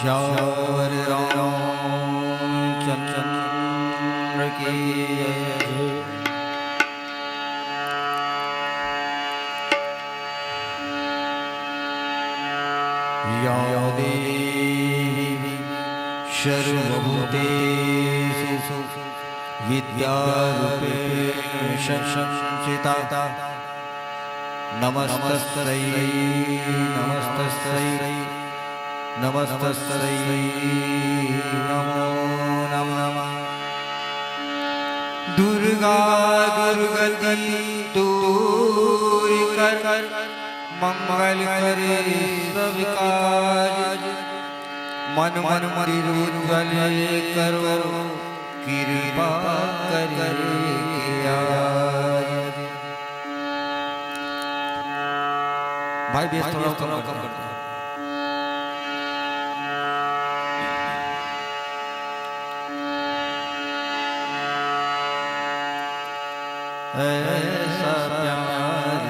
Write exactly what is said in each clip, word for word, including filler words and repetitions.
सियावर रामचंद्र की जय। या देवी सर्वभूतेषु विद्यारूपेण संस्थिता। नमस्तस्यै, नमस्तस्यै, नमस्तस्यै नमो नमः। दुर्गा दुर्गति दूर कर, मंगल करे सब काज। मन मंदिर उज्जवल करो, कृपा करके आज। भाई, बेस थोड़ा कम कर दो। ऐसा प्यार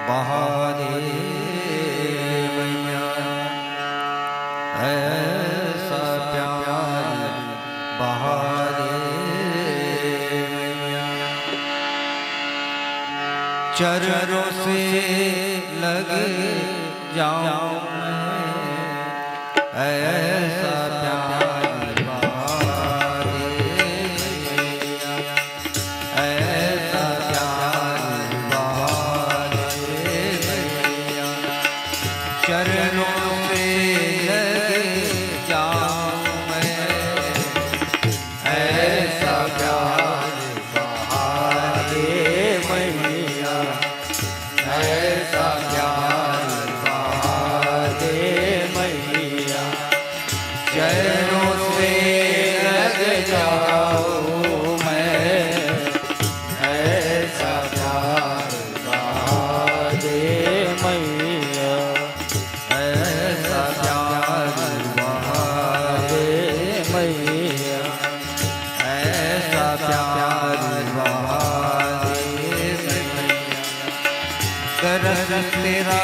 बहा दे मैया, ऐसा प्यार बहा दे मैया। चरणों से लग जाऊं मैं, ऐसा प्यार बहा दे मैया, ऐसा प्यार बहा दे मैया। चरणों से लग जाऊं मैं, ऐसा प्यार बहा दे मैया, ऐसा प्यार बहा दे मैया। चरणों से लग जाऊं मैं, ऐसा प्यार बहा दे मैया, ऐसा प्यार बहा दे मैया, ऐसा प्यार बहा दे मैया। दरस तेरा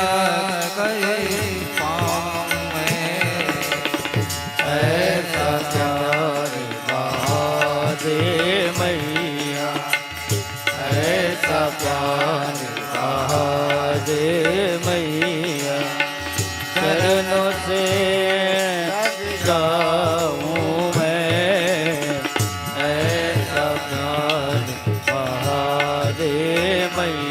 कई पाऊं मैं, ऐसा प्यार बहा दे मैया, ऐसा प्यार बहा दे मैया। चरणों से जाऊं मैं, ऐसा प्यार बहा दे मैया।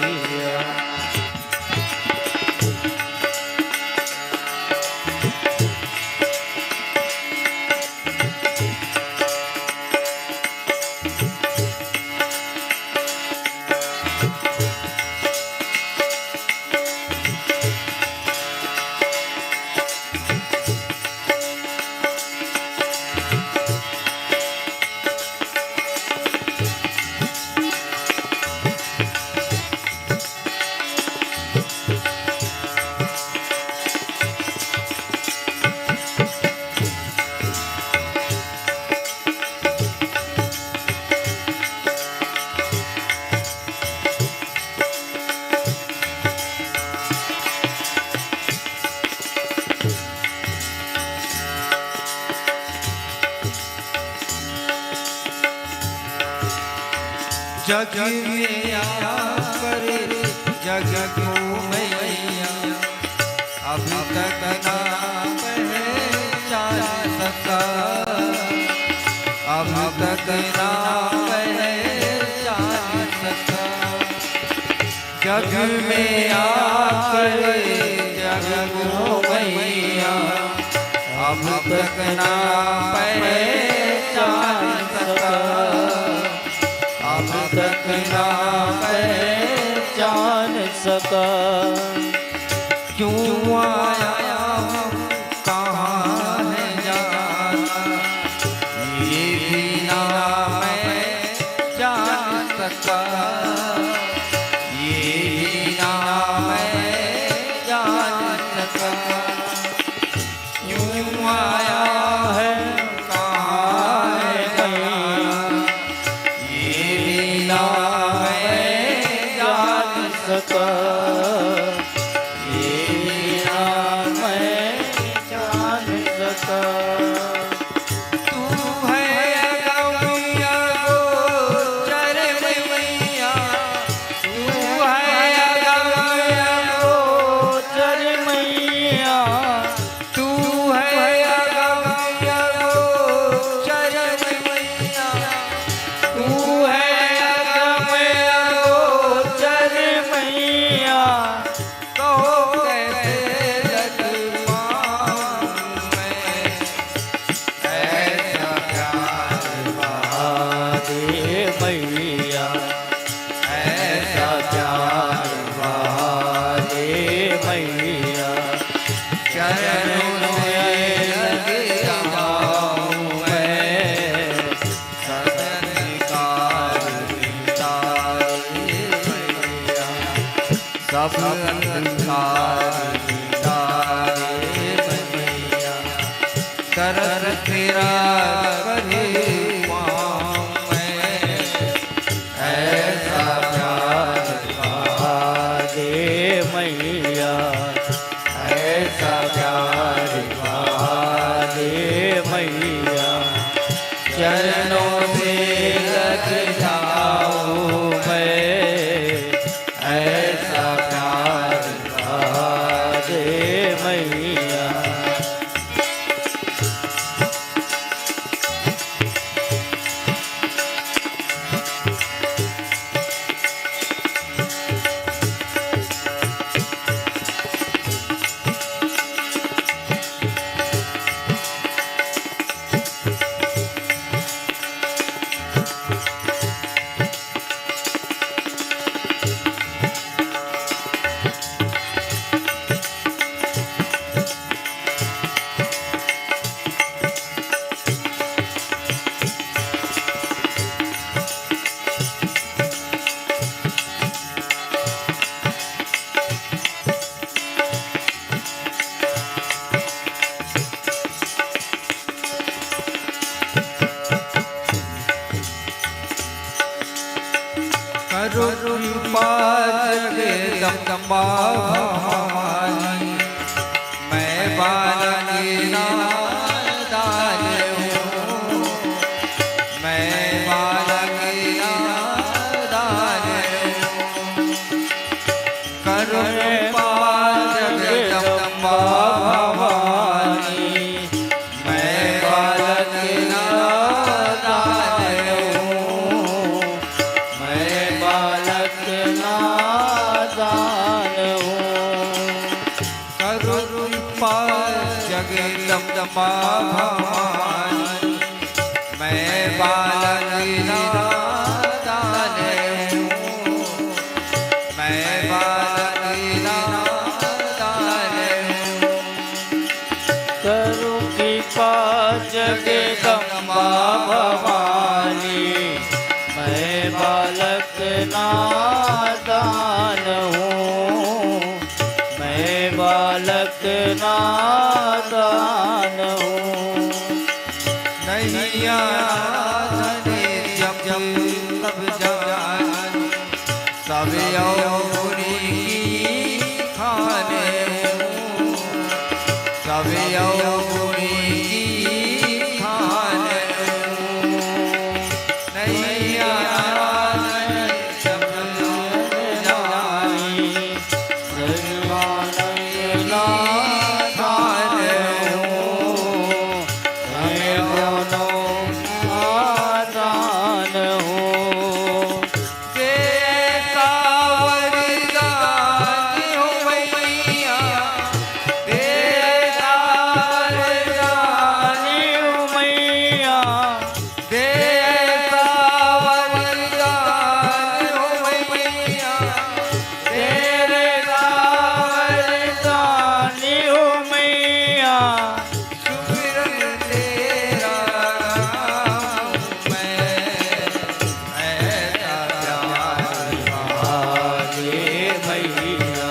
जग में आकर जग को मैया, अब तक ना पहचान सका, अब तक ना पहचान सका। जग में आकर जग को मैया, अब तक ना पहचान सका, अब तक ना पहचान सका। क्यों आया हूँ, कहाँ है जाना, ये भी ना मैं जान सका, ये भी ना मैं जान सका। क्यों आया है, कहाँ है जाना, ये भी ना मैं जान सका, ये भी ना संसार मिटा दे मैया, तरस तेरा करे पाँव मैं। ऐसा प्यार बहा दे मैया, ऐसा प्यार बहा दे मैया, चरणों से लग जाऊं मैं। ऐसा प्यार बहा दे मैया। करो कृपा जगदम्बा भवानी, मैं बालक नादान हूँ, मैं बालक नादान हूँ। करो कृपा जगदम्बा भवानी, मैं बालक नादान हूँ, मैं बालक नादान हूँ। करो कृपा जगदम्बा भवानी, मैं बालक नादान हूँ, मैं बालक नादान हूँ। करो कृपा जगदम्बा भवानी, मैं बालक नादान हूँ, मैं बालक नादान हूँ। नैया धने जब जब तब जान, सब अवगुणी की खान हूँ, सब अवगुणी की खान हूँ। नैया धने जब जब जान, तेरे सावरदानी हूँ मैया, सुमिरन तेरा नाम मैं, ऐसा प्यार बहा दे मैया,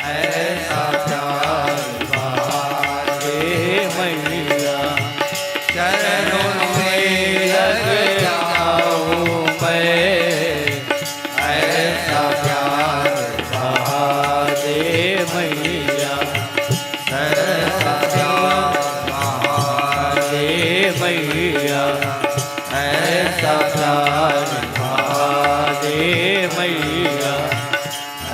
ऐसा प्यार बहा दे मैया, चरणों में लग जाऊं मैं। ऐसा प्यार बहा दे मैया, ऐसा प्यार बहा दे मैया, ऐसा प्यार बहा दे मैया,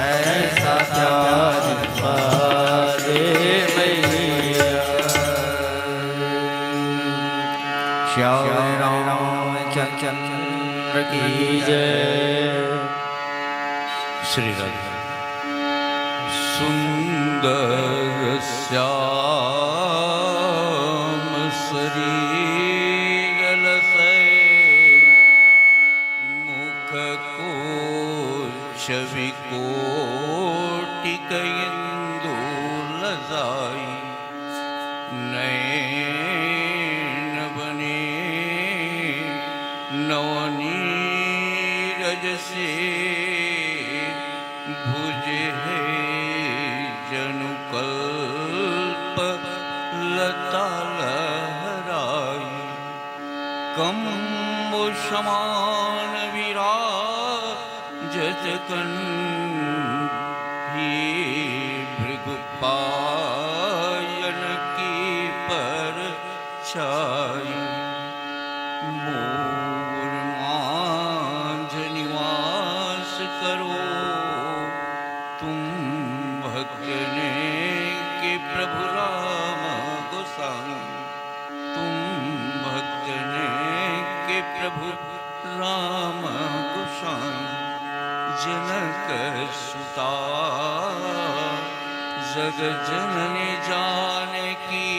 ऐसा प्यार बहा दे मैया। श्याम रामचंद्र की जय। श्री राधे। सुंदर श्याम शरीर लसै, मुख कोछ विकोटिक इंदु लजाई। नैन बने नवनीरज से भुज है समान विराजत कंठी, भृगु पायन की परछाई। मोर माझ निवास करो तुम, भक्त ने के प्रभु राम गोसाई। तुम भक्त ने के प्रभु राम गोसाई। जनक सुता जग जननी जानकी,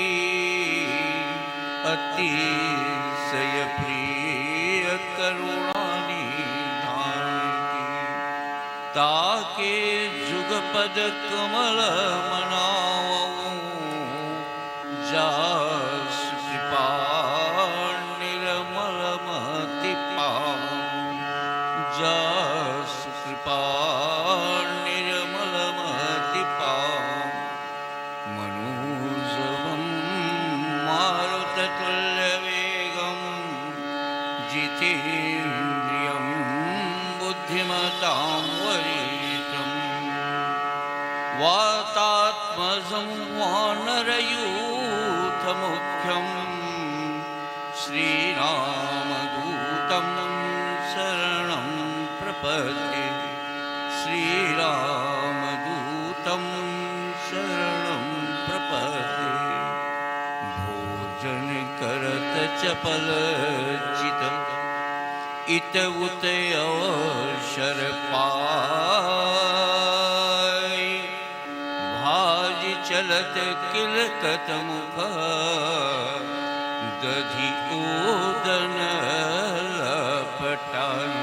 अतिशय प्रिय करुणा निधानकी। ताके जुगपद कमल मनावहु, जास कृपा निर्मल मति पावहु, जास कृपा निर्मल मति पावहु। मनोजवं मारुततुल्यवेगं, जितेन्द्रियं बुद्धिमतां वरिष्ठं, वातात्मजं वानरयूथमुख्यं, श्रीरामदूतं शरणं प्रपद्ये, श्रीरामदूतं शरणं प्रपद्ये। भोजन करत चपल चित, इत उत अवसर पाई, भाजि चलत किलकत मुख, दधि ओदन लपटाई,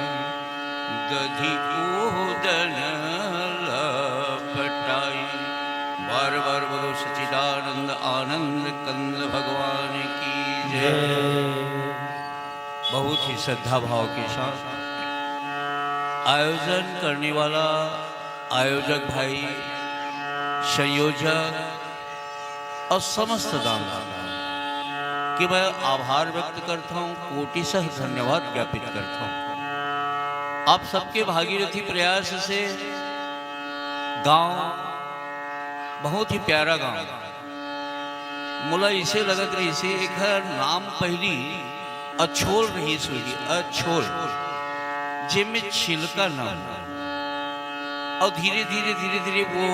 दधि ओदन लपटाई। बार बार बोलो, सच्चिदानंद आनंद कंद भगवान की जय। बहुत ही श्रद्धा भाव के साथ आयोजन करने वाला आयोजक भाई, संयोजक और समस्त दानदाता के मैं आभार व्यक्त करता हूँ, कोटिशः धन्यवाद ज्ञापित करता हूँ। आप सबके भागीरथी प्रयास से गांव, बहुत ही प्यारा गांव, मोला इसे लगत रहिसे, एखर नाम पहिली अछोल रहिस होही, अछोल, जेमे छिलका न हो। अउ धीरे, धीरे, धीरे, धीरे वो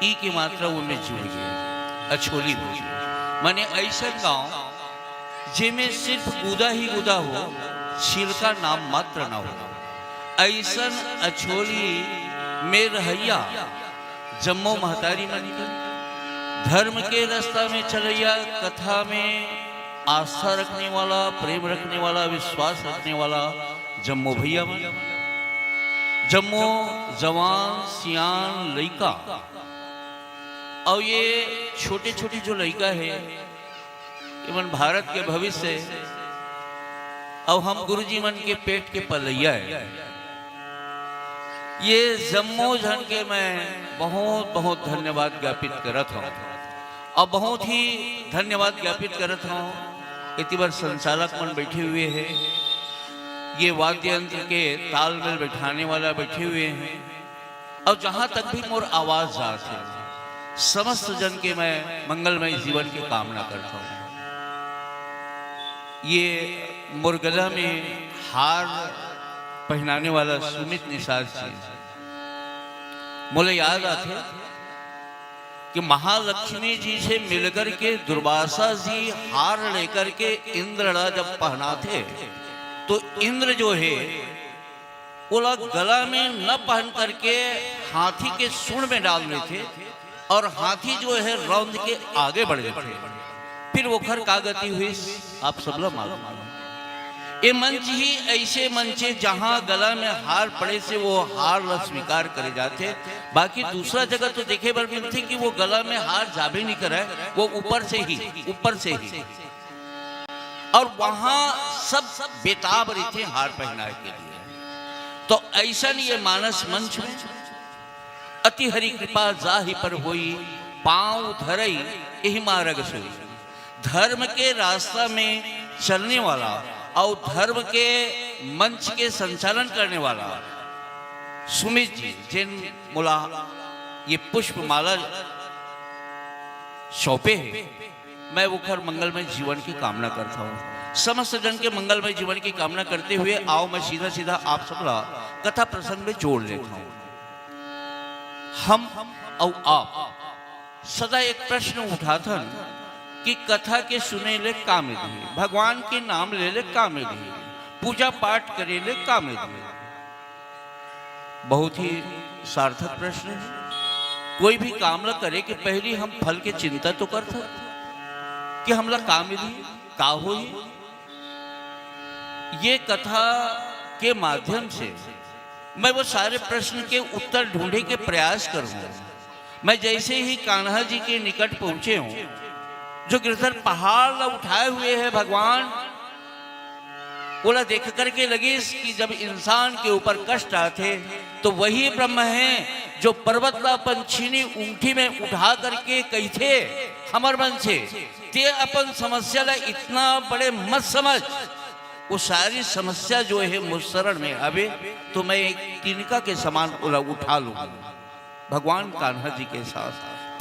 ई के मात्रा वो में जुड़ गे, अछोली हो गे। माने अइसन गांव, जेमे सिर्फ गुदा ही गुदा हो, छिलका नाम मात्र न हो। अइसन अछोली में रहइया जम्मो महतारी मन के, धर्म के रास्ता में चलइया, कथा में आस्था रखने वाला, प्रेम रखने वाला, विश्वास रखने वाला जम्मो भैया मन, जम्मो जवान, सियान, लइका, अउ ये छोटे-छोटे जो लइका हे, एमन भारत के भविष्य हे, अउ हम गुरुजी मन के पेट के पलइया हे। ये जम्मो झन के मैं बहुत, बहुत धन्यवाद ज्ञापित करत हौं, अउ बहुत ही धन्यवाद ज्ञापित करत हौं, एती बर संचालक मन बैठे हुए हैं, ये वाद्य यंत्र के तालमेल बैठाने वाला बैठे हुए हैं, अउ जहां तक भी मोर आवाज जात हे, समस्त जन के मैं मंगलमय जीवन के कामना करत हौं। ये मोर गला में हार पहनाने वाला सुमित निषाद जी, मोला याद आथे कि महालक्ष्मी जी से मिलकर के दुर्वासा जी हार लेकर के इंद्र ला जब पहनाथे, तो इंद्र जो हे, ओला गला में न पहन करके हाथी के सूंड में डाल लेथे अउ हाथी जो हे रौंद के आगे बढ़ जाथे। फिर ओखर का गति हुई, आप सबला मालूम हे। ये मंच ही ऐसे मंच हे, जहां गला में हार पड़े से वो हार ला स्वीकार करे जाथे। बाकी दूसरा जगह तो देखे बर मिलथे कि वो गला में हार जाबे नहीं करे, वो ऊपर से ही, ऊपर से ही। अउ वहां सब बेताब रहिथे हार पहनाए के लिए। तो अइसन ये मानस मंच में अति हरि कृपा जाहि पर होई, पांव धरई एहि मारग सोई। धर्म के रास्ता में चलने वाला अउ धर्म के मंच के संचालन करने वाला सुमित जी, जेन मोला ये पुष्पमाला सौंपे हे, मैं ओखर मंगलमय जीवन की कामना करता हूँ। समस्त जन के मंगलमय जीवन की कामना करते हुए आओ, मैं सीधा सीधा आप सबला कथा प्रसंग में जोड़ लेता हूँ। हम अउ आप सदा एक प्रश्न उठाथन कि कथा के सुने ले का मिलही, भगवान के नाम ले ले का मिलही, पूजा पाठ करे ले का मिलही? बहुत ही सार्थक प्रश्न है। कोई भी काम ल करे के पहली हम फल के चिंता तो करथन कि हमला का मिलही, का होही। ये कथा के माध्यम से मैं वो सारे प्रश्न के उत्तर ढूंढे के प्रयास करूंगा। मैं जैसे ही कान्हा जी के निकट पहुंचे हूं, जो गिरधर पहाड़ ला उठाए हुए है भगवान, ओला देख करके लगिस कि जब इंसान के ऊपर कष्ट आथे, तो वही ब्रह्म है जो पर्वत ला अपन छीनी उंगठी में उठा करके कहिथे, हमर मन से, "ते अपन समस्या ला इतना बड़े मत समझ, वो सारी समस्या जो है मोर शरण में हवे, तो मैं एक तिनका के समान ओला उठा लूंगा।" भगवान कान्हा जी के साथ।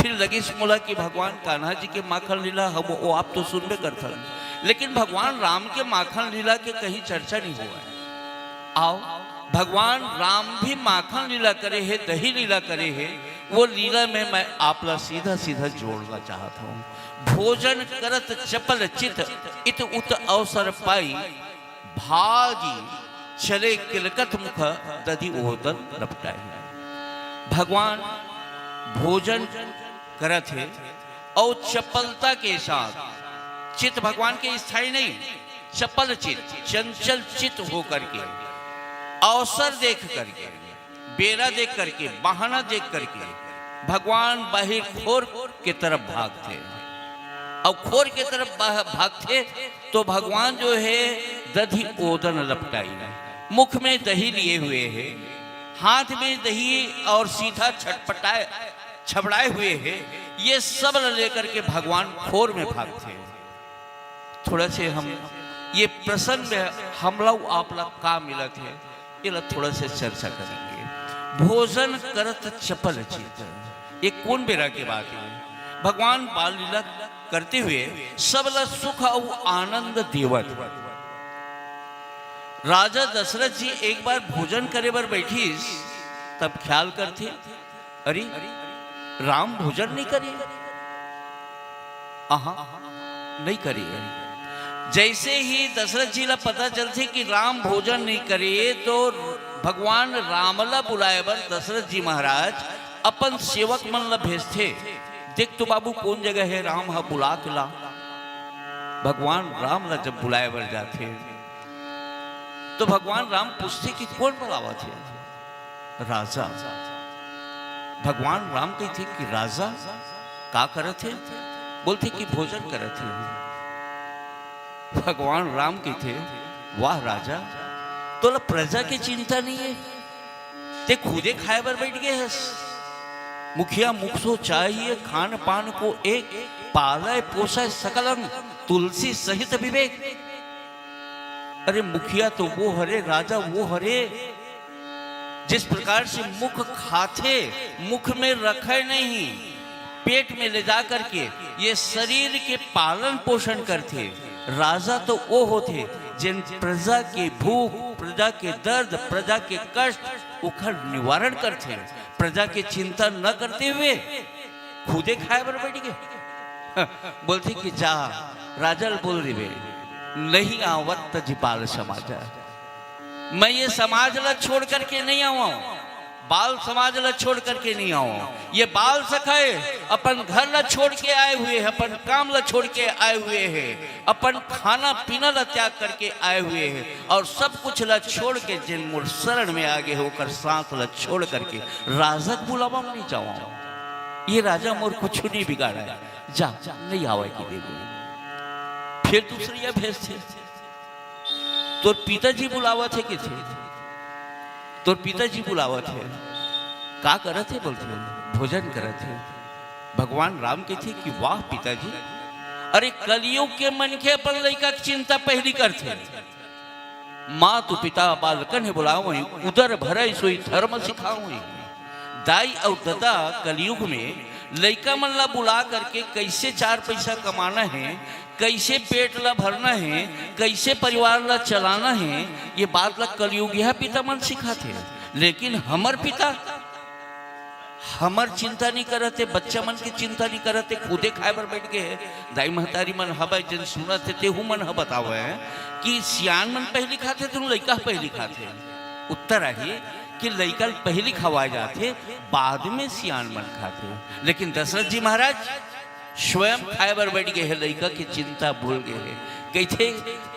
फिर लगिस मोला कि भगवान कान्हा जी के माखन लीला हम वो आप तो सुनबे करथन, लेकिन भगवान राम के माखन लीला के कहीं चर्चा नहीं हुआ है। आओ, भगवान राम भी माखन लीला करे हे, दही लीला करे हे, वो लीला में मैं आप ला सीधा सीधा जोड़ना चाहता हूँ। भोजन करत चपल चित, इत उत अवसर पाई, भागी चले किलकत मुख, दधि ओदन लपटाई। भगवान भोजन करत हे और चपलता के साथ, चित्त भगवान के स्थायी नहीं, चपल चित्त, चंचल चित्त होकर के, अवसर देख करके, बेरा देख करके, बहाना देख करके भगवान बाहिर खोर के तरफ भागथे। और खोर के तरफ बा-, भागथे तो भगवान जो है दधि ओदन लपटाई, मुख में दही लिए हुए है, हाथ में दही और सीधा छटपटाए, छबड़ाए हुए है। ये सब ल लेकर के भगवान खोर में भागथे। थोड़ा से हम ये प्रसंग में हम लोग आप लोग का मिलत है, ये लोग थोड़ा से चर्चा करेंगे। भोजन करत चपल चित, ये कौन बेरा की बात है? भगवान बाल लीला करते हुए सब ला सुख और आनंद देवत। राजा दशरथ जी एक बार भोजन करे बर बैठिस, तब ख्याल करथे, "अरे, राम भोजन नहीं करे?" आहा, नहीं करे। जैसे ही दशरथ जी ला पता चलथे कि राम भोजन नहीं करे, तो भगवान राम ला बुलाए बर दशरथ जी महाराज अपन सेवक मन ला भेजथे, "देख तो बाबू, कौन जगह है, राम ह, बुला के ला।" भगवान राम ला जब बुलाए बर जाथे, तो भगवान राम पूछथे कि कौन बुलावत है? राजा। भगवान राम कहिथे कि राजा का करत है? बोलथे कि भोजन करत है। भगवान राम कहिथे, "वाह राजा, तोला प्रजा के चिंता नहीं है, ते खुदे खाए बर बैठ गए हस। मुखिया मुख सो चाहिए, खान पान को एक, पालय पोषय सकल अंग, तुलसी सहित विवेक।" अरे मुखिया तो वो हरे, राजा वो हरे, जिस प्रकार से मुख खाथे, मुख में रखे नहीं, पेट में ले जा करके ये शरीर के पालन पोषण करथे। राजा तो वो होथे, जिन प्रजा के भूख, प्रजा के दर्द, प्रजा के कष्ट, ओखर निवारण करथे। प्रजा के चिंता न करते हुए खुदे खाए बर बैठ गए। बोलथे कि जा, राजा ल बोल देबे, "नहीं आवत त जी बाल समाज।" मैं ये समाज ला छोड़ करके नहीं आवा हूँ, बाल समाज ला छोड़ करके नहीं आवा हूँ। ये बाल सखाए अपन घर ला छोड़ के आए हुए हैं, अपन काम ला छोड़ के आए हुए हैं, अपन खाना पीना ला त्याग करके आए हुए हैं और सब कुछ ला छोड़ के जिन मोर शरण में आगे होकर सांस ला छोड़ करके राजा के बुलावा में नहीं जावा हूँ। ये राजा मोर कुछ नहीं बिगाड़ा है, जा, नहीं आवे की देबो। फिर दूसरी ये भेजथे, "तोर पिताजी बुलावत हे," कहिथे, "तोर पिताजी बुलावत हे।" "का करत हे?" बोलथे, "भोजन करत हे।" भगवान राम कहिथे कि "वाह पिताजी, अरे कलयुग के मनखे अपन लइका के चिंता पहली करथे।" मातु पिता बालकन हे बुलावई, उदर भरय सोई धर्म सिखावई। दाई अउ ददा कलयुग में लइका मन ला बुला करके कइसे चार पइसा कमाना हे, कइसे पेट ला भरना हे, कइसे परिवार ला चलाना हे, ये बात ला कलयुगिहा पिता मन सिखाथे। लेकिन हमर पिता हमर चिंता नइ करत हे, बच्चा मन के चिंता नइ करत हे, खुदे खाए बर बइठ गे हे। दाई महतारी मन हवय, जेन सुनत हे, तेहू मन ह बतावय कि सियान मन पहिली खाथे, तेहू लइका ह पहिली खाथे। उत्तर आही कि लइका ल पहिली खवाए जाथे, बाद में सियान मन खाथे। लेकिन दशरथ जी महाराज स्वयं खाए बर बइठ गे हे, लइका के चिंता भूल गे हे। कहिथे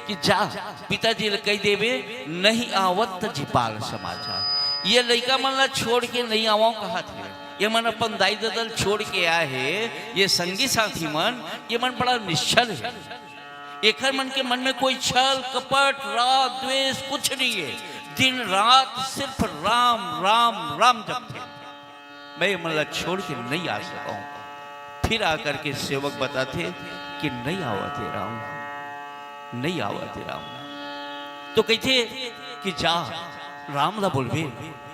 कि जा, पिताजी ल कहि देबे, नहीं आवत त जिपाल समाचार। ये लइका मन ला छोड़ के नहीं आवंव कहत हे। ये मन अपन दाई ददा ल छोड़ के आए हे। ये संगी साथी मन, ये मन बड़ा निश्छल हे। एखर मन के मन में कोई छल, कपट, राग, द्वेष कुछ नहीं हे। दिन रात सिर्फ राम, राम, राम जपथे। मैं ये मन ला छोड़ के नहीं आ सकंव। फिर आकर के सेवक बताथे कि नहीं आवत हे राम, नहीं आवत हे राम। तो कहिथे कि जा, राम ला बोलबे,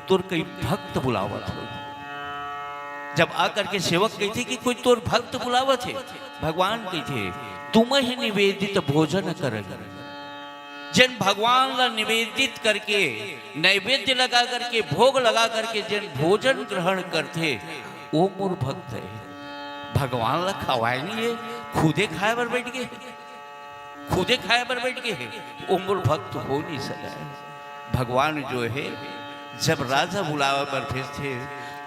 तोर कई भक्त बुलावत होही। जब आकर के सेवक कहिथे कि कोई तोर भक्त बुलावत हे, भगवान कहिथे, तुमहि निवेदित भोजन करइ। जेन भगवान ला निवेदित करके, नैवेद्य लगा करके, भोग लगा करके जेन भोजन ग्रहण करथे, वो मोर भक्त हे। भगवान ला खवाए नहीं हे, खुदे खाए बर बइठ गे हे, खुदे खाए बर बइठ गे हे, वो मोर भक्त हो नहीं सकय। भगवान जो हे, जब राजा बुलावे बर भेजथे,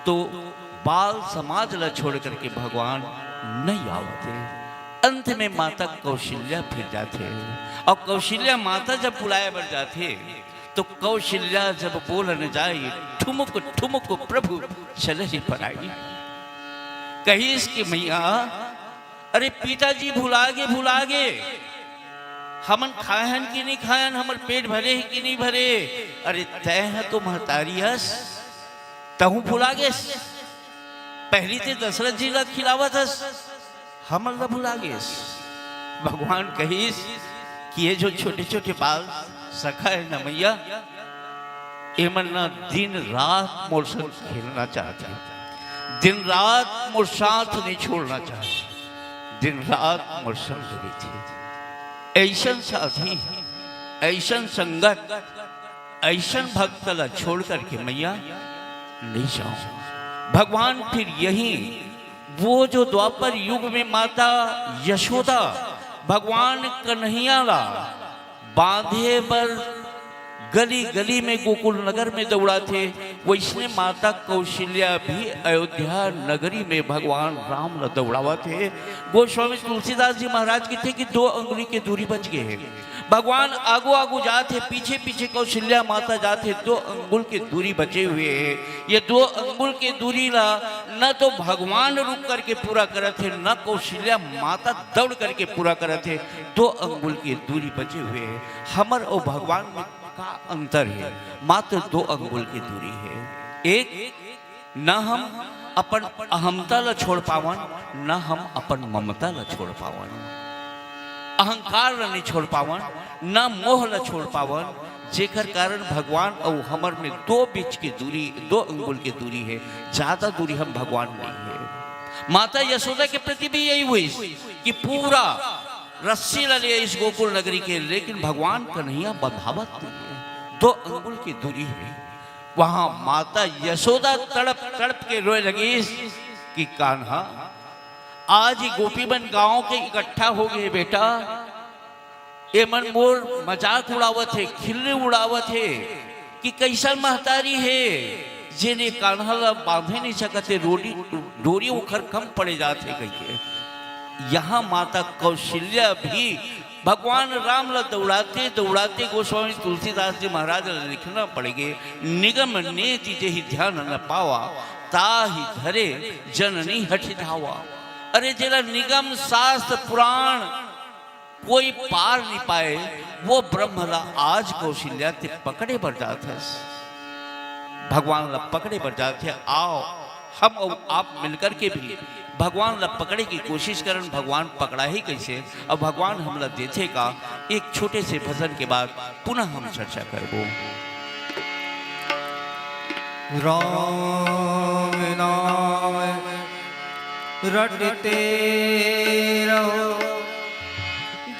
तो बाल समाज ला छोड़ करके भगवान नहीं आवत हे। अंत में माता कौशल्या फिर जाथे, अउ कौशल्या माता जब बुलाए बर जाथे, तो कौशल्या जब बोलन जाय, ठुमुक ठुमुक प्रभु चलहि पराई। कहिस कि मैया, अरे पिताजी भुला गे, भुला गे, हमन खाए हन कि नहीं खाए हन, हमर पेट भरे हे कि नहीं भरे? अरे तैं ह तो महतारी हस, तहूं भुला गेस। पहिली ते दशरथ जी ला खिलावत हस, हमन ला भुला गेस। भगवान कहिस कि ये जो छोटे-छोटे बाल सखा हे ना मैया, एमन ना दिन रात मोर संग खेलना चाहथे, दिन रात मोर साथ नहीं छोड़ना चाहथे, दिन रात मोर संग रहिथे। अइसन साथी, अइसन संगत, अइसन भक्त ला छोड़ करके मैया नहीं जांव। भगवान फिर यही, वो जो द्वापर युग में माता यशोदा भगवान कन्हैया ला बांधे बर गली गली में गोकुल नगर में दौड़ाथे, वइसने माता कौशल्या भी अयोध्या नगरी में भगवान राम ला दौड़ावत हे। गोस्वामी तुलसीदास जी महाराज कहिथे कि दो अंगुली के दूरी बच गे हे। भगवान आगू आगू जात हे, पीछे पीछे कौशल्या माता जात हे, दो अंगुल के दूरी बचे हुए हे। ये दो अंगुल के दूरी ला न तो भगवान रुक करके पूरा करत हे, न कौशल्या माता दौड़ करके पूरा करत हे। दो अंगुल के दूरी बचे हुए हे। हमर अउ भगवान में का अंतर हे? मात्र दो अंगुल के दूरी हे। एक, न हम अपन अहमता ला छोड़ पावन, न हम अपन ममता ला छोड़ पावन, अहंकार ला नहीं छोड़ पावन, न मोह ला छोड़ पावन, जेकर कारण भगवान अउ हमर में दो बीच के दूरी, दो अंगुल के दूरी हे, ज्यादा दूरी हम भगवान नहीं हे। माता यशोदा के प्रति भी यही हुई कि पूरा रस्सी ला ले इस गोकुल नगरी के, लेकिन भगवान कन्हैया बंधावत नहीं हे, दो अंगुल की दूरी हे। वहां माता यशोदा तड़प तड़प के रोए लगिस कि कान्हा, आज ये गोपी मन गांव के इकट्ठा हो गए बेटा, ये मन मोर मजाक उड़ावत हे, खिल्ली उड़ावत हे कि कइसन महतारी हे, जेन ये कान्हा ला बांधे नहीं सकत हे, डोरी, डोरी ओखर कम पड़े जात हे कहिके। यहाँ माता कौशल्या भी भगवान राम ला दौड़ाते दौड़ाते, गोस्वामी तुलसीदास जी महाराज ला लिखना पड़ गे, निगम नेति जेहि ध्यान न पावा, ताहि धरे जननी हठि धावा। अरे जेला निगम शास्त्र पुराण कोई पार नहीं पाए, वो ब्रह्म ला आज कौशल्या ते पकड़े बर जात हस, भगवान ला पकड़े बर जात हे। आओ, हम अउ आप मिलकर के भी भगवान ला पकड़े की कोशिश करन। भगवान पकड़ाही कइसे, अउ भगवान हमला देथे का? एक छोटे से भजन के बाद पुनः हम चर्चा करबो। राम नाम रटते रहो,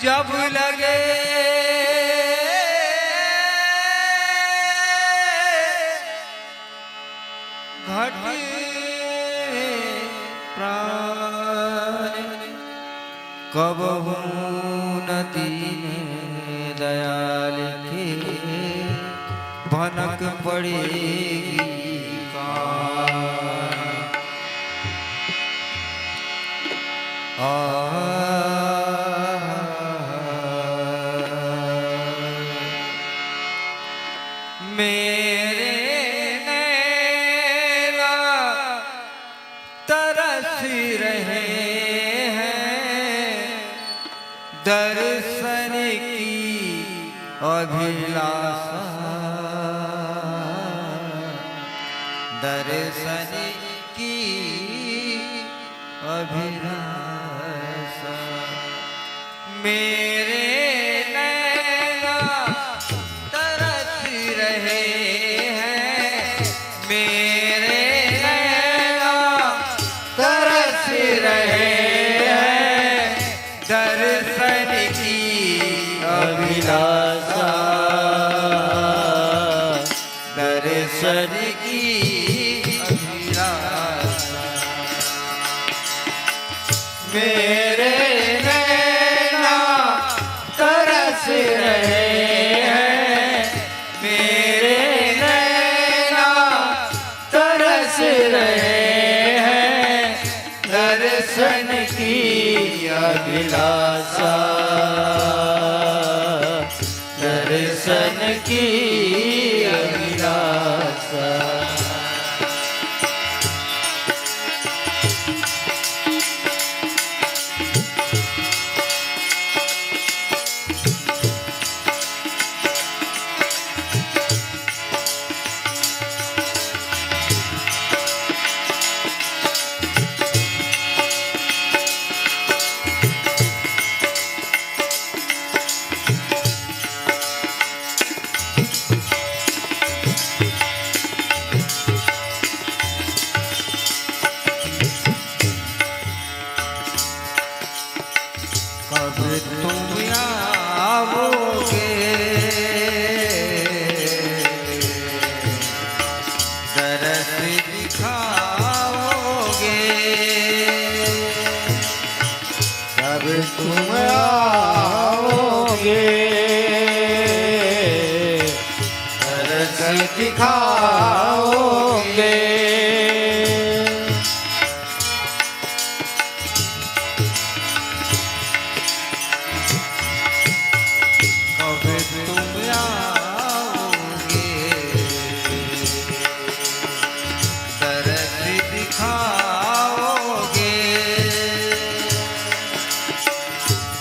जब लगे घट प्राण, कबहूँ न दीन दयाल के भनक पड़ेगी कान। आ, मेरे नैना तरस रहे हैं दर्शन की अभिलाषा, दर्शन की अभिलाषा। मेरे नैना तरस रहे हैं, मेरे नैना तरस रहे हैं दर्शन की अभिलाषा, दर्शन की अभिलाषा। मेरे नैना तरस रहे हैं, मेरे नैना तरस रहे हैं दर्शन की अभिलाषा, दर्शन की अभिलाषा। कब तुम आओगे, दरस दिखाओगे, कब तुम आओगे, दरस दिखाओगे। कब तुम आओगे, दरस दिखाओगे,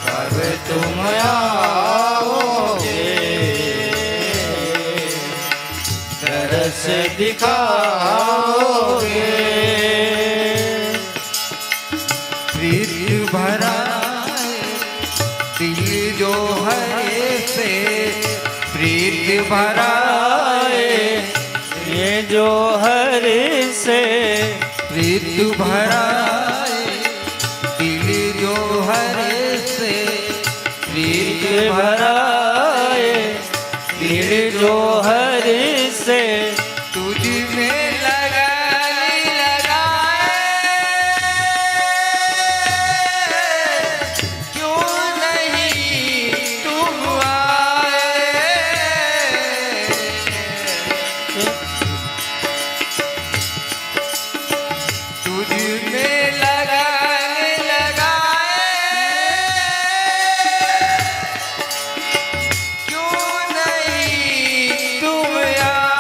कब तुम आओगे, दरस दिखाओगे। प्रीत भरा दिल जो हरे से, प्रीत भरा ये जो हरे से, प्रीत भरा दिल जो हरे से, प्रीत भरा दिल जो हरे से, तुझ में लगाए लगाए, क्यों नहीं तुम आए। तुझ में लगाए लगाए, क्यों नहीं तुम आए।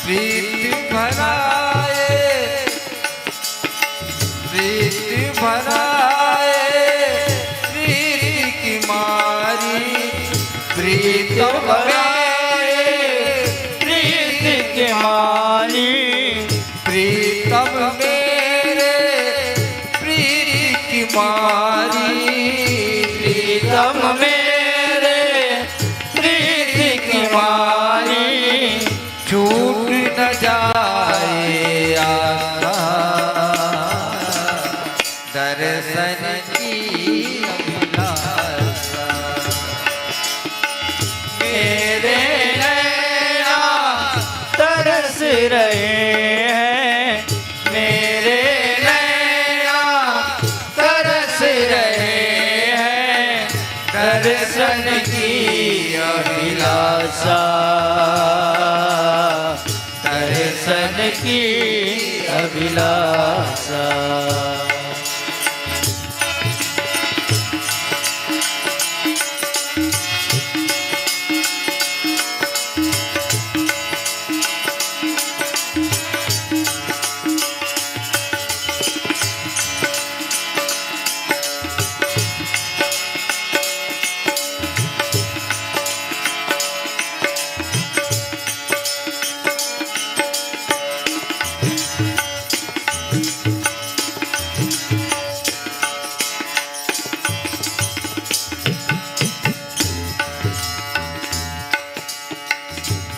प्रीत भराए, प्रीत भराए, प्रीत की मारी, प्रीत भराए, प्रीत की मारी, प्रीतम मेरे प्रीत की मारी, तम मेरे प्रीति की माली, छूट न जाए आशा, दर्शन की अभिलाषा। मेरे नैना तरस रहे हैं, मेरे नैना तरस रहे हैं, दर्शन की अभिलाषा, दर्शन की अभिलाषा।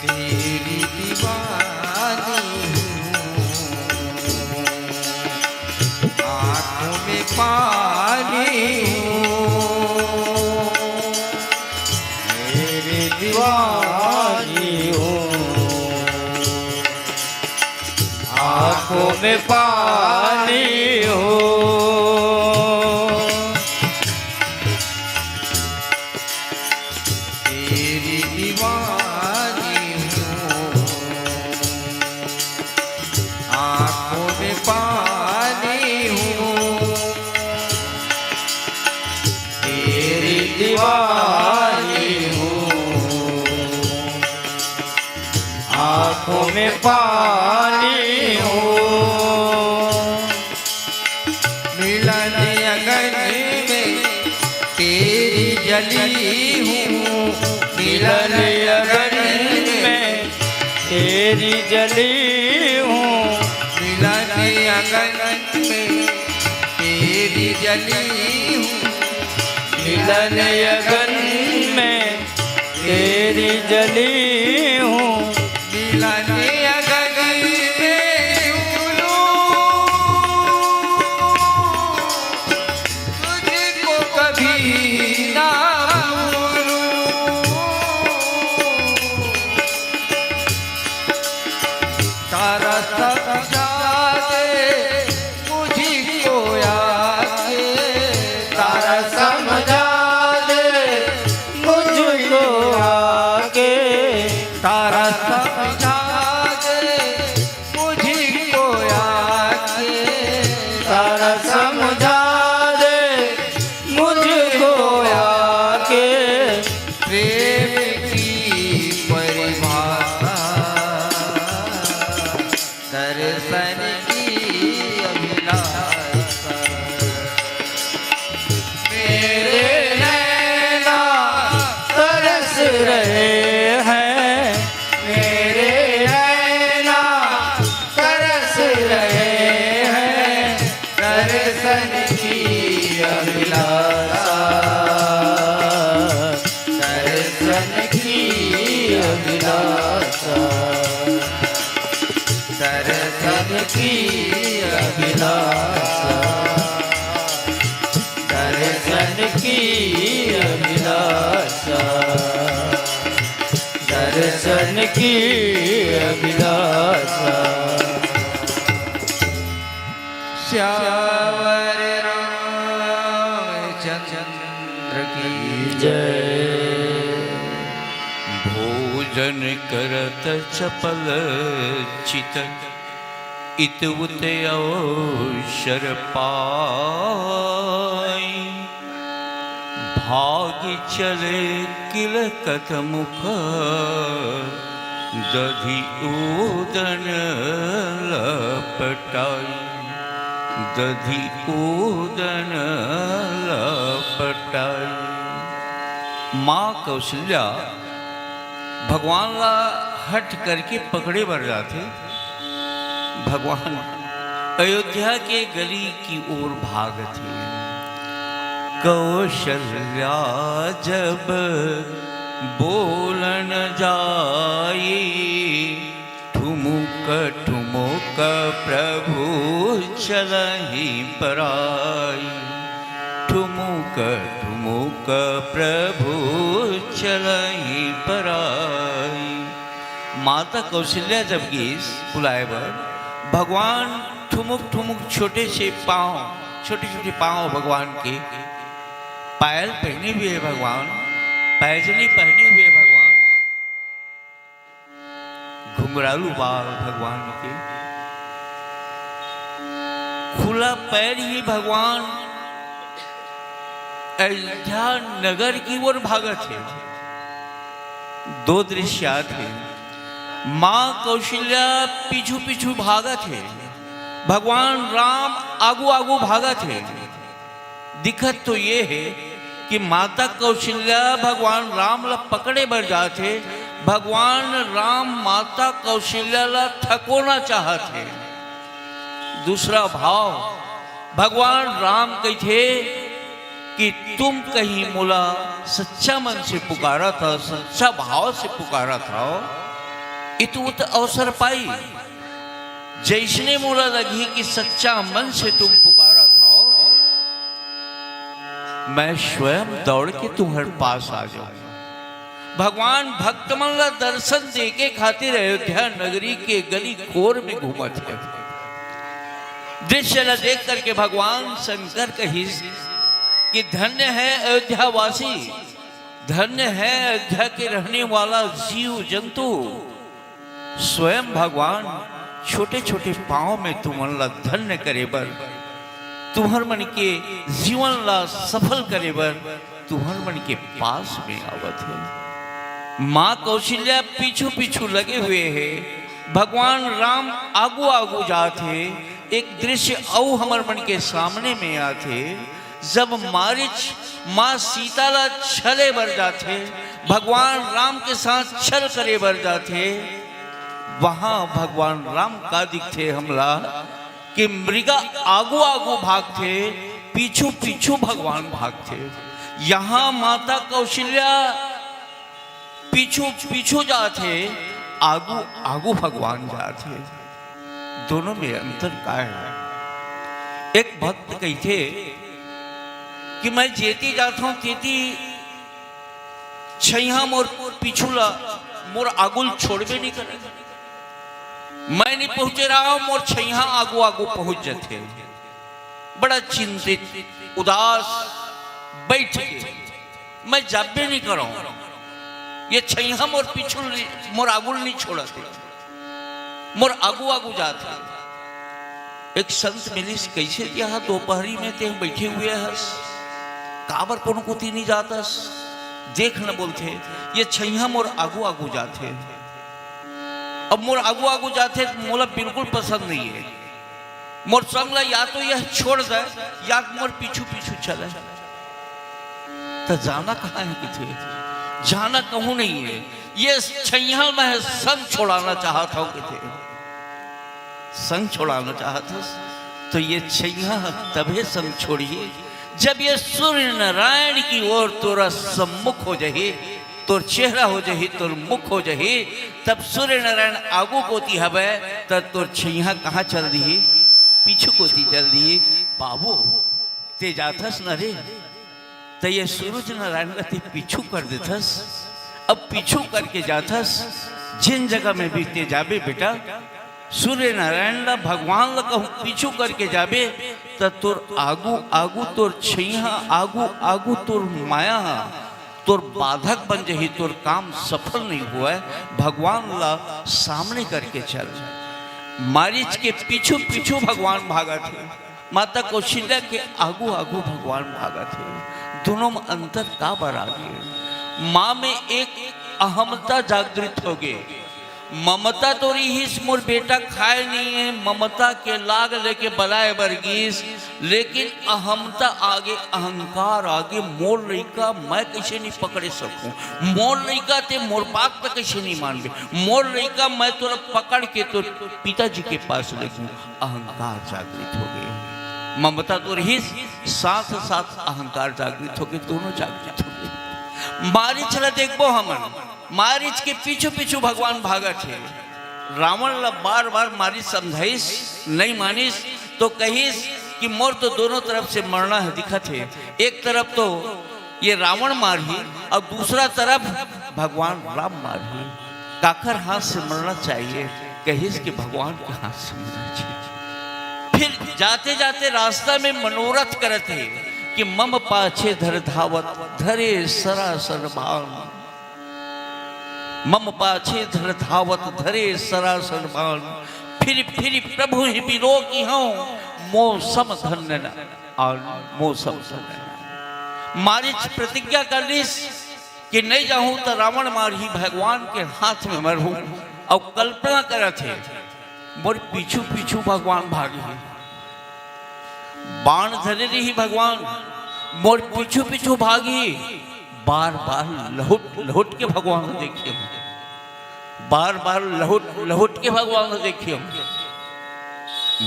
तेरी दीवानी हूँ, आँखों में पानी हूँ। तेरी दीवानी हूँ, आँखों में पानी हूँ। तेरी दीवानी हूँ, आँखों में पानी हूँ। तेरी दीवानी हूँ, आँखों में पानी हूँ। मिलन अगन में तेरी जली हूँ, मिलन अगन में तेरी जली हूँ। मिलन अगन में तेरी जली हूँ, मिलन अगन में तेरी जली हूँ। मिलन अगन में जुगनू तुझको कभी ना भूलूं। तारा समझा दे मुझको आके, तारा समझा दे मुझको आके, तारा समझा दे मुझको आके, तारा समझा दे मुझको आके। प्रेम की परिभाषा, दर्शन की अभिलाषा। मेरे नैना तरस रहे हैं, मेरे नैना तरस रहे हैं, दर्शन की अभिलाषा, दर्शन की अभिलाषा। दर्शन की अभिलाषा, दर्शन की अभिलाषा, दर्शन की अभिलाषा। सियावर रामचंद्र की जय। भोजन करत चपल चित, इत उत अवसर पाई। भागि चले किलकत मुख, दधि उदन लपटाई। दधि उदन लपटाई। माँ कौशल्या भगवान ला हठ करके पकड़े बर जाथे। भगवान अयोध्या के गली की ओर भागत हे। कौशल्या जब बोलन जाई, ठुमुक ठुमुक प्रभु चलहि पराई, ठुमुक ठुमुक प्रभु चलहि पराई। माता कौशल्या जब गीस बुलाए बर, भगवान ठुमुक ठुमुक छोटे से पाँव, छोटे छोटे पाँव भगवान के, पायल पहने हुए भगवान, पैजनी पहने हुए भगवान, घुंघरालू बाल भगवान के, खुला पैर ही भगवान अयोध्या नगर की ओर भागत हे। दो दृश्य आत हे। माँ कौशल्या पीछू पीछू भागत हे, भगवान राम आगू आगू भागत हे। दिक्कत तो ये हे कि माता कौशल्या भगवान राम ला पकड़े बर जात हे, भगवान राम माता कौशल्या ला थकोना चाहत हे। दूसरा भाव, भगवान राम कहिथे कि तुम कहीं मोला सच्चा मन से पुकारत हस, सच्चा भाव से पुकारत हव, ए तो अवसर पाई। जैसने मोला लगही कि सच्चा मन से तुम पुकारत हव, मैं स्वयं दौड़ के तुम्हर पास आ जाऊं। भगवान भक्त मन ला दर्शन देके खातिर अयोध्या नगरी के गली खोर में घूमत हे। दृश्य ला देख करके भगवान शंकर कहिस कि धन्य है अयोध्या वासी, धन्य है अयोध्या के रहने वाला जीव जंतु। स्वयं भगवान छोटे छोटे पाँव में तुमन ला धन्य करे बर, तुम्हर मन के जीवन ला सफल करे बर तुम्हर मन के पास में आवत हे। माँ कौशल्या पीछू पीछू लगे हुए हे, भगवान राम आगू आगू जात हे। एक दृश्य अउ हमर मन के सामने में आत हे, जब मारीच माँ सीता ला छले बर जाथे, भगवान राम के साथ छल करे बर जाथे, वहां भगवान राम का दिखथे हमला कि मृगा आगू आगू भागथे, पीछू पीछू भगवान भागथे। यहां माता कौशल्या पीछू पीछू जाथे, आगू आगू भगवान जाथे। दोनों में अंतर का हे? एक भक्त कहिथे कि मैं जेती जात हूं तेती छैहा मोर पीछू ला, मोर आगू ल छोड़बे नहीं करे। मैं नहीं पहुंचे रहा हूं, मोर छैहा आगू आगू पहुंच जाथे। बड़ा चिंतित, उदास बैठ के मैं जाबे नहीं करो। ये छैहा मोर पीछू ल-, मोर आगू ल नहीं छोड़त हे, मोर आगू आगू जात हे। एक संत मिलिस, कइसे यहाँ दोपहरी में तें बैठे हुए हस, काबर कोनो कोती नहीं जातस? देख न बोलथे, ये छैहा मोर आगू आगू जात हे। अब मोर आगू आगू जात हे, मोला बिल्कुल पसंद नहीं हे। मोर संग ला या तो यह छोड़ दे, या मोर पीछू पीछू चले। त जाना कहाँ हे कथे? जाना कहूँ नहीं हे। ये छैहा मैं संग छोड़ाना चाहत हूँ कथे। संग छोड़ाना चाहत हस, तो ये छैहा तभे संग छोड़ही, जब ये सूर्य नारायण की ओर तोरा सम्मुख हो जाही, तोर चेहरा हो जाही, तोर मुख हो जाही, तब सूर्य नारायण आगू कोती हवे, तब तोर छैहा कहाँ चल दिही? पीछू कोती चल दिही। बाबू, तें जाथस न रे, त ये सूरज नारायण ला तें पीछू कर देथस। अब पीछू करके जाथस, जिन जगह में भी तें जाबे बेटा, सूर्य नारायण ला, भगवान ला कहूँ पीछू करके जाबे, त तोर आगू आगू तोर छैहा, आगू आगू तोर माया हा, तोर बाधक बन जही, तोर काम सफल नहीं होवय। भगवान ला सामने करके चल। मारीच के पीछू पीछू भगवान भागत हे, माता कौशल्या के आगू आगू भगवान भागत हे। दोनों में अंतर काबर आ गे? माँ में एक अहमता जागृत हो गे। ममता तो रिहिस, मोर बेटा खाए नहीं हे, ममता के लाग लेके बलाए बर गीस, लेकिन अहमता आगे, अहंकार आगे, मोर लइका मैं कइसे नहीं पकड़े सकूं, मोर लइका तें मोर बात ला कइसे नहीं मानबे, मोर लइका मैं तोला पकड़ के तोर पिताजी के पास ले जाऊं। अहंकार जागृत हो गे। ममता तो रहिस, साथ साथ अहंकार जागृत होके, दोनों जागृत होके। मारीच ला देखबो हमन, मारीच के पीछू पीछू भगवान भागत हे। रावण ला बार बार मारीच समझाइस, नहीं मानिस, तो कहिस कि मोर तो दोनों तरफ से मरना हे दिखत हे। एक तरफ तो ये रावण मारही और दूसरा तरफ भगवान राम मारही। काकर हाथ से मरना चाहिए? कहिस कि भगवान के हाथ से मरना चाहिए। फिर जाते जाते रास्ता में मनोरथ करत हे कि मम पाछे धर धावत धरे सरासर बाण। मम पाछे धर धावत धरे सरासर बाण। फिर फिर प्रभु ही विलोकिहौं, मो सम धन्य न आन, मो सम धन्य न आन। मारीच प्रतिज्ञा कर लिस कि नहीं जाहूं त रावण मारही, भगवान के हाथ में मरहूं। अउ कल्पना करत हे, मोर पीछू पीछू भगवान भागही, बाण धरे रही भगवान, मोर पीछू पीछू भागही। बार बार लहुट लहुट के भगवान ला देखिहौं, बार बार लहुट लहुट के भगवान ला देखिहौं।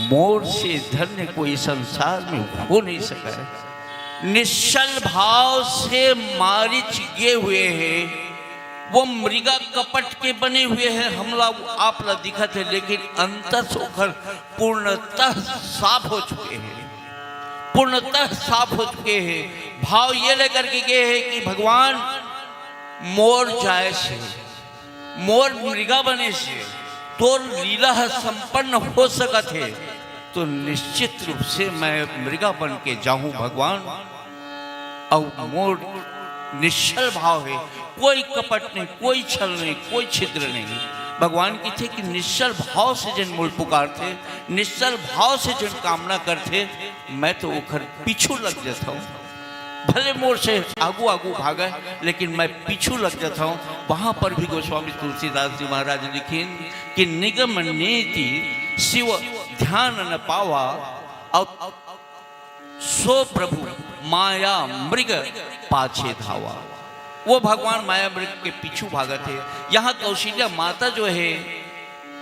मोर से धन्य कोई संसार में हो नहीं सका है। निश्छल भाव से मारीच गे हुए हे, वो मृगा कपट के बने हुए हे, हमला आप ला दिखत हे, लेकिन अंतर से ओकर पूर्णतः साफ हो चुके हे, पूर्णतः साफ हो चुके हे। भाव ये लेकर के गे हे कि भगवान, मोर जाए से, मोर मृगा बने से तोर लीला ह संपन्न हो सकत हे, तो निश्चित रूप से मैं मृगा बन के जाहूं भगवान। अउ मोर निश्छल भाव हे, कोई कपट नहीं, कोई छल नहीं, कोई छिद्र नहीं। भगवान कहिथे कि निश्छल भाव से जेन मोला पुकारथे, निश्छल भाव से जेन कामना करथे, मैं तो ओखर पीछू लग जाता हूँ। भले मोर से आगू आगू भागे, लेकिन मैं पीछू लग जाता हूँ। वहां पर भी गोस्वामी तुलसीदास जी महाराज लिखिन कि निगम नीति शिव ध्यान न पावा, अउ सो प्रभु माया मृग पाछे धावा। वो भगवान माया मृग के पीछू भागत हे। यहाँ कौशल्या माता जो हे,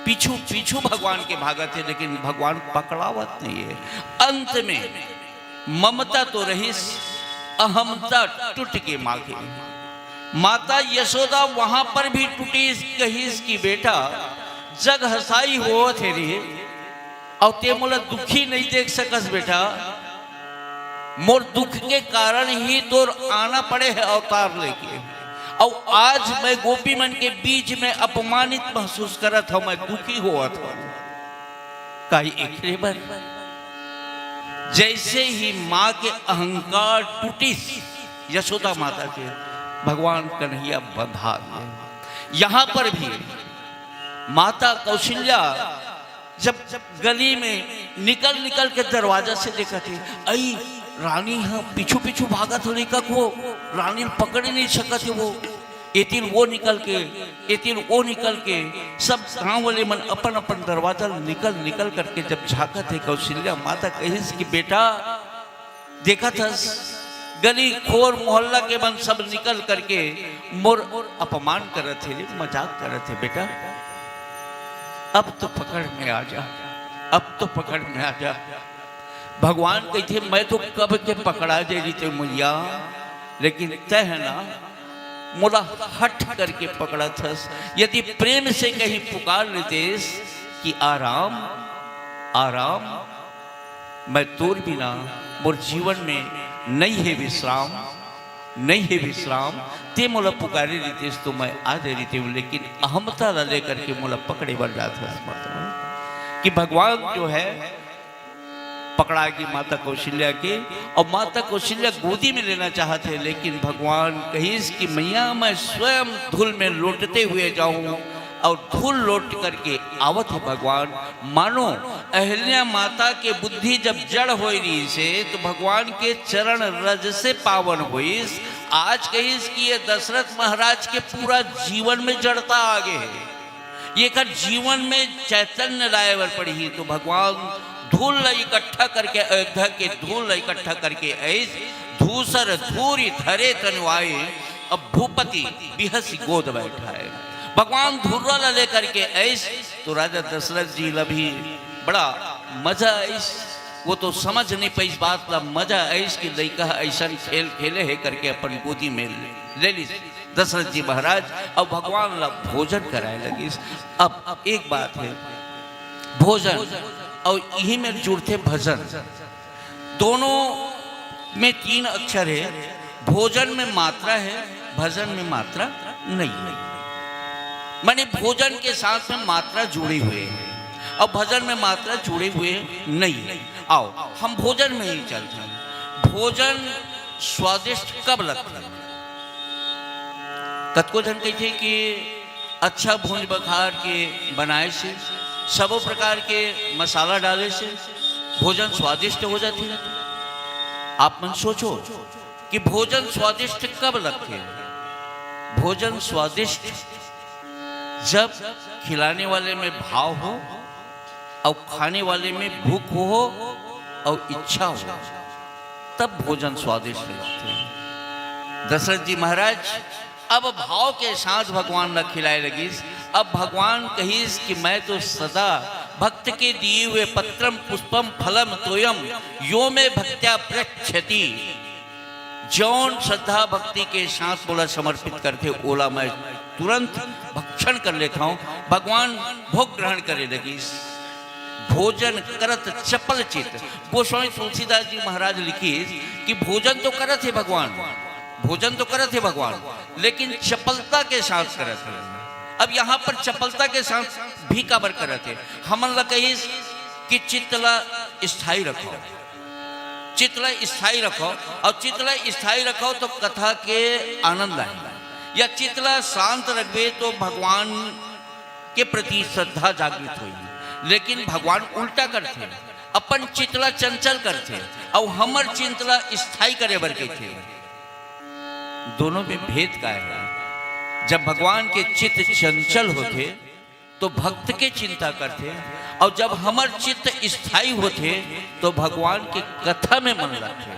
पीछू पीछू भगवान के भागत हे, लेकिन भगवान पकड़ावत नहीं हे। अंत में ममता तो रहिस, अहमता टूट के मागे। माता यशोदा वहां पर भी टूटिस, कहिस कि बेटा, जग हसाई होवत हे रे, अउ ते मोला दुखी नहीं देख सकस बेटा। मोर दुख के कारण ही तोर आना पड़े हे अवतार लेके। अउ आज मैं गोपी मन के बीच में अपमानित महसूस करत हूं, मैं दुखी होवत हूं। काई एकरे बर? जैसे ही माँ के अहंकार टूटिस यशोदा माता के, भगवान कन्हैया बंधा गए। यहाँ पर भी माता कौशल्या जब गली में निकल निकल के दरवाजा से देखत हे, अई रानी ह पीछू पीछू भागत हो, लेका को रानी ल पकड़ नहीं सकत हे वो। एतिल वो निकल के, एतिल वो निकल के, सब गांव वाले मन अपन अपन दरवाजा ल निकल निकल करके जब झांकत हे, कौशल्या माता कहिस कि बेटा, देखत हस, गली खोर मोहल्ला के मन सब निकल करके मोर अपमान करत हे रे, मजाक करत हे बेटा। अब तो पकड़ में आ जा, अब तो पकड़ में आ जा। भगवान कहिथे, मैं तो कब के पकड़ा दे रहितेंव मैया, लेकिन तैं ह ना मोला हट करके पकड़त हस। यदि प्रेम से कहीं पुकार लेतेस कि आराम, आराम, मैं तोर बिना मोर जीवन में नहीं हे विश्राम, नहीं हे विश्राम, ते मोला पुकारे रहितेस तो मैं आ दे रहितेंव, लेकिन अहमता ला लेकर के मोला पकड़े बर जात हस माता। कि भगवान जो है पकड़ा गे माता कौशल्या के, अउ माता कौशल्या गोदी में लेना चाहत हे, लेकिन भगवान कहिस कि मैया मैं स्वयं धूल में लोटते हुए जाऊं, अउ धूल लोट करके आवत हे भगवान। मानो अहिल्या माता के बुद्धि जब जड़ होय रहिस हे, तो भगवान के चरण रज से पावन होइस। आज कहिस कि ये दशरथ महाराज के पूरा जीवन में जड़ता आ गे हे, ये एकर जीवन में चैतन्य लाए बर पड़ही। तो भगवान धूल ला इकट्ठा करके, अयोध्या के धूल ला इकट्ठा करके अइस, धूसर धूरि धरे तनु आए, अब भूपति बिहसि गोद बैठाए। भगवान धुर्रा ला लेकर के अइस, तो राजा दशरथ जी ला भी बड़ा मजा आइस। वो तो समझ नहीं पाइस बात ला, मजा आइस कि लइका ह अइसन खेल खेले हे करके अपन गोदी में ले, ले लिस दशरथ जी महाराज, अउ भगवान ला भोजन कराए लगिस। अब एक बात है, भोजन अउ इही में जुड़थे भजन। दोनों में तीन अक्षर है। भोजन में मात्रा है, भजन में मात्रा नहीं है। माने भोजन के साथ में मात्रा जुड़े हुए है और भजन में मात्रा जुड़े हुए नहीं है। आओ, हम भोजन में ही चलते हैं। भोजन स्वादिष्ट कब लगता है? कतको झन कहिथे कि अच्छा भूंज बघार के बनाए से, सबो प्रकार के मसाला डाले से भोजन स्वादिष्ट हो जाथे। आप मन सोचो कि भोजन स्वादिष्ट कब लगथे? भोजन स्वादिष्ट जब खिलाने वाले में भाव हो और खाने वाले में भूख हो और इच्छा हो, तब भोजन स्वादिष्ट लगथे। दशरथ जी महाराज अब भाव के साथ भगवान ला खिलाए लगिस। अब भगवान कहिस कि मैं तो सदा भक्त के दिए हुए पत्रम पुष्पम फलम तोयम यो में भक्त्या पृच्छति, जौन श्रद्धा भक्ति के साथ मोला समर्पित करथे, ओला मैं तुरंत भक्षण कर लेता हूँ। भगवान भोग ग्रहण करे लगिस। भोजन करत चपल चित। गोस्वामी तुलसीदास जी महाराज लिखिस कि भोजन तो करत हे भगवान, भोजन तो करत हे भगवान, लेकिन चपलता के साथ करत हे। अब यहाँ पर चपलता के साथ भी काबर करत हे? हमन ला कहिस कि चित्त ला स्थायी रखो, चित्त ला स्थायी रखो, और चित्त ला स्थायी रखो तो कथा के आनंद आए, या चित्त ला शांत रखबे तो भगवान के प्रति श्रद्धा जागृत होई। लेकिन भगवान उल्टा करथे, अपन चित्त ला चंचल करथे, अउ हमर चित्त ला स्थायी करे बर कहिथे। दोनों में भेद का है? जब भगवान के चित्त चंचल होथे, तो भक्त के चिंता करथे, और जब हमर चित्त स्थायी होथे, तो भगवान के कथा में मन लगथे,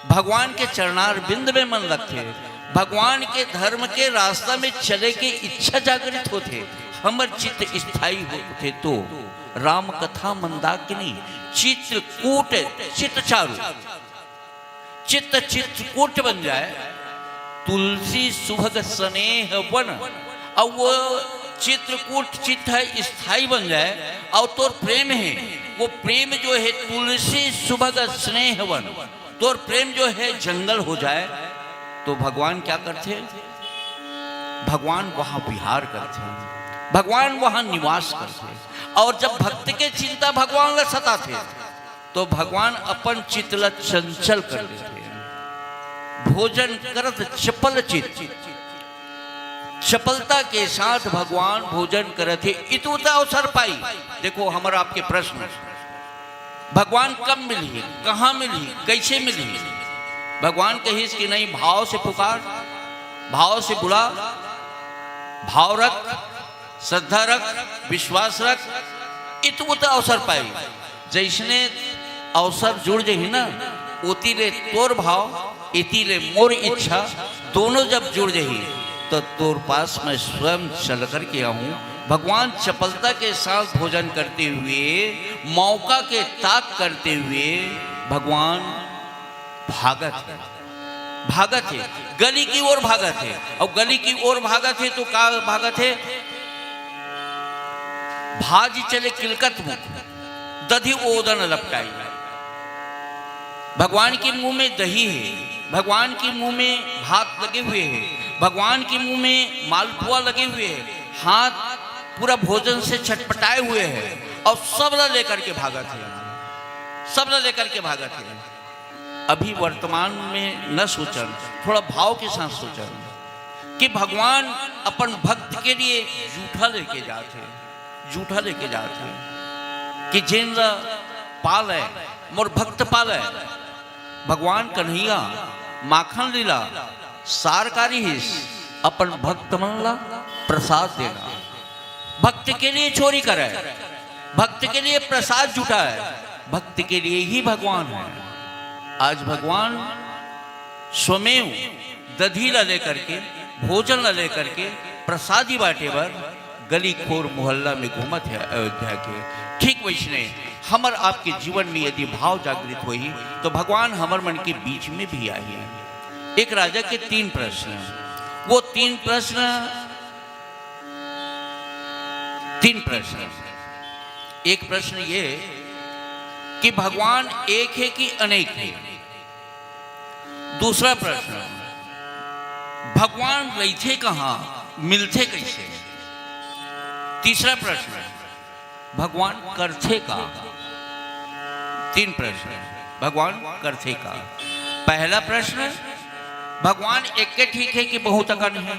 भगवान के चरणार बिंद में मन लगथे, भगवान के धर्म के रास्ता में चले के इच्छा जागृत होथे। हमर चित्त स्थायी होथे तो राम कथा मंदाकिनी, चित्रकूट चित चारु, चित्त चित्रकूट बन जाए, तुलसी सुभग स्नेह वन। अब वो चित्रकूट चित्त है, स्थायी बन जाए, और तोर प्रेम है, वो प्रेम जो है तुलसी सुभग स्नेह वन, तोर प्रेम जो है जंगल हो जाए, तो भगवान क्या करथे? भगवान वहाँ विहार करथे, भगवान वहाँ निवास करथे। और जब भक्त के चिंता भगवान ला सताथे, तो भगवान अपन चित्त ला चंचल कर देथे। भोजन करत चपल चित, चपलता के साथ भगवान भोजन करत हे, इतुता अवसर पाई। देखो, हमर आपके प्रश्न, भगवान कब मिलही, कहाँ मिलही, कैसे मिलही? भगवान कहिस कि नहीं, भाव से पुकार, भाव से बुला, भाव रख, श्रद्धा रख, विश्वास रख, इतुता अवसर पाई। जैसने अवसर जुड़ जही ना, ओती ले तोर भाव, इती ले मोर इच्छा, दोनों जब जुड़ जही, तो तोर पास मैं स्वयं चल करके आऊं। भगवान चपलता के साथ भोजन करते हुए, मौका के ताक करते हुए भगवान भागत हे, भागत हे, गली की ओर भागत हे। और गली की ओर भागत हे तो का भागत हे? भाजी चले किलकत मुख, दधी ओदन लपटाई। भगवान के मुंह में दही है, भगवान के मुंह में भात लगे हुए हैं, भगवान के मुंह में मालपुआ लगे हुए हैं, हाथ पूरा भोजन से छटपटाए हुए हैं, और सबला लेकर के भागत है, सबला लेकर के भागत है। अभी वर्तमान में न सोचन, थोड़ा भाव के साथ सोचन कि भगवान अपन भक्त के लिए जूठा लेके जात हे, जूठा लेके जात हे कि जेन ला पाले, मोर भक्त पाले। भगवान कन्हैया माखन लीला सार का रिहिस, अपन भक्त मन ला प्रसाद देना। भक्त के लिए चोरी करे, भक्त के लिए प्रसाद जुटाए, भक्त के लिए ही भगवान है। आज भगवान स्वमेव दधी ला लेकर के, भोजन ला लेकर के, प्रसादी बांटे बर गली खोर मोहल्ला में घूमत हे अयोध्या के। ठीक वइसने हमर आपके जीवन में यदि भाव जागृत होही, तो भगवान हमर मन के बीच में भी आही। एक राजा के तीन प्रश्न, वो तीन प्रश्न, तीन प्रश्न। एक प्रश्न ये कि भगवान एक हे कि अनेक हे? दूसरा प्रश्न, भगवान रहिथे कहाँ, मिलथे कइसे? तीसरा प्रश्न, भगवान करथे का? तीन प्रश्न, भगवान करथे का? पहला प्रश्न, भगवान एके ठीक हे कि बहुत अकन हे?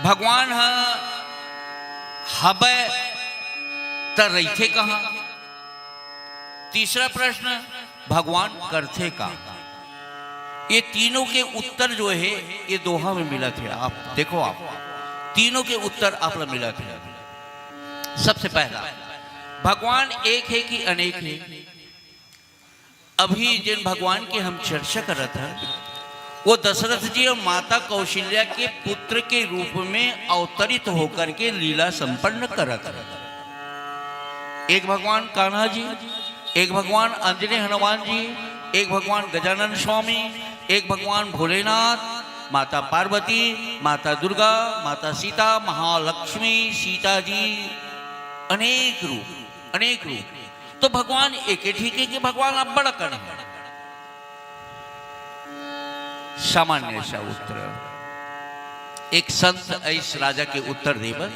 भगवान ह हबय त रहिथे कहाँ? तीसरा प्रश्न, भगवान करथे का? ये तीनों के उत्तर जो हे, ये दोहा में मिलत हे। आप देखो, आप तीनों के उत्तर आप ला मिलत हे। सबसे पहला, भगवान एक हे कि अनेक हे? अभी जिन भगवान के हम चर्चा करत हन, वो दशरथ जी और माता कौशल्या के पुत्र के रूप में अवतरित होकर के लीला संपन्न करत हन। एक भगवान कान्हा जी, एक भगवान आंजनेय हनुमान जी, एक भगवान गजानन स्वामी, एक भगवान भोलेनाथ, माता पार्वती, माता दुर्गा, माता सीता, महालक्ष्मी, सीता जी, अनेक रूप, अनेक रूप। तो भगवान एके ठीक हे कि भगवान अब्बड़ अकन हे? सामान्य सा उत्तर। एक संत अइस राजा के उत्तर देबर।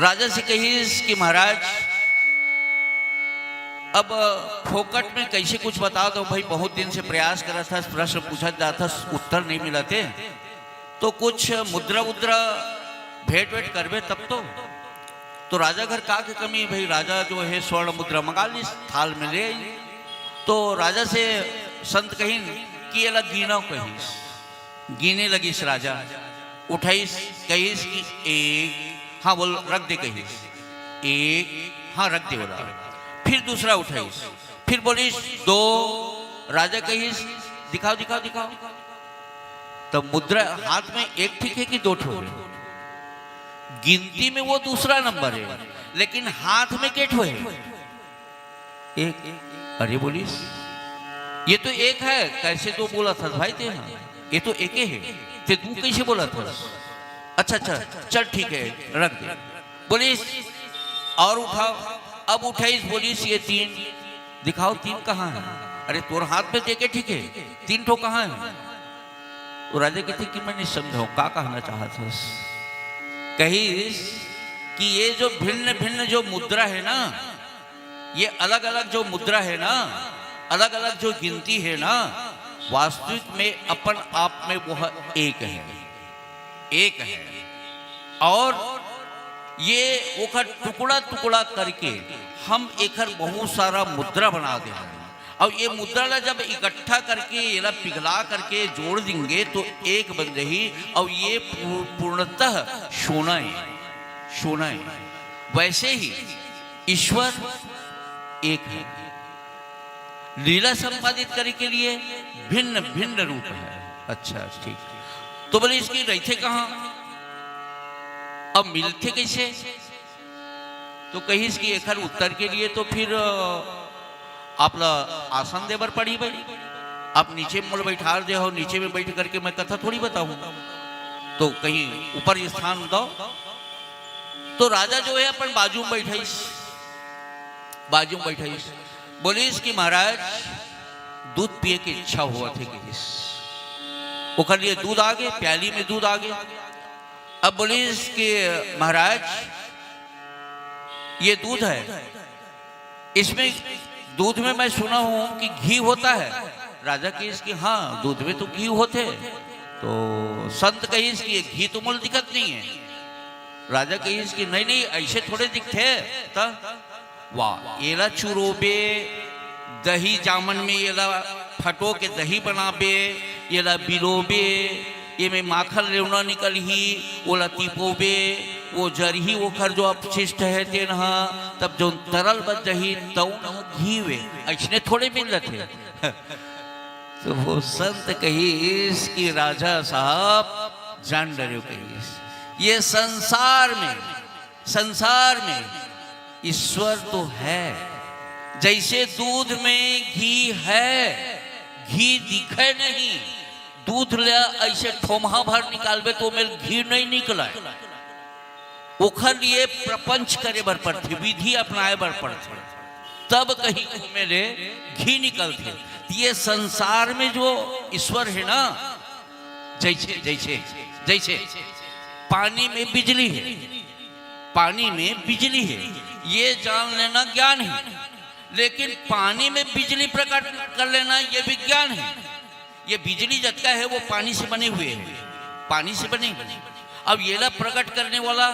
राजा से कहिस कि महाराज, अब फोकट में कइसे कुछ बता दो भाई, बहुत दिन से प्रयास करत हस, प्रश्न पूछत जात हस, उत्तर नहीं मिलत हे, तो कुछ मुद्रा उद्रा भेंट वेंट करबे तब तो। तो राजा घर का के कमी भाई, राजा जो हे स्वर्ण मुद्रा मंगा लिस, थाल में ले आई। तो राजा से संत कहिन कि एला गिनव कहिस। गिने लगिस राजा, उठाइस, कहिस कि एक, हाँ बोल, रख दे कहिस, एक, हाँ रख दे बोला। फिर दूसरा उठाइस, फिर बोलिस दो, राजा कहिस दिखाओ, दिखाओ, दिखाओ। तो मुद्रा हाथ में एक ठीक हे कि दो ठो हे? गिनती में वो दूसरा नंबर हे, लेकिन हाथ में के ठो हे? एक। अरे बोलिस, ये तो एक हे, कइसे दो बोलत हस भाई तें? हाँ, ये तो एके हे, तें दू कइसे बोलत हस? अच्छा अच्छा, चल ठीक हे, रख दे। बोलिस और उठाओ। अब उठाइस, बोलिस ये तीन, दिखाओ तीन कहाँ हे? अरे तोर हाथ में तो एके ठीक हे, तीन ठो कहाँ हे? तो राजा कहिथे कि मैं नहीं समझाऊं, का कहना चाहत हस? कहिस कि ये जो भिन्न भिन्न जो मुद्रा हे ना, ये अलग अलग जो मुद्रा हे ना, अलग अलग जो गिनती हे ना, वास्तविक में अपन आप में वो एक हे, एक हे। और ये ओकर टुकड़ा टुकड़ा करके हम एकर बहुत सारा मुद्रा बना दे हन। अउ ये मुद्रा ला जब इकट्ठा करके, एला पिघला करके जोड़ देंगे तो एक बन जाही, अउ ये पू-, पूर्णतः सोना हे, सोना हे। वैसे ही ईश्वर एक हे। लीला संपादित करे के लिए भिन्न भिन्न रूप हे। अच्छा, ठीक। तो बोलिस कि रहिथे कहाँ, अब मिलथे कइसे? तो कहिस कि एकर उत्तर के लिए तो फिर, अ, आप ला आसन देबर पड़ही भाई। आप नीचे में मोला बैठार दे हो, नीचे में बैठ करके मैं कथा थोड़ी बताऊं, तो कहीं ऊपर स्थान दो। तो राजा जो हे अपन बाजू में बैठाइस, बाजू में बैठाइस, बोलिस कि महाराज, दूध पिए के इच्छा होवत हे कहिस। ओकर लिए दूध आगे, प्याली में दूध आगे। अब बोलिस कि महाराज, ये दूध हे, इसमें, दूध में मैं सुना हूं कि घी होता है। राजा कहिस कि हाँ, दूध में तो घी होथे। तो संत कहिस कि ये घी तो मोला दिखत नहीं हे। राजा कहिस कि नहीं नहीं, अइसे थोड़े दिखथे। त वाह, एला चुरोबे, दही जामन में एला फटो के दही बनाबे, एला बिलोबे, एमे माखन लेवना निकलही, ओला तिपोबे, वो जरही, ओखर जो अपशिष्ट हे तेन ह, तब जौन तरल बच जही, तौन ह घी वे। अइसने थोड़े मिल जाथे। तो वो संत कहिस कि राजा साहब, जान डरेव कहिस, ये संसार में, संसार में ईश्वर तो है। जैसे दूध में घी है, घी दिखे नहीं, दूध ले ऐसे ठोमहा भर निकालबे तो ओमेर घी नहीं निकले। ओखर लिए प्रपंच करे बर पड़थे, विधि अपनाए बर पड़थे, तब कहीं ओमे ले घी निकलथे। ये संसार में जो ईश्वर है ना, जैसे जैसे जैसे पानी में बिजली है, पानी में बिजली है, ये जान लेना ज्ञान है। लेकिन पानी में बिजली प्रकट कर लेना, ये विज्ञान है। ये बिजली जतका है, वो पानी से बने हुए है, पानी से बने हुए। अब येला प्रकट करने वाला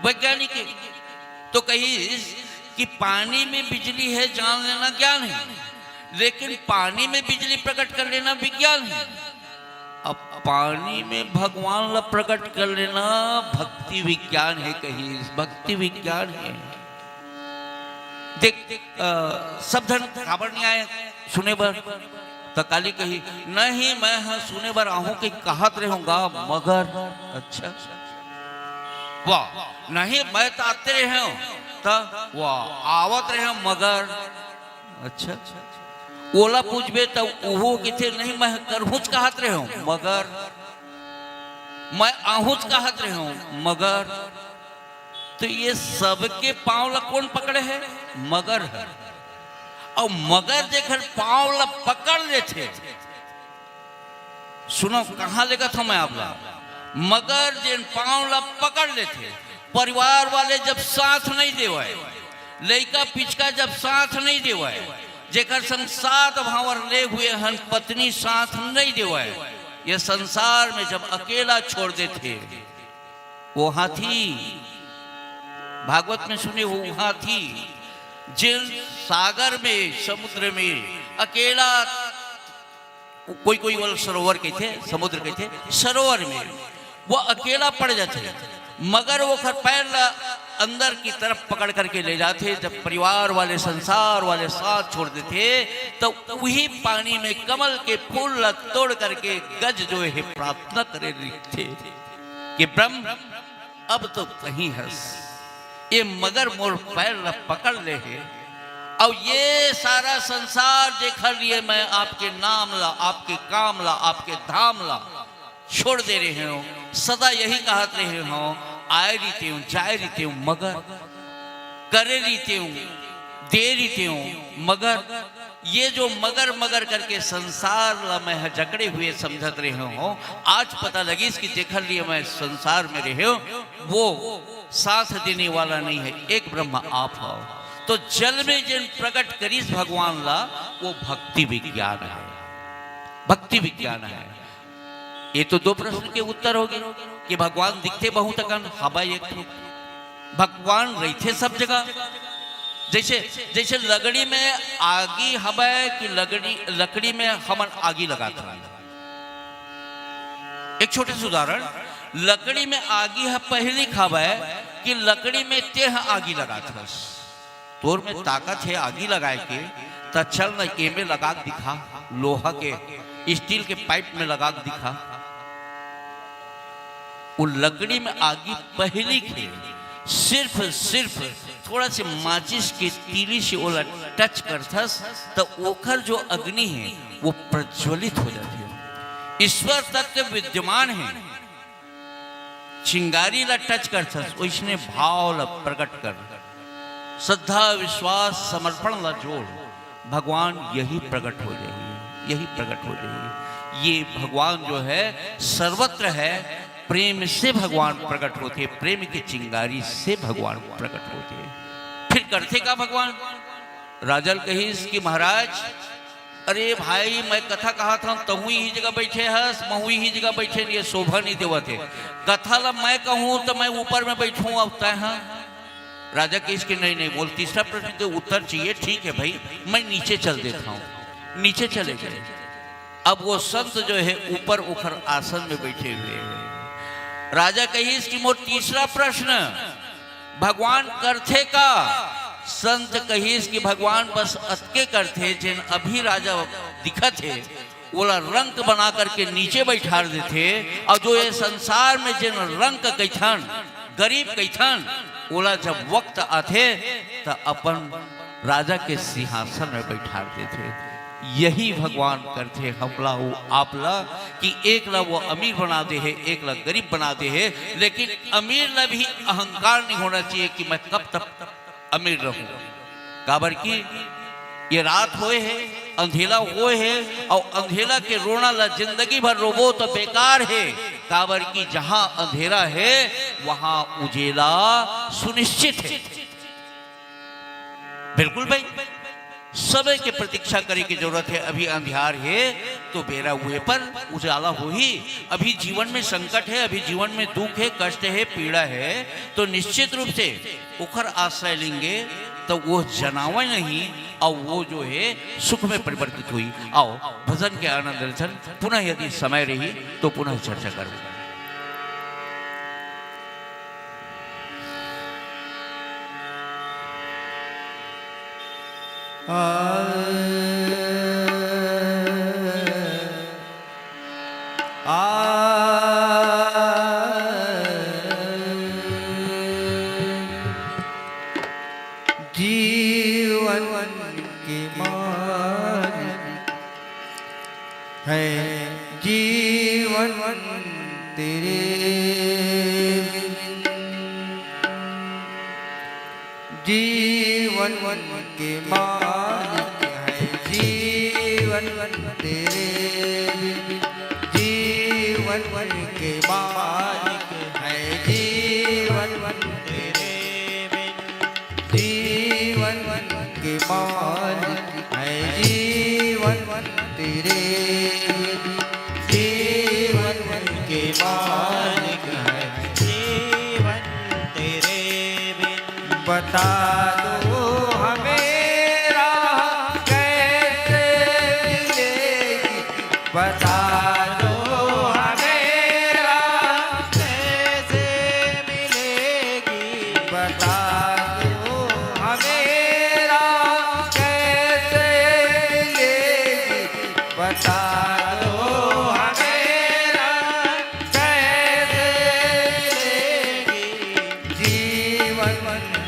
वैज्ञानिक है, तो कही कि पानी में बिजली है, जान लेना ज्ञान है, लेकिन पानी में बिजली प्रकट कर लेना विज्ञान है। अब पानी में भगवान ला प्रकट कर लेना भक्ति विज्ञान है, कही भक्ति विज्ञान है। देख, अ, सब झन काबर नहीं आए सुने बर? त काली कही, "नहीं, मैं ह सुने बर आहूं के कहत रहूंगा, मगर।" अच्छा, वाह, "नहीं, मैं त आते रहे हूं।" त वाह, "आवत रहे हूं, मगर।" अच्छा, ओला पूछबे त उहो किथे, "नहीं, मैं करहूंच कहत रहे हूं, मगर मैं आहूंच कहत रहे हूं, मगर।" तो ये सबके पांव ला कौन पकड़े है? मगर है। और मगर जेकर पांव ला पकड़ लेथे, सुनो, कहां लेगत हूं मैं आप ला, मगर जेन पांव ला पकड़ लेथे, परिवार वाले जब साथ नहीं देवय, लइका पिचका जब साथ नहीं देवय, जेकर संग सात भांवर ले हुए हन, पत्नी साथ नहीं देवय, ये संसार में जब अकेला छोड़ देथे, वो हाथी, भागवत में सुने हो, वो हाथी, जेन सागर में, समुद्र में अकेला, कोई कोई वो सरोवर कहिथे, समुद्र कहिथे, सरोवर में वो अकेला पड़ जाथे, मगर वो ओकर पैर ला अंदर की तरफ पकड़ करके ले जाथे। जब परिवार वाले, संसार वाले साथ छोड़ देथे, तो वही पानी में कमल के फूल ला तोड़ करके गज जो है प्रार्थना करे लिखथे कि ब्रह्म, अब तो कहीं हस, ये मगर मोर पैर ला पकड़ ले हे, और ये सारा संसार जेकर लिए मैं आपके नाम ला, आपके काम ला, आपके धाम ला छोड़ दे रहे हो, सदा यही कहत रहे हो, आए रहितेंव, जाए रहितेंव, मगर करे रहितेंव, दे रहितेंव, मगर ये जो मगर मगर करके संसार ला मैं ह जकड़े हुए समझत रहे हो, आज पता लगिस कि जेकर लिए मैं संसार में रहे हो, वो साथ देने वाला नहीं है, एक ब्रह्म आप हो। तो जल में जिन प्रकट करिस भगवान ला, वो भक्ति विज्ञान है, भक्ति विज्ञान है। ये तो दो प्रश्न के उत्तर हो गए कि भगवान दिखथे बहुत अकन, हवय एक ठो, भगवान रहिथे सब जगह। जैसे, जैसे लकड़ी में आगी हवय कि लकड़ी, लकड़ी में हमन आगी लगात हन। एक छोटे से उदाहरण, लकड़ी में आगी ह पहिली हवय कि लकड़ी में तेह आगी लगात हस। तोर में ताकत हे आगी लगाए के, त चल न एमे लगा के दिखा, लोहा के, स्टील के पाइप में लगा के दिखा। वो लकड़ी में आगी पहिली के सिर्फ, सिर्फ थोड़ा से माचिस के तीली से ओला टच करथस, त ओकर जो अग्नि है, वो प्रज्वलित हो जाती है। ईश्वर तत्व विद्यमान है। चिंगारी ला टच करथस, ओइसने भाव ला प्रकट कर, श्रद्धा, विश्वास, समर्पण ला जोड़, भगवान यही प्रकट हो जाही, यही प्रकट हो जाही। ये भगवान जो है, सर्वत्र है, प्रेम से भगवान प्रकट होथे, प्रेम के चिंगारी से भगवान प्रकट होथे। फिर करथे का भगवान? राजा ल कहिस कि महाराज, अरे भाई, मैं कथा कहत हंव, तहूं इही जगह बैठे हस, महूं इही जगह बैठे हंव, ये शोभा नहीं देवत हे। कथा ला मैं कहूं त मैं ऊपर में बैठूं, अब तैं ह? राजा कहिस कि नहीं, नहीं, मोला तीसरा प्रश्न के उत्तर चाहिए। ठीक है भाई, मैं नीचे चल देता हूं। नीचे चले गए। अब वो संत जो है ऊपर उखर आसन में बैठे हुए हैं। राजा कहिस कि मोर तीसरा प्रश्न, भगवान करथे का? संत कहिस कि भगवान बस अतके करथे, जेन अभी राजा दिखत हे, ओला रंक बना करके नीचे बैठार देथे, और जो ये संसार में जेन रंक कहिथन, गरीब कहिथन, ओला जब वक्त आथे, त अपन राजा के सिंहासन में बैठा देथे। यही भगवान करथे हमला अउ आपला, कि एक ला वो अमीर बना दे हे, एक ला गरीब बना दे हे, लेकिन अमीर ला भी अहंकार नहीं होना चाहिए कि मैं कब तक अमीर रहूं। काबर कि ये रात होए हे, अंधेला होए हे, अउ अंधेला के रोना ला जिंदगी भर रोबो तो बेकार हे, काबर कि जहां अंधेरा हे, वहां उजेला सुनिश्चित हे। बिल्कुल भाई, समय के प्रतीक्षा करे के जरूरत हे। अभी अंधियार हे तो बेरा उहे पर उजाला होही। अभी जीवन में संकट हे, अभी जीवन में दुख हे, कष्ट हे, पीड़ा हे, तो निश्चित रूप से ओखर आश्रय लेंगे तो वो जनावे नहीं, अउ वो जो हे सुख में परिवर्तित होही। आओ, भजन के आनंद लेथन, पुनः यदि समय रही तो पुनः चर्चा करबो। जीवन के मालिक है जीवन तेरे बिन। जीवन के मालिक है जीवन तेरे बिन। जीवन के मालिक है जीवन तेरे बिन। जीवन के मालिक है जीवन तेरे बिन। जीवन के मालिक है जीवन तेरे बिन। बता दो हमें राह कैसे मिलेगी, बता दो हमें राह कैसे मिलेगी, बता दो हमें राह कैसे मिलेगी, बता दो हमें राह कैसे मिलेगी। जीवन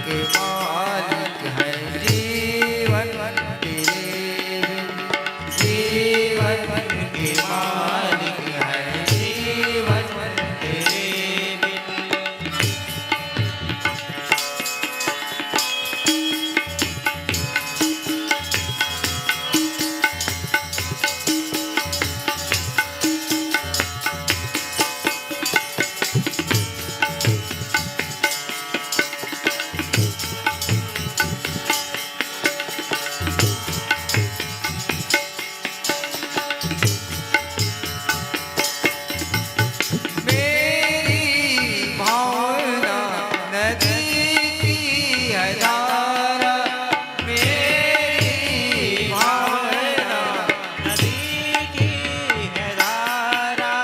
के मालिक है जीवन तेरे बिन। जीवन के मालिक है जीवन तेरे बिन। मेरी भावना नदी की है धारा, मेरी भावना नदी की है धारा।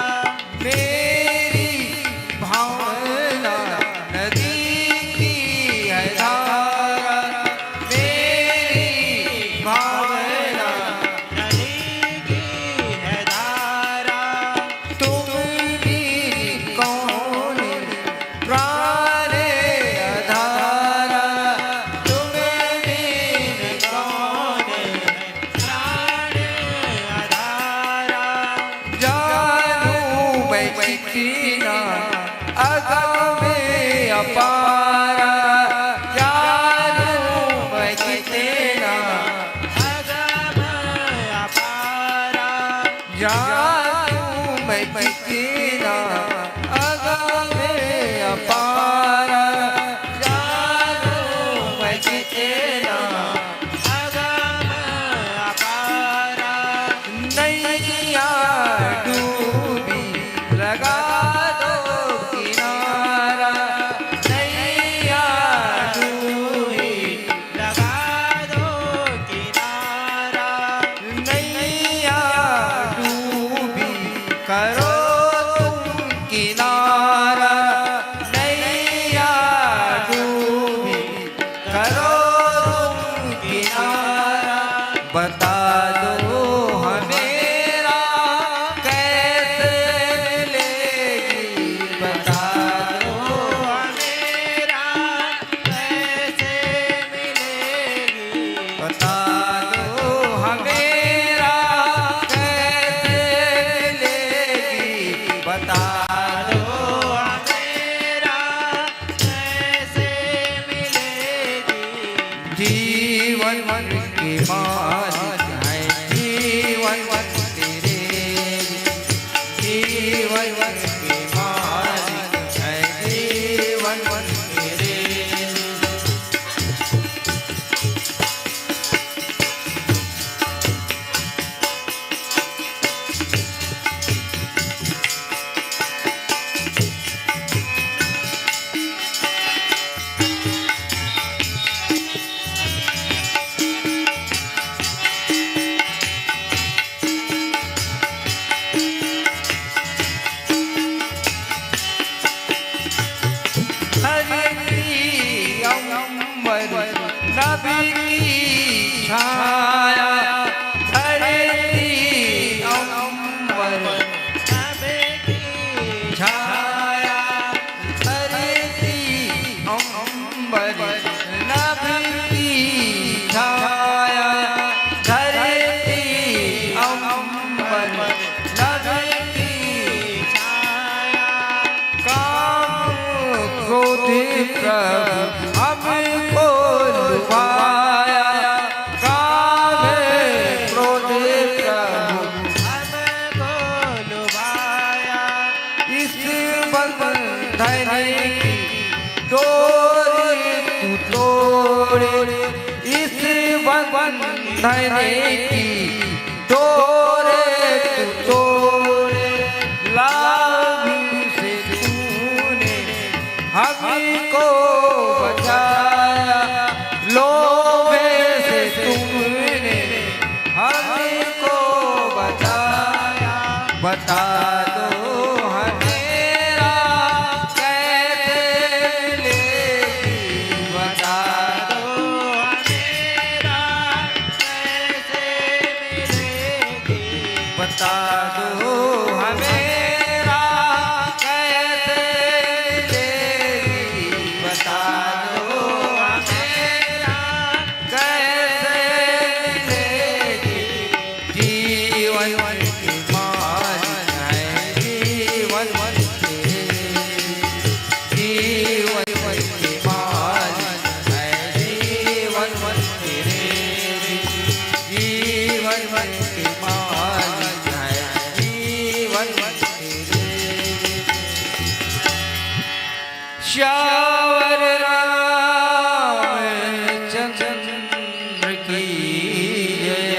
मेरी भावना नदी की है धारा, मेरी भावना नदी की है धारा। तुम बिन कौन प्राण आधारा, तुम बिन कौन प्राण आधारा। जानू मैं कितना अगम अपारा, जानू मैं कितना अगम अपारा। जानू मैं कितना अगम अपारा, जानू मैं कितना अगम अपारा। नैया डूबी लगा दो किनारा, नैया डूबी लगा दो किनारा। नैया डूबी करो तुम किनारा, नैया डूबी करो तुम किनारा। बता दो हमें राह कैसे मिलेगी, बता दो हमें राह मालिक है जीवन तेरे, जीवन के मालिक है जीवन तेरे। धरती अंबर नभ की छाया, धरती अंबर नभ की छाया, धरती अंबर नभ की छाया, धरती अंबर नभ की छाया। काम क्रोध प्रभु हमको लुभाया, काम क्रोध प्रभु हमको लुभाया। इस बंधन की डोर तू तोड़े, इस बंधन की डोर तू तोड़े। लाभ से तूने हमको बचाया, लोभ से तूने हमको बचाया। बता दो हमें राह कैसे मिलेगी, बता दो हमें राह कैसे मिलेगी, बता दो हमें राह कैसे मिलेगी, बता दो हमें राह कैसे मिलेगी। जीवन के मालिक है जीवन तेरे, जीवन के मालिक है जीवन तेरे, जीवन के मालिक है जीवन तेरे। श्यावर रामचंद्र की जय।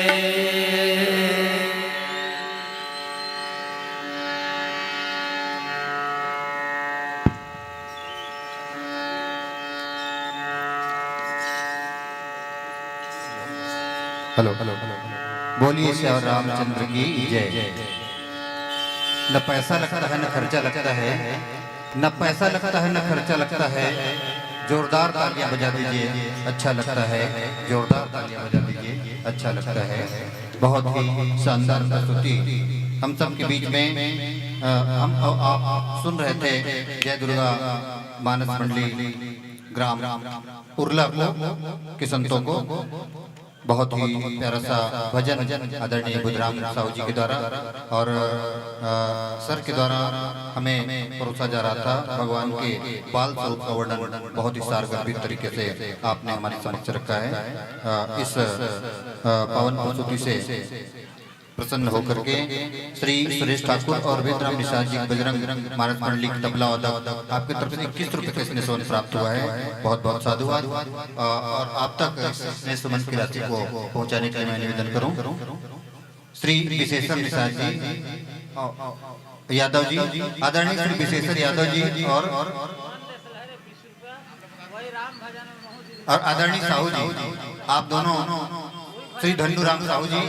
हेलो, बोलिए श्यावर रामचंद्र की जय। न पैसा लगता है, न खर्चा लगता है, न पैसा लगता है, न खर्चा लगता है। जोरदार तालियां बजा दीजिए, अच्छा लगता है। जोरदार तालियां बजा दीजिए, अच्छा लगता है। बहुत ही शानदार प्रस्तुति हम सब के बीच में। अ, हम, अ, आप सुन रहे थे जय दुर्गा मानस मंडली ग्राम उरला को, के संतों को। बहुत ही प्यारा सा भजन आदरणीय बुधराम साहू जी के द्वारा और, अ, सर के द्वारा हमें परोसा जा रहा था। भगवान के बाल स्वरूप का वर्णन बहुत ही सारगर्भित तरीके से आपने हमारे समक्ष रखा है। अ, इस, अ, पावन प्रस्तुति से प्रसन्न होकर के श्री सुरेश ठाकुर और वेदराम निषाद जी, बजरंग मानस मंडली के तबला वादक, आपकी तरफ से इक्कीस रुपए का स्नेह सुमन प्राप्त हुआ है। बहुत बहुत साधुवाद। अ, और आप तक स्नेह सुमन की राशि को पहुंचाने के लिए मैं निवेदन करूं, श्री विशेषर निषाद जी, अ, यादव जी, आदरणीय श्री विशेषर यादव जी और और आदरणीय साहू जी, आप दोनों, श्री धन्नूराम साहू जी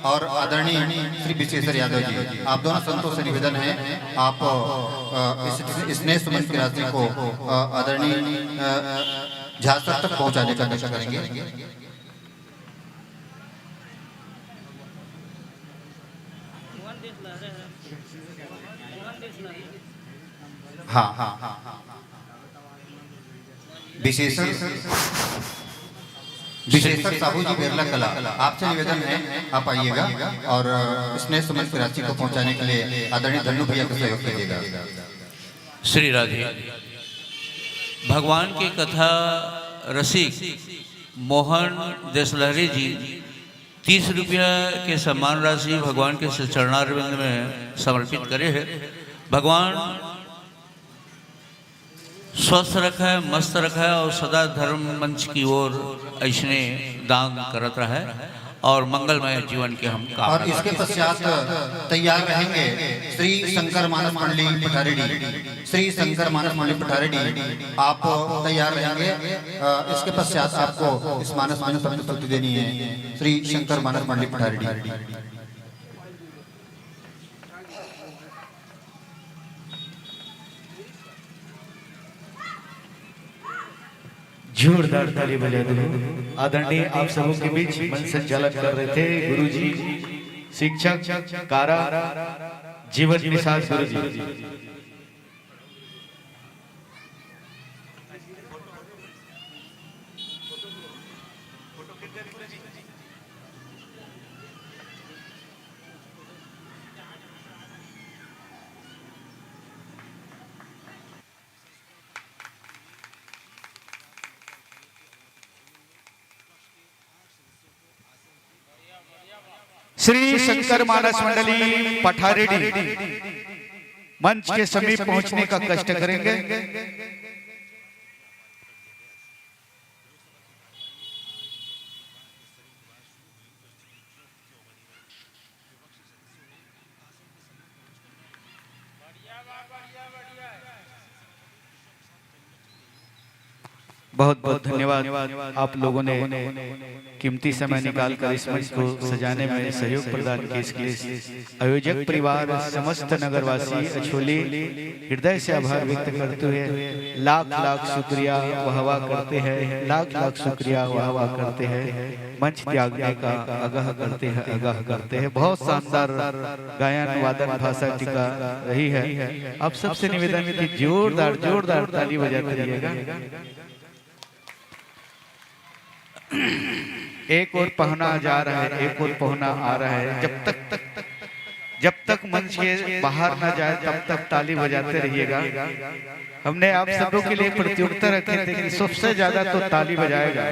और आदरणीय श्री विशेषर यादव जी, आप दोनों संतों से निवेदन है, आप, अ, इस, इस स्नेह सुमन की राशि को, अ, आदरणीय, अ, झा सर तक पहुंचाने का कष्ट करेंगे। हाँ, हाँ, हाँ, हाँ। विशेषर, विशेषर साहू जी, बेरला कला, आपसे निवेदन है, आप आइएगा और स्नेह सुमन की राशि को पहुंचाने के लिए आदरणीय धन्नू भैया को सहयोग कीजिएगा। श्री राधे। भगवान के कथा रसिक मोहन देशलहरी जी तीस रुपया के सम्मान राशि भगवान के चरणारविंद में समर्पित करे हे। भगवान स्वस्थ रखे, मस्त रखे और सदा धर्म मंच की ओर ऐसने दान करत रहे और मंगलमय जीवन के हम और कामना इसके करते हैं। पश्चात तैयार रहेंगे श्री शंकर मानस मंडली पठारेडी। श्री शंकर मानस मंडली पठारेडी, आप तैयार रहेंगे। अ, इसके पश्चात आपको इस मानस मंडली पर प्रस्तुति देनी है। श्री शंकर मानस मंडली पठारेडी। जोरदार ताली बजा दो। आदरणीय, आप सबों के बीच मंच संचालन कर रहे थे गुरुजी, शिक्षक, कारा, जीवन निषाद गुरुजी। श्री शंकर मानस मंडली पठारेडी मंच के समीप पहुंचने का कष्ट करेंगे। बहुत बहुत धन्यवाद, आप लोगों ने कीमती समय निकालकर इस मंच को सजाने में सहयोग प्रदान किए, इसके लिए आयोजक परिवार, समस्त नगरवासी, अछोली हृदय से आभार व्यक्त करते हुए लाख लाख शुक्रिया, वाह वाह करते हैं, लाख लाख शुक्रिया, वाह वाह करते हैं। मंच त्यागने का आगाह करते हैं, आगाह करते हैं। बहुत शानदार गायन वादन भाषा टीका रही है। आप सबसे निवेदन है कि जोरदार, जोरदार ताली बजाते रहिएगा। एक ओर पहुना जा रहा है, एक ओर पहुना आ रहा है। जब तक, जब तक मंच के बाहर ना जाए, तब तक ताली बजाते रहिएगा। हमने आप सबों के लिए प्रतियोगिता रखे थे कि सबसे ज्यादा तो ताली बजाएगा।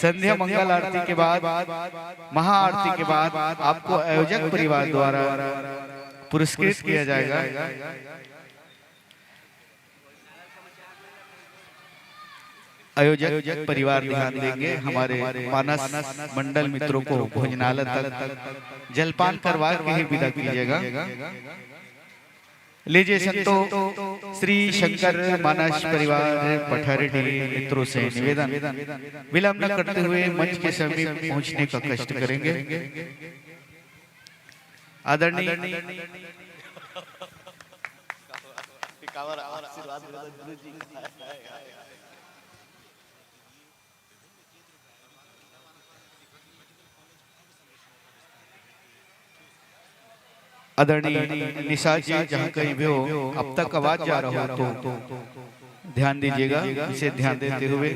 संध्या मंगल आरती के बाद, महाआरती के बाद आपको आयोजक परिवार द्वारा पुरस्कृत किया जाएगा। आयोजक परिवार ध्यान देंगे, हमारे मानस मंडल मित्रों को भोजनालय तक जलपान करवा के ही विदा कीजिएगा। लीजिए संतो, श्री शंकर मानस परिवार पठारेडी मित्रों से निवेदन, विलंब न करते हुए मंच के समीप पहुंचने का कष्ट करेंगे। आदरणीय आदरणीय निशा जी, जहाँ कहीं भी हो, अब तक आवाज जा रहा हो तो ध्यान दीजिएगा। इसे ध्यान देते हुए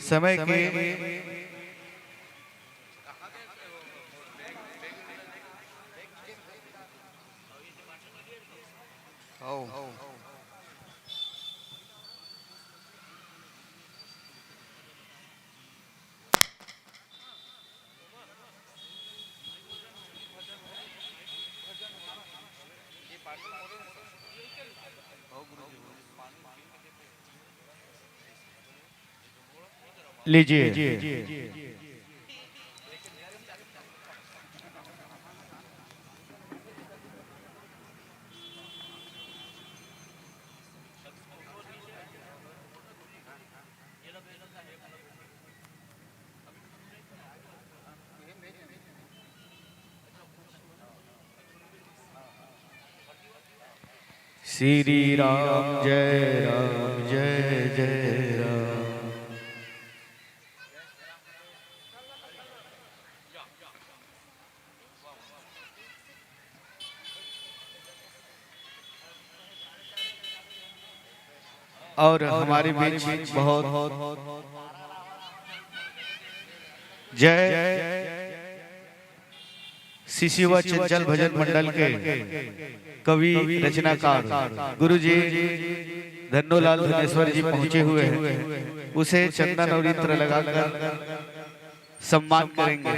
समय के लीजिए। श्री राम जय राम जय जय राम। और हमारे बीच बहुत जय शिशिवा चंचल भजन मंडल के कवि रचनाकार गुरुजी धन्नूलाल धनेश्वर जी पहुंचे हुए हैं, उसे चंदन और इत्र लगाकर सम्मान करेंगे।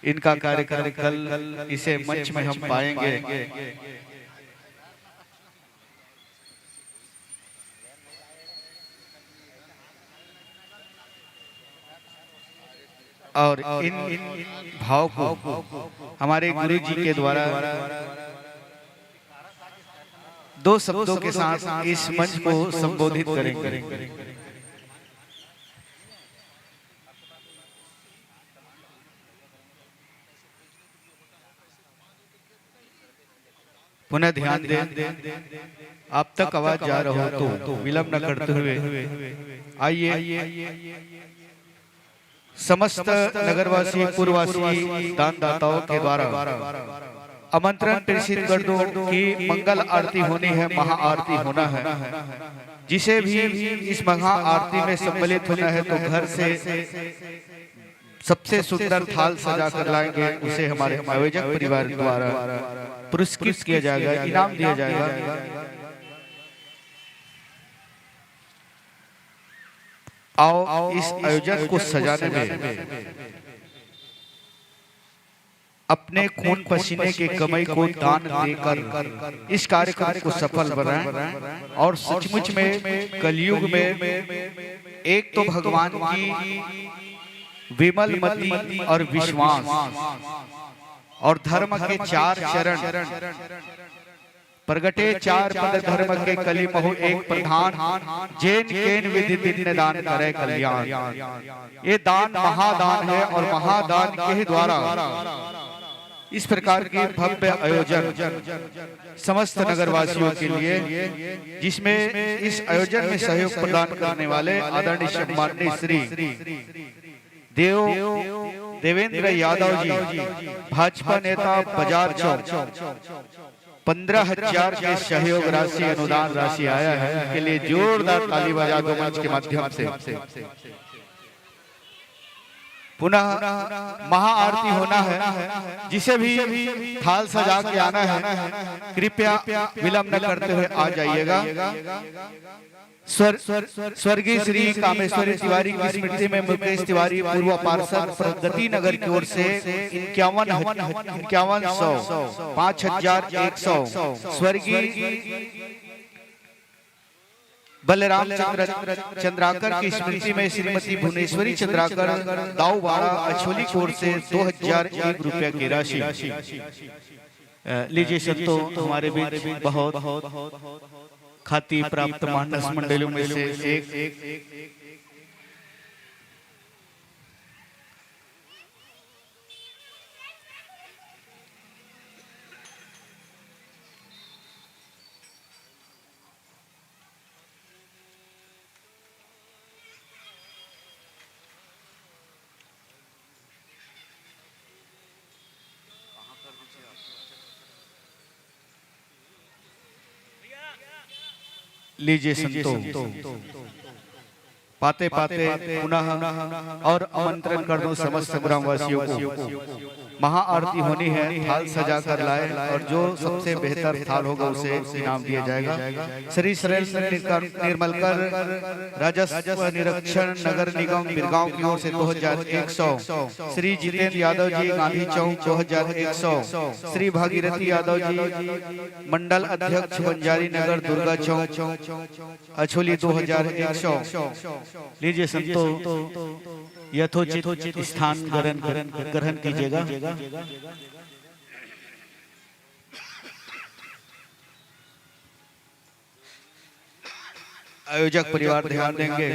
इनका कार्यक्रम कल इसे मंच में हम पाएंगे। और इन भाव को हमारे गुरु जी के द्वारा दो शब्दों के साथ इस मंच को संबोधित करेंगे। पुनः ध्यान दें, आप तक आवाज जा रहा हो तो विलंब न करते हुए आइए। समस्त नगरवासी, पुरवासी, दानदाताओं के द्वारा आमंत्रण प्रेषित कर दो कि मंगल आरती होनी है, महाआरती होना है। जिसे भी इस महा आरती में सम्मिलित होना है तो घर से सबसे सुंदर थाल सजा कर लाएंगे, उसे हमारे आयोजक परिवार द्वारा पुरस्कृत किया जाएगा, इनाम दिया जाएगा। आओ, इस आयोजन को सजाने में अपने खून पसीने के कमाई को दान देकर इस कार्यक्रम को सफल बनाएं और सचमुच में कलयुग में एक तो भगवान की विमल मति और विश्वास और धर्म के चार चरण, प्रगटे चार पद धर्म के, कली महु एक प्रधान, जेन केन विधि दिन दान करे कल्याण। ये दान महादान है और महादान के द्वारा इस प्रकार की भव्य आयोजन समस्त नगरवासियों के लिए, जिसमें इस आयोजन में सहयोग प्रदान करने वाले आदरणीय सम्माननीय श्री देव देवेंद्र यादव जी, भाजपा नेता, बाजार चौक, पन्द्रह हजार के सहयोग राशि, अनुदान राशि आया है, उनके लिए जोरदार ताली बजा दो मंच के माध्यम से। पुनः महाआरती होना है, जिसे भी थाल सजा के आना है, कृपया विलंब न करते हुए आ जाइएगा। स्वर-, स्वर्गीय श्री कामेश्वरी तिवारी की स्मृति में मुकेश तिवारी, पूर्व पार्षद, प्रगति नगर की ओर से इक्यावन, इक्यावन सौ, पाँच हजार एक सौ। स्वर्गीय बलराम चंद्र, चंद्राकर की स्मृति में श्रीमती भुवनेश्वरी चंद्राकर, दाऊवाड़ा, अछोली की ओर से दो हजार एक रुपया की राशि। अ, लीजिए संतो, हमारे बीच बहुत ख्याति प्राप्त मानस मंडलियों में से एक लीजिए संतो, पाते पाते पुनः और आमंत्रण कर दूं समस्त ग्रामवासियों को। महाआरती होनी है, थाल सजा कर लाए और जो सबसे बेहतर थाल होगा उसे इनाम दिया जाएगा। श्री सुरेंद्र निर्मलकर, राजस्व निरीक्षण, नगर निगम बिरगांव की ओर से दो हजार एक सौ। श्री जितेंद्र यादव जी, गांधी चौक, दो हजार एक सौ। श्री भागीरथी यादव जी, मंडल अध्यक्ष, बंजारी नगर, दुर्गा चौक, अछोली, दो हजार एक सौ। लीजिए संतो, यथोचित स्थान ग्रहण, ग्रहण कीजिएगा। आयोजक परिवार ध्यान देंगे,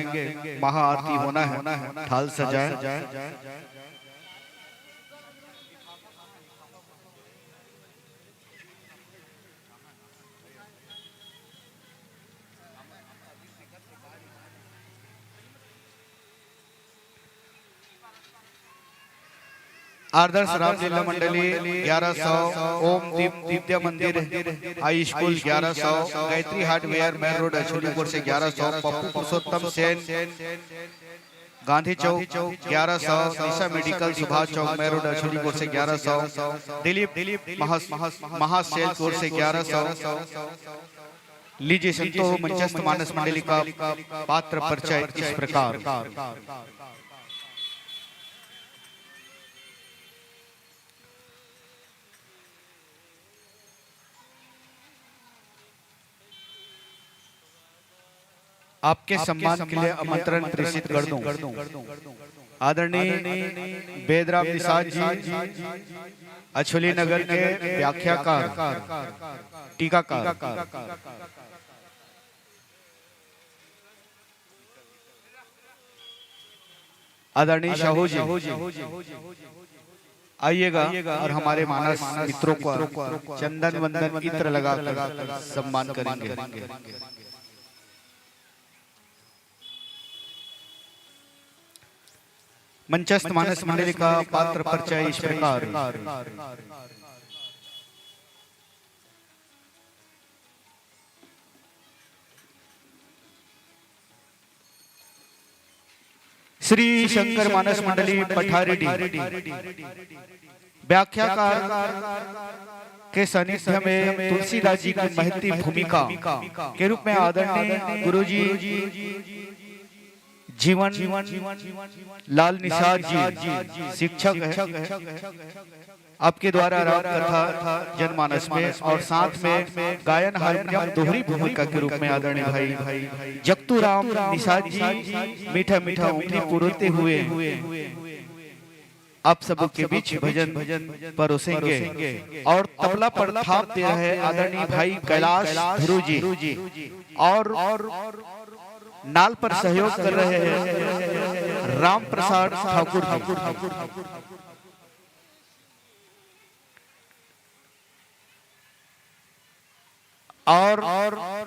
महाआरती होना है, थाल सजाए। आदर्श रामलीला मंडली ग्यारह सौ, ओम दीप विद्या मंदिर हाई स्कूल ग्यारह सौ, Gayatri hardware main road Acholi की ओर से ग्यारह सौ, पप्पू पुरुषोत्तम सेन, गांधी चौक ग्यारह सौ, निशा medical Subhash Chowk main road Acholi की ओर से ग्यारह सौ, दिलीप महा, महासेल की ओर से ग्यारह सौ। लीजिए संतो, मंचस्थ मानस मंडली का पात्र परिचय इस प्रकार। आपके सम्मान के लिए आमंत्रण प्रेषित कर दूं। आदरणीय वेदराम निषाद जी, अछोली नगर के व्याख्याकार, टीकाकार, आदरणीय साहू जी, आइएगा और हमारे मानस मित्रों का चंदन वंदन इत्र लगाकर सम्मान करेंगे। मंचस्थ मानस मंडली का पात्र परिचय इस प्रकार। श्री शंकर मानस मंडली पठारेडी, व्याख्याकार के सानिध्य में तुलसीदास जी की महती भूमिका के रूप में आदरणीय गुरुजी जीवन लाल निषाद जी शिक्षक है, आपके द्वारा राम कथा जनमानस में और साथ में गायन हारमोनियम दोहरी भूमिका के रूप में आदरणीय भाई जगतू राम निषाद जी मीठा मीठा उंगली पुरोते हुए आप सबके बीच भजन परोसेंगे और तबला पर थाप दे रहे आदरणीय भाई कैलाश ध्रुव जी और नाल पर सहयोग कर रहे हैं राम प्रसाद ठाकुर जी। और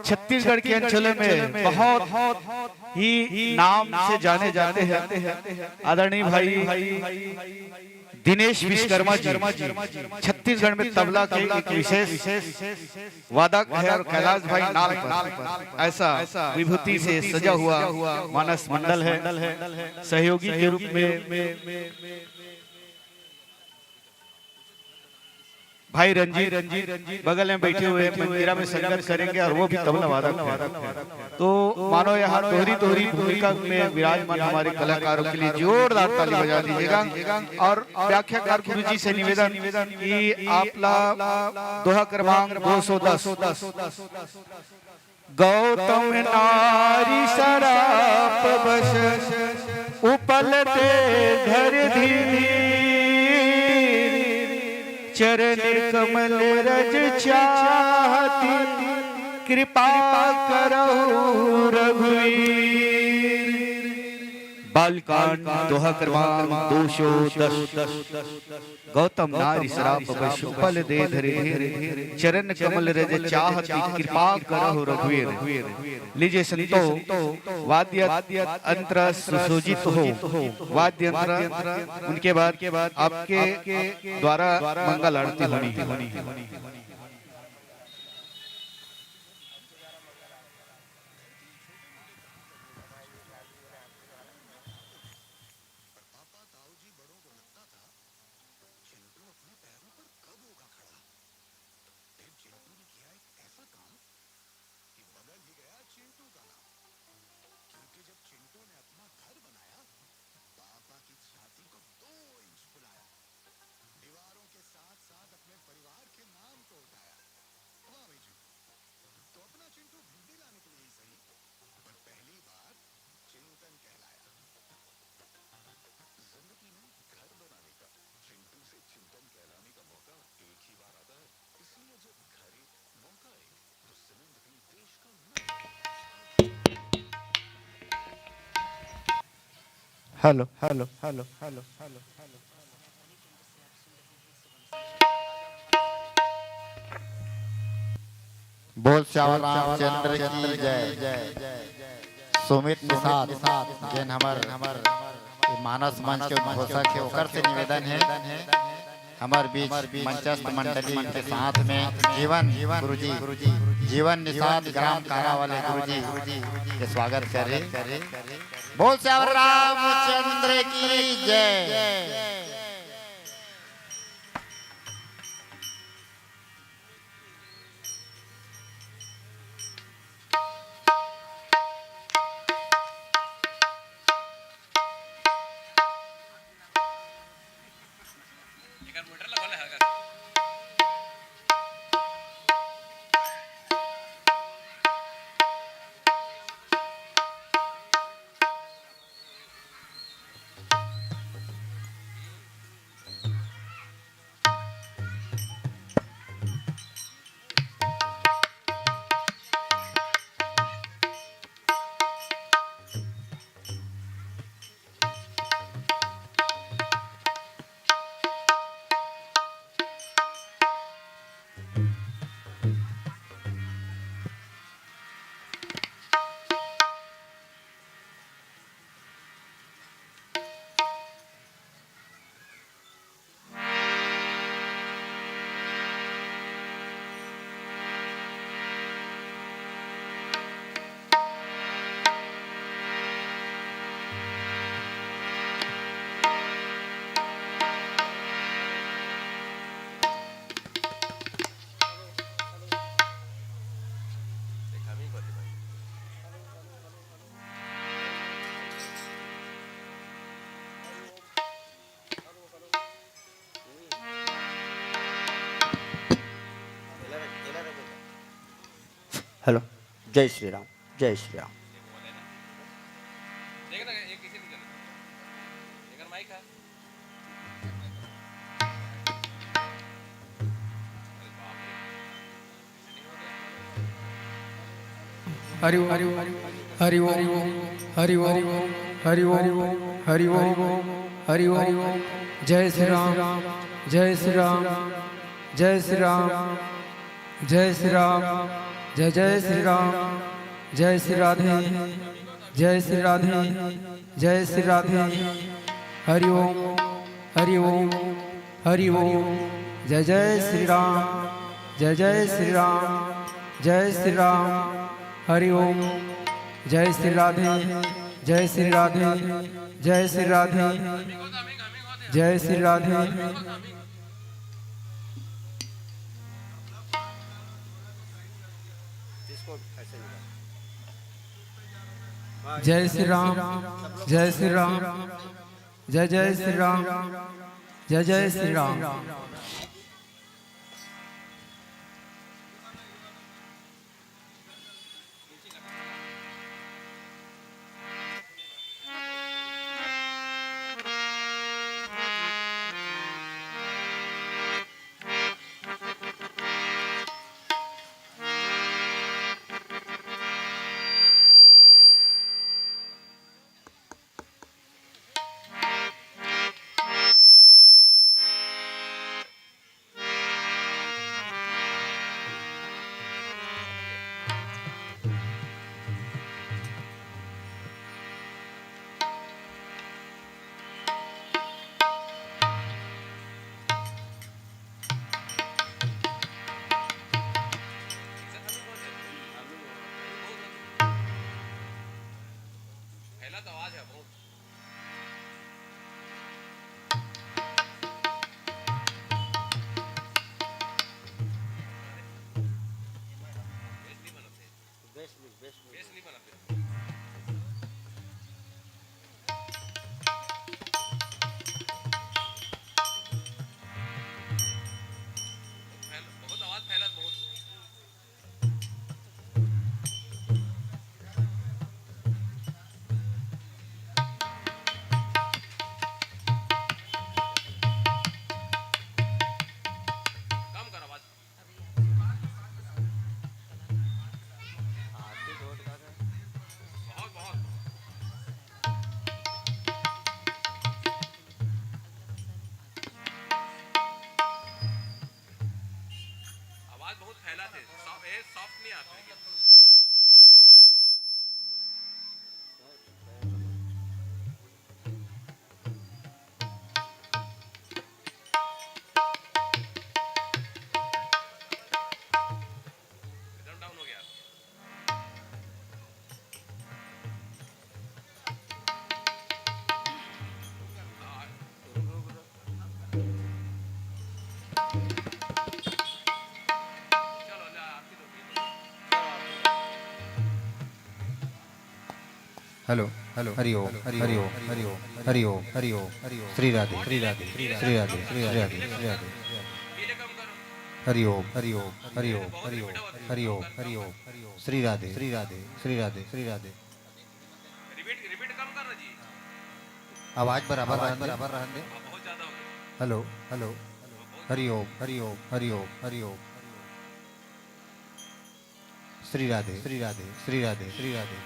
छत्तीसगढ़ के अंचलों में बहुत ही नाम से जाने जाते हैं आदरणीय भाई दिनेश विश्वकर्मा जी, छत्तीसगढ़ में तबला के एक विशेष वादक है और कैलाश भाई नाल पर ऐसा विभूति से सजा हुआ मानस मंडल है। सहयोगी के रूप में भाई रंजीत बगल में बैठे हुए हैं, मंजीरा में संगत करेंगे और वो भी तबला वादक है। तो मानो यहाँ दोहरी दोहरी भूमिका में विराजमान हमारे कलाकारों के लिए जोरदार ताली बजा दीजिएगा। और व्याख्याकार गुरु जी से निवेदन कि आपला दोहा क्रमांक दो सौ दस। गौतम नारी सराप बस उपल दे धर धीर, चरण कमल रज चाहती कृपा करहु रघुवीर। बालकांड दोहा क्रमांक दो सौ दस। गौतम नारी सराप बस उपल दे धर धीर, चरण कमल रज चाहती कृपा करहु रघुवीर। लीजिए संतो, वाद्य यंत्र सुसज्जित हो, वाद्य यंत्र, उनके बाद आपके द्वारा मंगल आरती होनी है। Hello, hello, hello, hello, hello, hello. बोल सियावर रामचंद्र की जय। सुमित निषाद, जेन हमर, हमर मानस मंच के उद्घोषक हे, ओकर से निवेदन हे, हमर बीच मंचस्थ मंडली के साथ में जीवन गुरुजी, जीवन निषाद ग्राम कारा वाले गुरुजी के स्वागत करे। बोल सियावर रामचंद्र की जय। हेलो, जय श्री राम, जय श्री राम। हरि ओम, हरि ओम, हरि ओम, हरि ओम, हरि ओम, हरि ओम, हरि ओम। जय श्री राम, जय श्री राम, जय श्री राम, जय श्री राम, जय जय श्री राम, जय श्री राधे, जय श्री राधे, जय श्री राधे। हरि ओम, हरि ओम, हरि ओम। जय जय श्री राम, जय जय श्री राम, जय श्री राम। हरि ओम। जय श्री राधे, जय श्री राधे, जय श्री राधे, जय श्री राधे। जय श्री राम, जय श्री राम, जय जय श्री राम, जय जय श्री राम। आवाज बहुत फैला थे, सॉ-, ए, सॉफ्ट नहीं आता है। एकदम डाउन हो गया। Hello, hello, Hari Om, Hari Om, Hari Om, Hari Om, Hari Om. श्री राधे, श्री राधे, श्री राधे, श्री राधे, श्री राधे। हरि ओम, हरि ओम, हरि ओम, हरि ओम, हरि ओम, हरि ओम। श्री राधे, श्री राधे, श्री राधे, श्री राधे। रिपीट, रिपीट कम कर रहा जी। आवाज बराबर रहन दे, बराबर रहन दे। बहुत ज्यादा हो गया। Hello, hello. Hari Om, Hari Om, Hari Om, Hari Om. Shri Radhe, Shri Radhe, Shri Radhe, Shri Radhe.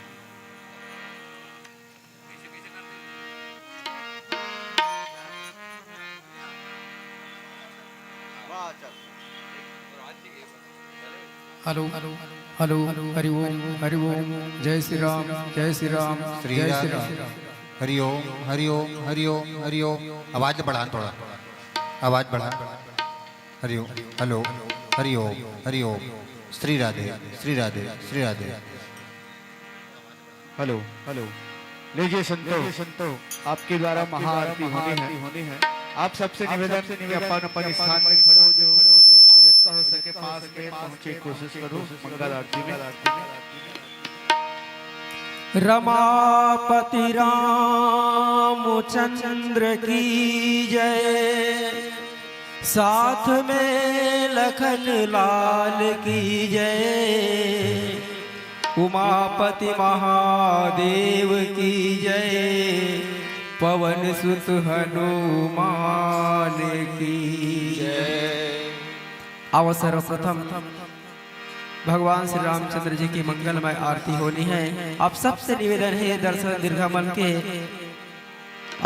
Hello, hello, Hari Om, Hari Om, जय श्री राम, जय श्री राम, श्री जय श्री राधे। राम। हरि ओम, हरि ओम, हरि ओम, हरि ओम। आवाज बढ़ान थोड़ा, आवाज बढ़ान। Hari Om, hello, Hari Om, Hari Om. Shri Radhe, Shri Radhe, Shri Radhe. Hello, hello. लीजिए संतो, लीजिए संतो, आपके द्वारा आपके द्वारा महाआरती होनी है। महाआरती होनी है। आप सबसे आप निवेदन सबसे कि निवेदन अपन कि अपन अपन स्थान स्थान में में खड़े हो जाओ। और जितना हो सके पास में पहुंचे कोशिश करो मंगल आरती में। रमापति रामचंद्र की जय, साथ में लखन लाल की जय। उमापति महादेव की जय, पवन सुत हनुमान की जय। आवा सर्वप्रथम भगवान श्री रामचंद्र जी की मंगलमय आरती होनी है। आप सबसे निवेदन है, दर्शक दीर्घा मन के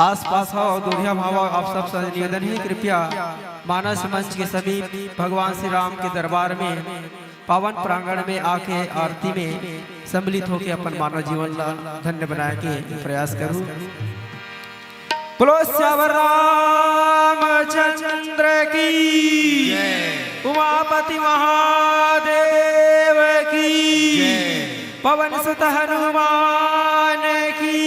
आसपास हो, दूरिया भाव, आप सबसे निवेदन है, कृपया मानस मंच के समीप भगवान श्री राम के दरबार में पावन प्रांगण में आके आरती में सम्मिलित होके अपन मानव जीवन ला धन्य बनाए के प्रयास करूं। बोलो सियावर रामचंद्र की, उमापति महादेव की, पवन सुत हनुमान की।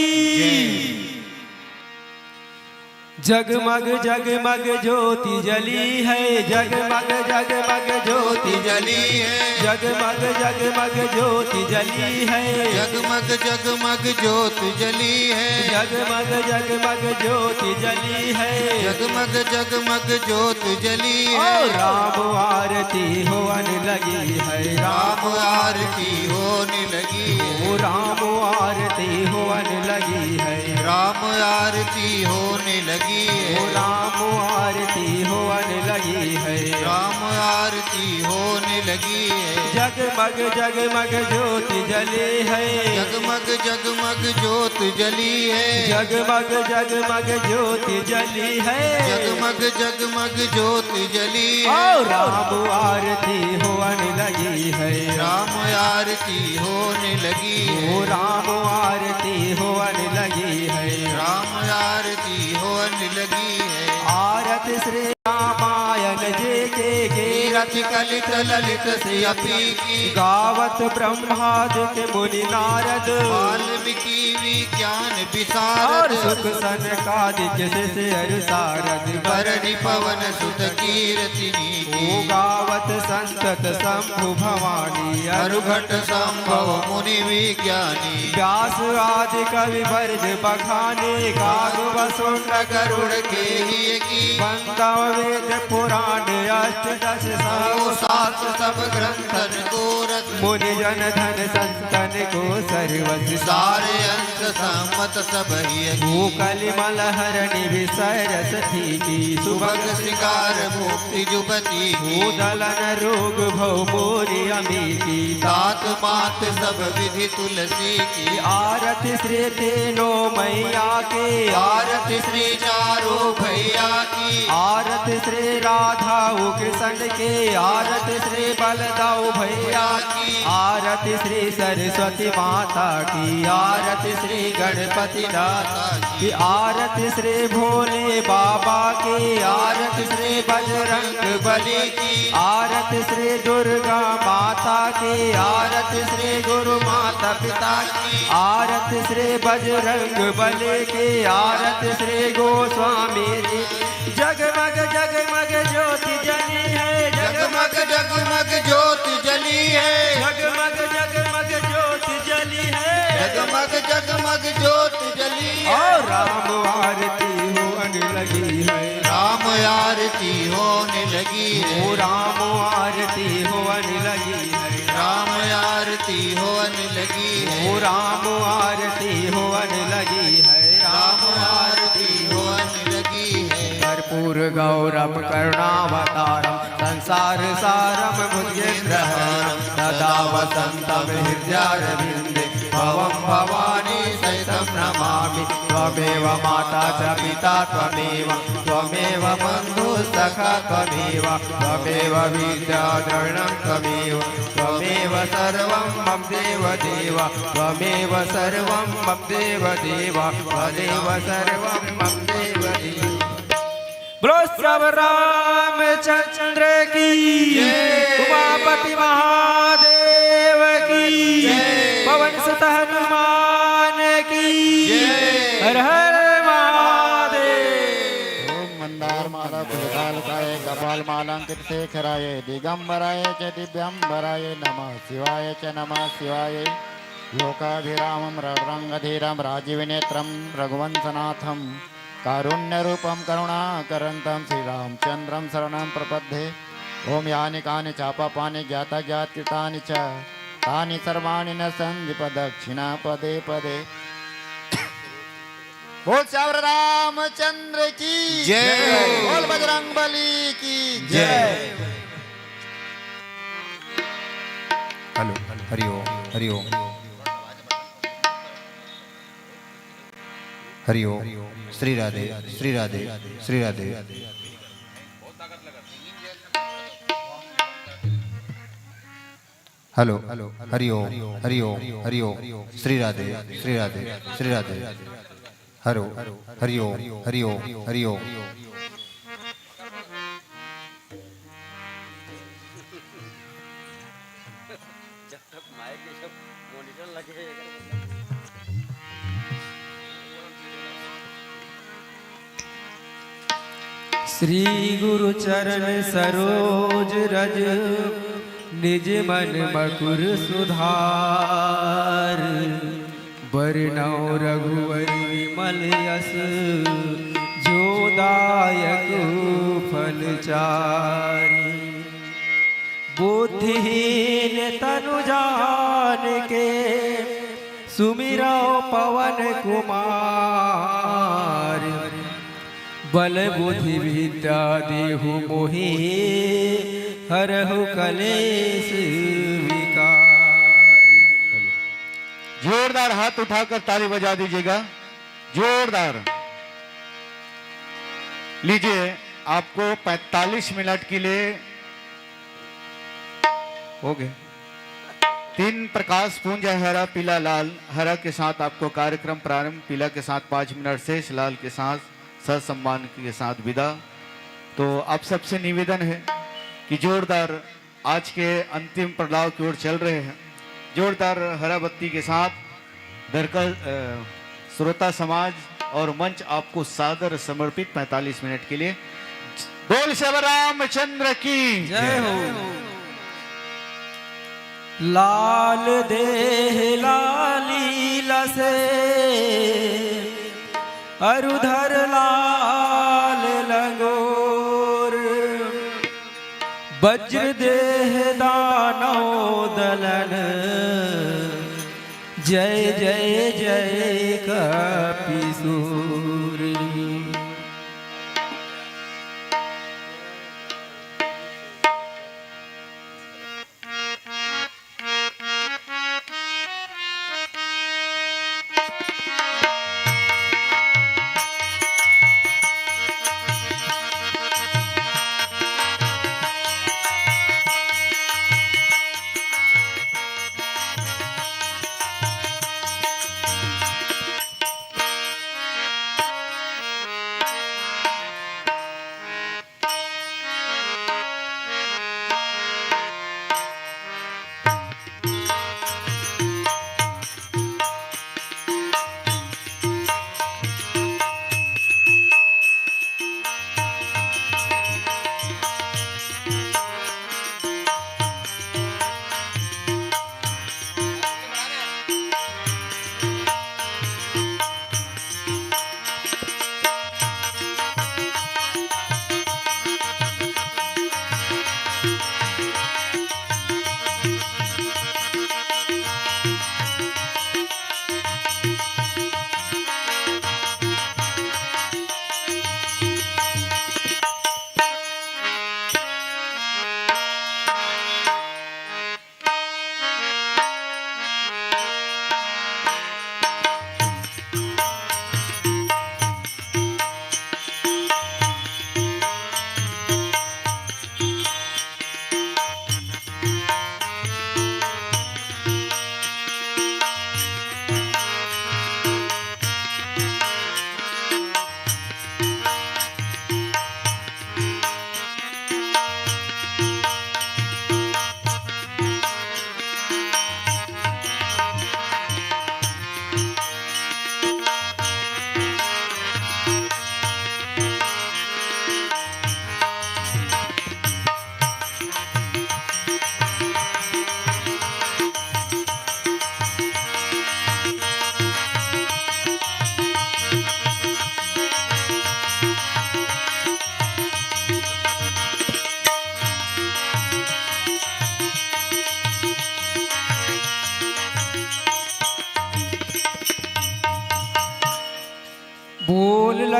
जगमग जगमग ज्योति जली है, जगमग जगमग ज्योति जली है, जगमग जगमग ज्योति जली है, जगमग जगमग ज्योति जली है, जगमग जगमग ज्योति जली है, जगमग जगमग ज्योति जली है। ओ राम आरती होवन लगी है, राम राम आरती होने लगी है, ओ राम आरती होवन लगी है, राम आरती होने लगी है, ओ राम आरती होवन लगी है। राम आरती होने लगी है। जगमग जगमग ज्योति जली है, जगमग जगमग ज्योत जली है, जगमग जगमग ज्योति जली है, जगमग जगमग ज्योत जली है। ओ राम आरती होवन लगी है, राम आरती होने लगी है, ओ राम आरती होवन लगी है। राम आरती होने लगी है। आरत श्री रामायण जी के, कीरत कलित ललित श्री अपी की, गावत ब्रह्मादि के मुनि नारद, वाल्मीकि विज्ञान विशारद, और सुख सनकादिक शिष्य अरु सारद, बरनि पवन सुत कीरति नीकी। ओ गावत संतत शंभु भवानी, अरु भट संभव मुनि विज्ञानी, व्यास आदि कवि बरज बखानी, काग वसुंड गरुड़ के ही की, वंदव वेद पुराण अष्ट दस सौ, सात सब ग्रंथन को रस, मुनि जन धन संतन को सर्वस, सारे अंश सहमत सब ही की। ओ कलिमल हरनि विषय रस थी की, सुभग शिकार मुक्ति जुपति की, ओ दलन रोग भव मोरि अमी की, तात मात सब विधि तुलसी की। आरत श्री तीनों मैया के, आरत श्री चारों भैया की, आरत श्री राधा ओ कृष्ण के, आरत श्री बलदाऊ भैया की, आरत श्री सरस्वती माता की, आरत श्री गणपति दाता की, आरत श्री भोले बाबा की, आरत श्री बजरंग बली की, आरत श्री दुर्गा माता की, आरत श्री गुरु माता पिता की, आरत श्री बजरंग बली की, आरत श्री गोस्वामी जी। जगमग जगमग ज्योति जली है, जगमग जगमग ज्योति जली है, जगमग जगमग ज्योति जली है, जगमग जगमग ज्योति जली है। ओ राम आरती होवन लगी है, राम आरती होने लगी है, ओ राम आरती होवन लगी है, राम आरती होने लगी है, ओ राम आरती होवन लगी है, राम आरती होने लगी है। कर्पूर गौरम करुणावतारम संसार सारम भुजगेंद्र हारम सदा वसंतम हृदयारविंदे भवम भवानी सहितम नमामि। त्वमेव माता च पिता त्वमेव, त्वमेव बंधु सखा त्वमेव, त्वमेव विद्या द्रविणम त्वमेव, त्वमेव सर्वम मम देव देव, त्वमेव सर्वम मम देव देव, त्वमेव सर्वम मम देव देव। बोलो सब रामचंद्र की, जय। उमापति महादेव की, जय। पवन सुत हनुमान की, जय। हर हर महादेव। ओम मंदार माला फुलकालकाय कपालमालांकृत शेखराय दिगंबराय च दिव्यंबराय नमः शिवाय च नमः शिवाय। लोकाभिरामं रणरंगधीरं राजीवनेत्रं रघुवंशनाथं कारुण्यरूपं करुणाकरन्तं श्रीरामचन्द्रं शरणं प्रपद्ये। ओम यानि कानि चापापानि ज्ञाताज्ञातकृतानि च तानि सर्वाणि नसन्ति प्रदक्षिणा पदे पदे। बोल श्यावर रामचंद्र की जय। बोल बजरंग बली की जय। Hello, Hari Om, Hari Om, Hari Om. Shri Radhe, Shri Radhe, Shri Radhe. Hello, Hari Om, Hari Om, Hari Om. Shri Radhe, Shri Radhe, Shri Radhe. Hello, Hari Om, Hari Om, Hari Om. Shri गुरु चरण सरोज रज, निज मन मकुर सुधार। बरनउँ रघुवर विमल यस, जो दायक फल चारि। बुद्धिहीन तनु जान के, सुमिरउँ पवन कुमार। बल बुद्धि विद्या देहु मोहि, हरहु कलेश विकार। जोरदार हाथ उठाकर ताली बजा दीजिएगा, जोरदार। लीजिए, आपको पैंतालीस मिनट के लिए हो गए। तीन प्रकाश पुंज है, हरा, पीला, लाल। हरा के साथ आपको कार्यक्रम प्रारंभ, पीला के साथ पाँच मिनट शेष, लाल के साथ ससम्मान के साथ विदा। तो आप सबसे निवेदन है कि जोरदार आज के अंतिम पड़ाव की ओर चल रहे हैं, जोरदार हरा बत्ती के साथ दर्शक, अ, श्रोता समाज और मंच आपको सादर समर्पित पैंतालीस मिनट के लिए। बोल श्यावर रामचंद्र की जय हो। लाल देह लाली लसे, अरु धर लाल लंगोर। वज्र देह दानव दलन, जय जय जय कपिसूर।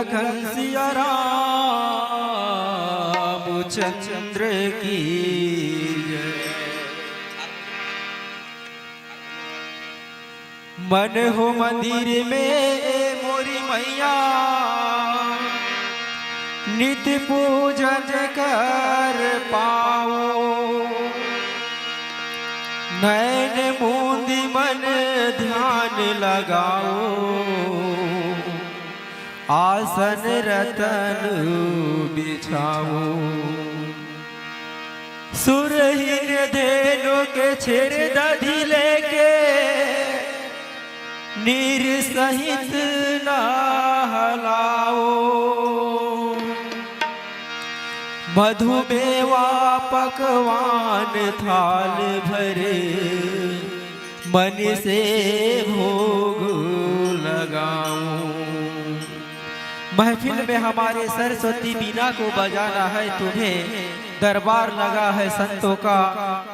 घनसिया रामचंद्र की जय। मन हो मंदिर में ए मोरी मैया, नित पूजन कर पाओ। नैन मूंदी मन ध्यान लगाओ, आसन रतन बिछाओ। सुरहीन धेनु के छेर दधि लेके, नीर सहित नहलाओ। मधुमेवा पकवान थाल भरे, मन से भोग लगाऊं। महफिल में हमारे सरस्वती बीना को बजाना है तुम्हें, दरबार लगा है संतों का,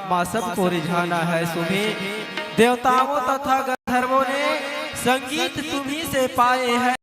माँ सबको रिझाना है तुम्हें। देवताओं तथा गंधर्वों ने संगीत तुम्ही से पाए हैं।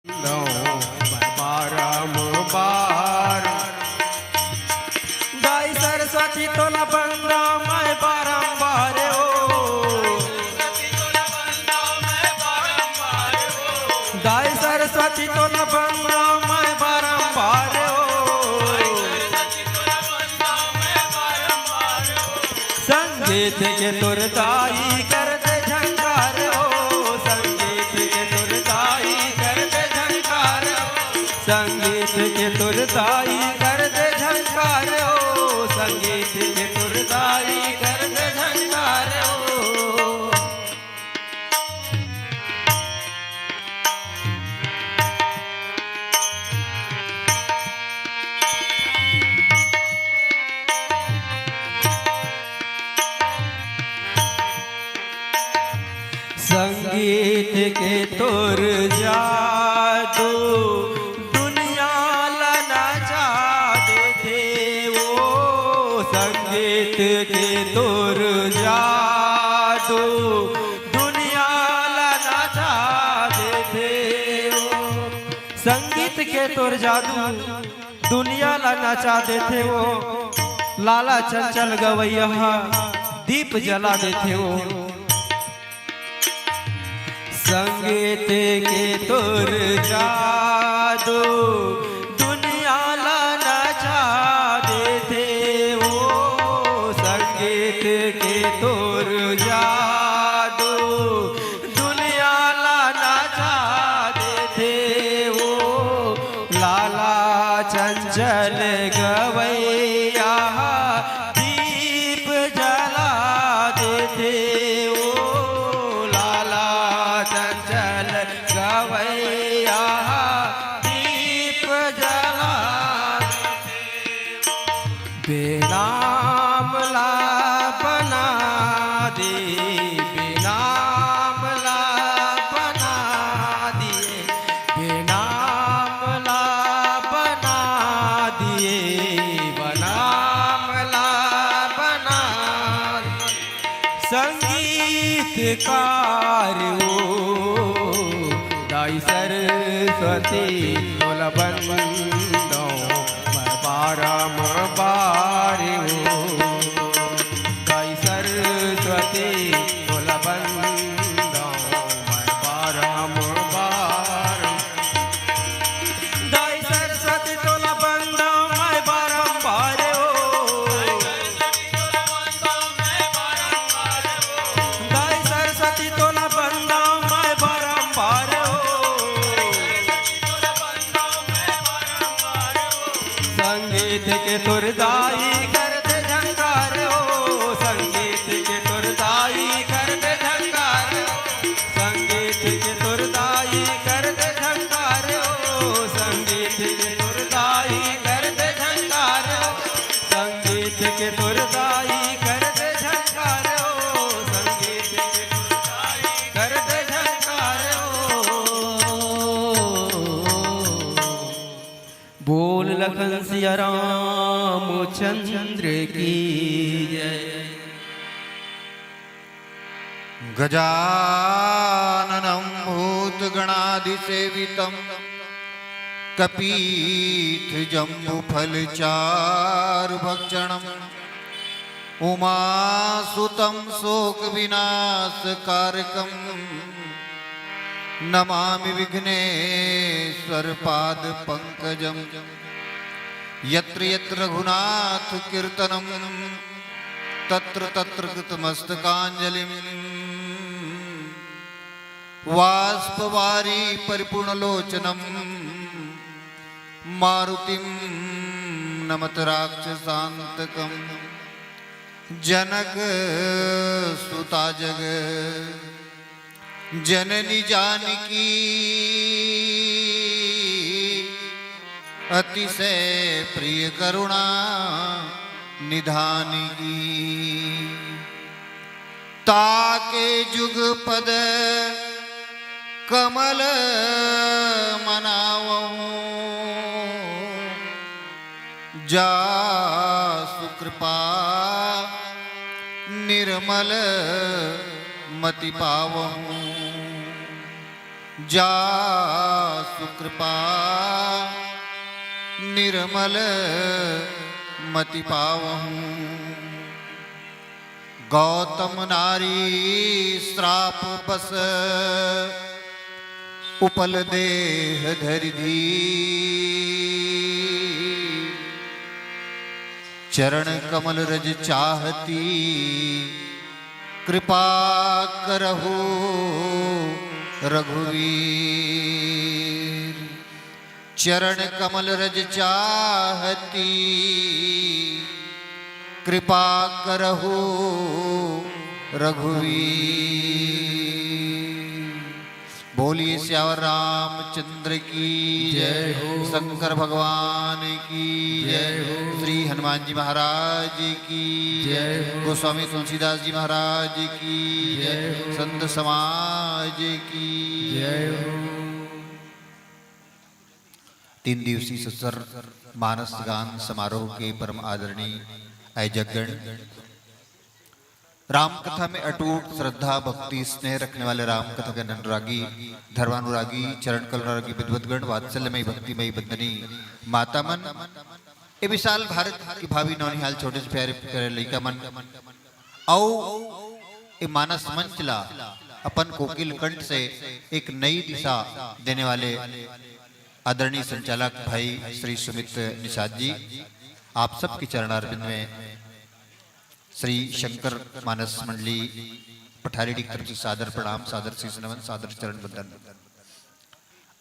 वंदव मैं बारंबार। दाई सरस्वती तोला वंदव मैं बारंबार ओ। दाई सरस्वती तोला वंदव मैं बारंबार ओ। संगीत के तोर दाई कर दे झंकार ओ, संगीत के तोर दाई कर दे झंकार ओ, संगीत के तोर दाई कर दे झंकार ओ, संगीत के तोर दाई कर दे झंकार ओ। संगीत के तोर जादू दुनिया ला नचा देथे ओ, संगीत के तोर जादू दुनिया ला नचा देथे ओ। संगीत के तोर जादू दुनिया ला नचा देथे ओ, लाला चंचल गवैया हा दीप जला देथे ओ। संगीत के तोर जादू दुनिया ला नचा देथे ओ, संगीत के तोर जादू दुनिया ला नचा देथे ओ, लाला चंचल गवैया दीप जला देथे ओ, लाला चंचल गवैया दीप जला बेनाम ला बना दे, बेनाम ला बना दिए, बेनाम ला बना दिए, बनाम ला बना दिए। संगीतकार ओ दाई सरस्वती तोला वंदव मैं बारंबार ओ। दाई सरस्वती तोला वंदव मैं बारंबार। दाई सरस्वती तोला वंदव मैं बारंबार ओ। दाई सरस्वती तोला वंदव मैं बारंबार ओ। संगीत के तोर दाई कर दे झंकार ओ, संगीत के तोर दाई कर दे झंकार ओ, संगीत के तोर दाई कर दे झंकार ओ, संगीत के तोर दाई कर दे झंकार ओ, संगीत के तोर दाई कर दे झंकार ओ, संगीत के तोर दाई कर दे झंकार ओ। बोल लखन सिया रामचंद्र की जय। गजाननं भूतगणादिसेवितं कपीथजम्बूफलचारुभक्षणं उमासुतं शोकविनाशकारकं नमामि विघ्नेश्वरपादपङ्कजम्। यत्र यत्र रघुनाथकीर्तनं तत्र तत्र कृतमस्तकाञ्जलिम्। वाष्पवारि परिपूर्णलोचनं मारुतिं नमत राक्षसान्तकम्। जनकसुता जग जननी जानकी अतिशय प्रिय करुणा निधान की। ताके जुगपद कमल मनावहु, जासु कृपा निर्मल मति पावहु। जासु कृपा निर्मल मति पावहूँ। गौतम नारी श्राप बस उपल देह धरि धीर। चरण कमल रज चाहती कृपा करहु रघुवीर। चरण कमल रज चाहती कृपा करहु रघुवीर। बोलिए सियावर रामचंद्र की जय हो। शंकर भगवान की जय हो। श्री हनुमान जी महाराज की जय हो। गोस्वामी तुलसीदास जी महाराज की जय हो। संत समाज की जय हो। तीन दिवसीय सत्सर मानस गान समारोह के परम आदरणीय आयोजकगण, राम कथा में अटूट श्रद्धा, भक्ति, स्नेह रखने वाले राम कथा के अनुरागी, धर्मानुरागी, चरण कल अनुरागी विद्वतगण, वात्सल्यमयी, भक्तिमयी, वंदनीय माता मन, ए विशाल भारत की भावी नौनिहाल छोटे से प्यारे प्यारे लइका मन, अउ ए मानस मंच ला अपन कोकिल कंठ से एक नई दिशा देने वाले आदरणीय संचालक भाई श्री सुमित निषाद जी, आप सबके चरणारविंद में श्री शंकर मानस मंडली पठारी की तरफ से सादर प्रणाम, सादर शीश नमन, सादर चरण वंदन।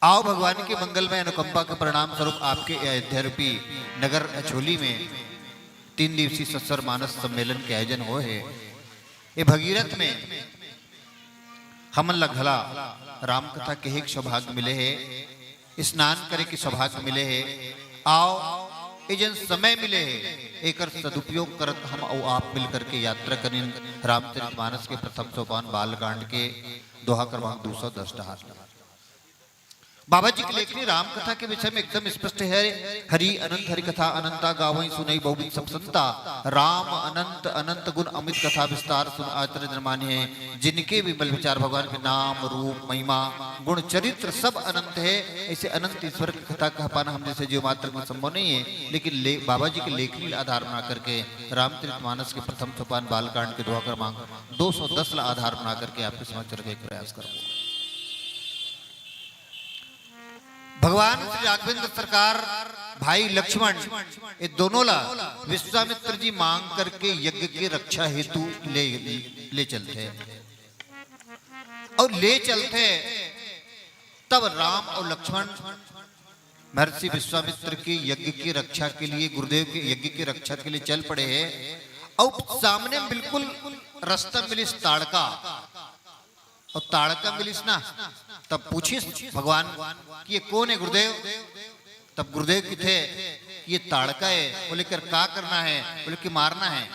आओ भगवान के मंगलमय अनुकंपा के परिणाम स्वरूप आपके अयोध्या रूपी नगर अछोली में तीन दिवसीय सत्सर मानस सम्मेलन के आयोजन होए हे। ए भगीरथ में हमन ला घला राम कथा के एक सौभाग्य मिले हे, स्नान करे के सौभाग्य मिले हे। आओ, ए जन समय मिले हे, एकर सदुपयोग करत हम अउ आप मिल करके यात्रा करिन रामचरितमानस के प्रथम सोपान बालकांड के दोहा क्रमांक दो सौ दस डहार। बाबा जी के लेखनी राम कथा के विषय में एकदम स्पष्ट हे। हरि अनंत हरि कथा अनंता, गावई सुनई बहुविध सब संता। राम अनंत अनंत गुण अमित, कथा विस्तार सुन आचर जन मान्य हे। जिनके विमल विचार भगवान के नाम रूप महिमा गुण चरित्र सब अनंत हे। ऐसे अनंत ईश्वर की कथा कह पाना हम जैसे जीव मात्र में संभव नहीं है, लेकिन ले, बाबा जी के लेखनी ला आधार बना करके रामचरितमानस के प्रथम सोपान बालकांड के दोहा क्रमांक दो सौ दस ला आधार बना करके आपके समक्ष रखे के प्रयास करूंगा। भगवान श्री राघवेंद्र सरकार भाई लक्ष्मण ये दोनों ला विश्वामित्र जी मांग करके यज्ञ के रक्षा हेतु ले, ले चलथे अउ ले चलथे। तब राम अउ लक्ष्मण महर्षि विश्वामित्र के यज्ञ की रक्षा के लिए, गुरुदेव के यज्ञ की रक्षा के लिए चल पड़े हे। अउ सामने में बिल्कुल रस्ता मिलिस ताड़का, अउ ताड़का मिलिस ना, तब पूछिस भगवान कि ये कोन हे गुरुदेव? तब गुरुदेव किथे कि ये ताड़का हे। बोले, "कर का करना हे?" बोले कि मारना हे।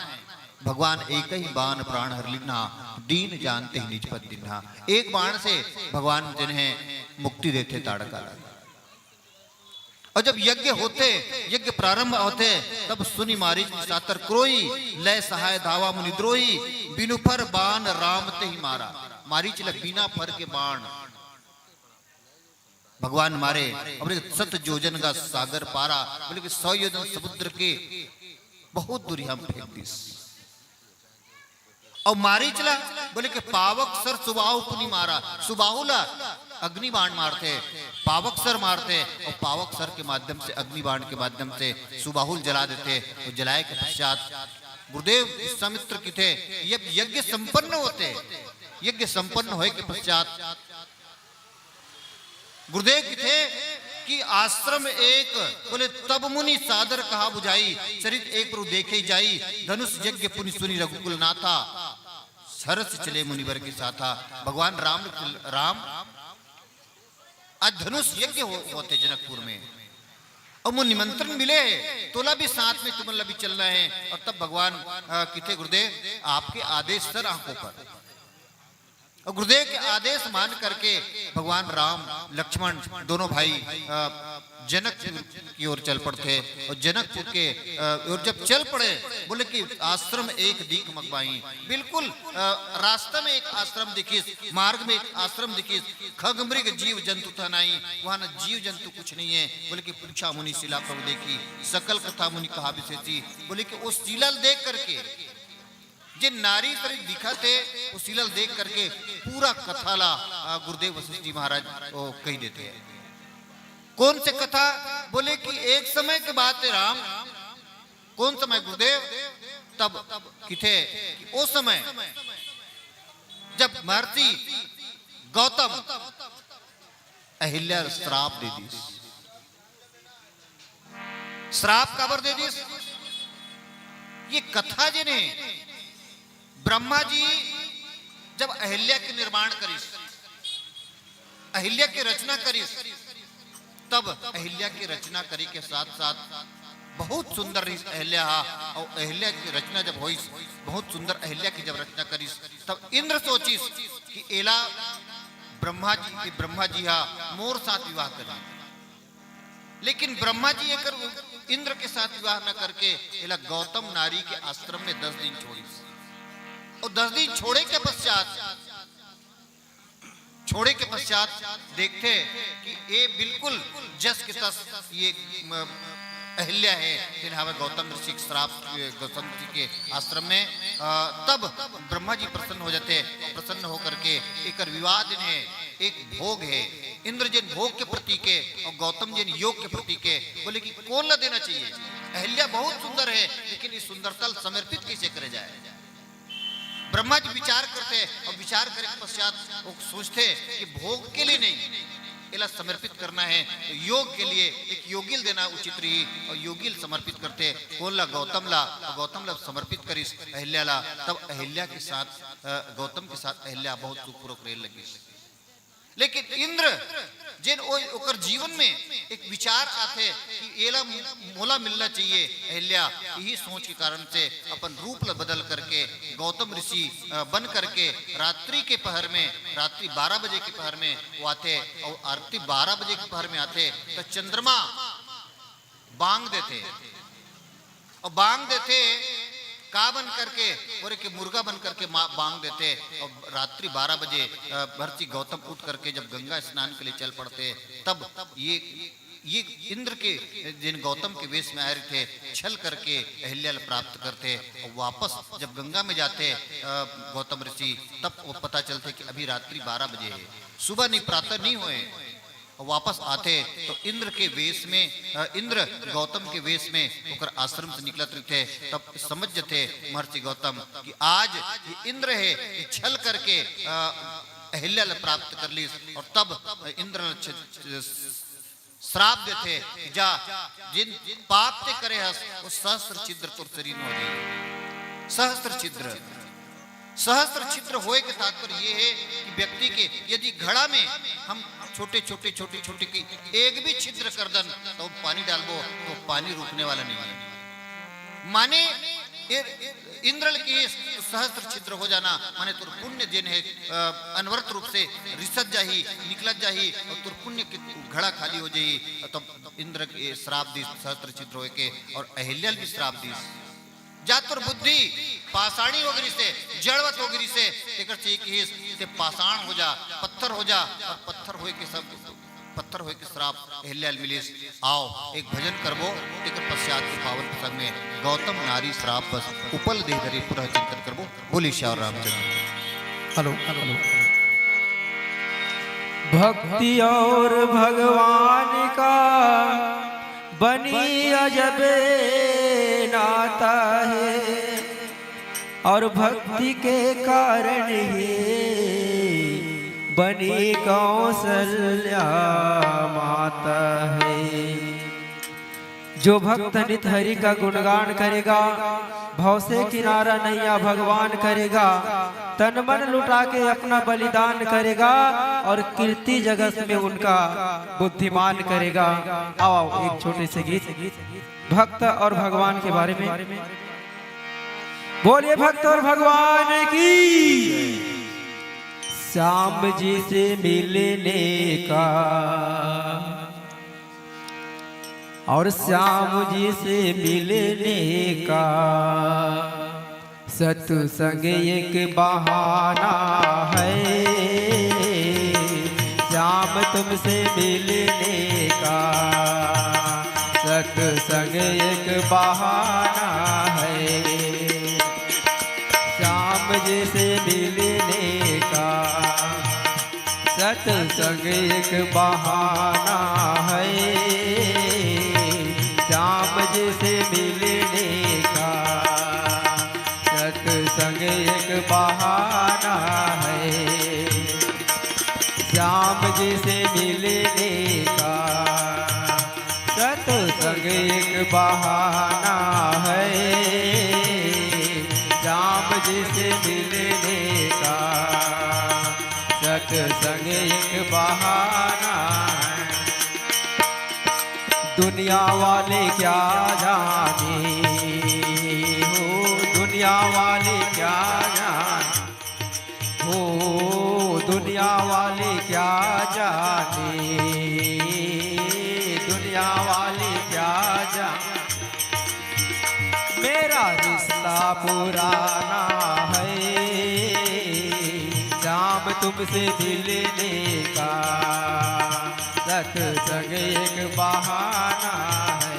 भगवान एक ही बाण प्राण हर लिन्हा, दीन जान तेहि निज पद दीन्हा। एक बाण से भगवान जिन्हें मुक्ति देथे ताड़का ला। अउ जब यज्ञ होथे, यज्ञ प्रारंभ होथे, तब सुनि मारीच निसातर क्रोई, लय सहाय धावा मुनि द्रोही, बिनु फर बान राम तेहि मारा। मारीच ल बिना फर के बाण भगवान मारे, अउ बोले, "सत योजन का सागर पारा", बोले कि सौ योजन समुद्र के बहुत दूरी हम फेंक दिस। अउ मारीच ला बोले कि पावक सर सुबाहु पुनि मारा, सुबाहु ला अग्नि बाण मारथे, पावक सर मारथे, अउ पावक सर के माध्यम से, अग्नि बाण के माध्यम से सुबाहु ल जला देथे। अउ जलाए के पश्चात गुरुदेव विश्वामित्र किथे, "यज्ञ, यज्ञ संपन्न होथे, यज्ञ संपन्न होए के पश्चात गुरुदेव किथे कि आश्रम एक, बोले, तब मुनि सादर कहा बुझाई, चरित एक प्रभु देखे जाई, धनुष यज्ञ पुनि सुनि रघुकुल नाथा, सरस चले मुनिवर के साथा।" भगवान राम, राम आज धनुष यज्ञ हो, होथे जनकपुर में, अउ मोर निमंत्रण मिले हे, तोला भी साथ में, तुमन ला भी चलना हे। अउ तब भगवान, अ, किथे गुरुदेव, आपके आदेश सर आंखों पर। अउ गुरुदेव के आदेश मान करके भगवान राम, लक्ष्मण दोनों भाई, अ, जनकपुर की ओर चल पड़थे। और जनकपुर के अ, ओर जब चल पड़े, बोले कि आश्रम एक दीख मगबाई, बिल्कुल अ, रास्ता में एक आश्रम दिखिस, मार्ग में एक आश्रम दिखिस, खग मृग जीव जंतु था नाई, वहाँ न जीव जंतु कुछ नहीं है। बोले कि पूछा मुनि शिला प्रभु देखी, सकल कथा मुनि कहा विशेषी। बोले कि उस शिला ल देख करके, जे नारी सरी दिखत हे, उस शिला ल देख करके पूरा कथा ला अ, गुरुदेव वशिष्ठ जी महाराज वो कही देथे। कौन से कथा? बोले कि एक समय के बात हे राम। कौन समय गुरुदेव? तब किथे कि ओ समय जब महर्षि गौतम अहिल्या ल श्राप दे दिस। श्राप काबर दे दिस? ये कथा जेन हे, ब्रह्मा जी जब अहिल्या के निर्माण करिस, अहिल्या के रचना करिस, तब अहिल्या के रचना करे के साथ साथ बहुत सुंदर रहिस अहिल्या हा। और अहिल्या की रचना जब होइस, बहुत सुंदर अहिल्या की जब रचना करिस, तब इंद्र सोचिस कि एला ब्रह्मा जी, ये ब्रह्मा जी हा मोर साथ विवाह करी। लेकिन ब्रह्मा जी एकर इंद्र के साथ विवाह न करके एला गौतम नारी के आश्रम में दस दिन छोड़िस। और दस दिन छोड़े के पश्चात, छोड़े के पश्चात देखथे कि ये बिल्कुल जस के तस ये, म, अहिल्या हे, जिन हवे गौतम ऋषि के श्राप, गौतम ऋषि के आश्रम में। अ, तब ब्रह्मा जी प्रसन्न हो जाथे। प्रसन्न होकर के एकर विवाह जेन हे, एक भोग हे, इंद्र जेन भोग के प्रतीक हे और गौतम जेन योग के प्रतीक हे। बोले कि कौन ला देना चाहिए? अहिल्या बहुत सुंदर हे, लेकिन इस सुंदरता ला समर्पित कैसे करे जाए? ब्रह्मा जी विचार करथे और विचार करे के पश्चात वो सोचथे कि भोग के लिए नहीं, एला समर्पित करना हे, तो योग के लिए एक योगी ल देना उचित रही। और योगी ल समर्पित करथे। कौन ला? गौतम ला। और गौतम ला समर्पित करिस अहिल्या ला। तब अहिल्या के साथ, अ, गौतम के साथ अहिल्या बहुत सुखपूर्वक रहे लगिस। लेकिन इंद्र जेन ओ-, ओकर जीवन में एक विचार आथे कि एला मोला मिलना चाहिए अहिल्या। यही सोच के कारण से अपन रूप ल बदल करके गौतम ऋषि, अ, बन करके रात्रि के पहर में, रात्रि बारह बजे के पहर में वो आथे। और रात्रि बारह बजे के पहर में आथे तो चंद्रमा बांग देथे। और बांग देथे का बन करके? बोले कि मुर्गा बन करके मा-, बांग देथे। और रात्रि बारह बजे, अ, महर्षि गौतम उठ करके जब गंगा स्नान के लिए चल पड़थे, तब ये, ये इंद्र के जेन गौतम के वेश में आए रहिथे, छल करके अहिल्या ल प्राप्त करथे। और वापस जब गंगा में जाथे, अ, गौतम ऋषि, तब वो पता चलथे कि अभी रात्रि बारह बजे हे, सुबह नहीं, प्रातः नहीं होए। वापस आथे तो इंद्र के वेश में, अ, इंद्र गौतम के वेश में ओकर आश्रम से निकलत रहिथे। तब समझ जथे महर्षि गौतम कि आज ये इंद्र हे, ये छल करके, अ, अहिल्या ल प्राप्त कर लिस। और तब इंद्र ल छ-, छ-, श्राप देथे, "जा, जिन पाप ते करे हस, वो सहस्त्र छिद्र तोर शरीर में हो जाही।" सहस्त्र छिद्र, सहस्त्र छिद्र होए के तात्पर्य ये हे कि व्यक्ति के यदि घड़ा में हम छोटे, छोटे, छोटे, छोटे की एक भी छिद्र कर दन, तो पानी डालबो, तो पानी रुकने वाला नहीं है। माने ए-, इंद्र ल किहिस, "सहस्त्र छिद्र हो जाना", माने तोर पुण्य जेन हे, अ, अनवरत रूप से रिसत जाही, निकलत जाही, और तोर पुण्य के घड़ा खाली हो जाही। तब इंद्र के श्राप दिस सहस्त्र छिद्र होए के, और अहिल्या ल भी श्राप दिस, "जा तोर बुद्धि पाषाणी हो गिरिस हे, जड़वत हो गिरिस हे, तेकर से किहिस ते पाषाण हो जा, पत्थर हो जा", और पत्थर होए के सब पत्थर होए के श्राप अहिल्या ल मिलिस। आओ, एक भजन करबो, तेकर पश्चात के पावन प्रसंग में गौतम नारी श्राप बस उपल देह धरे पुनः चिंतन करबो। बोले श्याम रामचंद्र। Hello, hello. भक्ति और भगवान का बनी अजब नाता है, और भक्ति के कारण ही बनी कौशल्या माता है। जो भक्त नित हरि का गुणगान करेगा, भव से किनारा नैया भगवान करेगा, तन मन लुटा के अपना बलिदान करेगा और कीर्ति जगत में उनका बुद्धिमान करेगा। आओ, आओ, एक छोटे से गीत भक्त और भगवान के बारे में। बोलिए भक्त और भगवान की। श्याम जी से मिलने का और श्याम जी से मिलने का सत्संग एक बहाना है। श्याम तुमसे मिलने का सत्संग एक बहाना है। श्याम जी से मिलने का सत्संग एक बहाना है। श्याम जी से मिलने का सत्संग एक बहाना है। श्याम जी से मिलने का सत्संग एक बहाना है। श्याम जी से मिलने का सत्संग एक बहाना है। दुनिया वाले क्या जाने हो, दुनिया वाले क्या जाने हो, दुनिया वाले क्या जाने, दुनिया वाले क्या जाने। मेरा रिश्ता पुराना है, श्याम तुमसे मिलने का सत्संग एक बहाना है।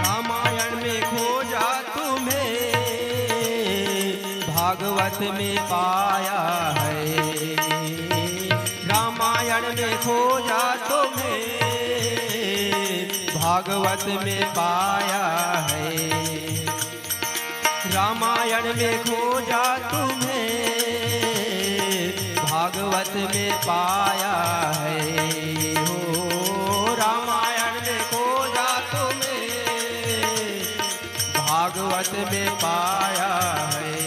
रामायण में खोजा तुम्हें, भागवत में पाया है। रामायण में खोजा तुम्हें, भागवत में पाया है। रामायण में खोजा तुम्हें, भागवत में पाया है। हो, रामायण में खोजा तुम्हें, भागवत में पाया है।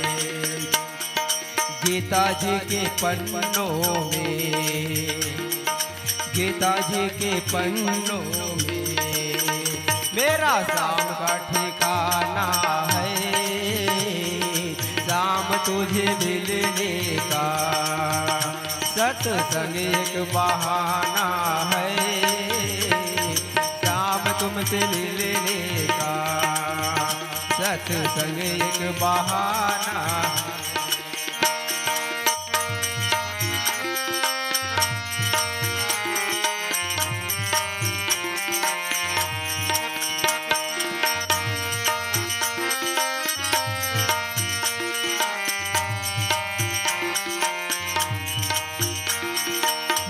गीता जी के पन्नों में, गीता जी के पन्नों में मेरा श्याम का ठिकाना है। श्याम तुझे मिलने का सत्संग एक बहाना है। श्याम तुमसे मिलने का सत्संग एक बहाना है।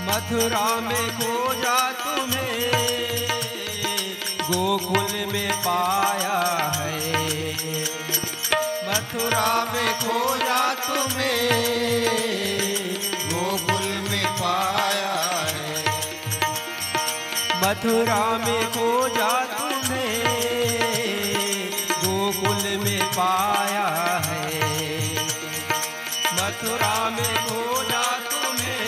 मथुरा में खोजा तुम्हें, गोकुल में पाया है। मथुरा में खोजा तुम्हें, गोकुल में पाया है। मथुरा में खोजा तुम्हें, गोकुल में पाया है। मथुरा में खोजा तुम्हें,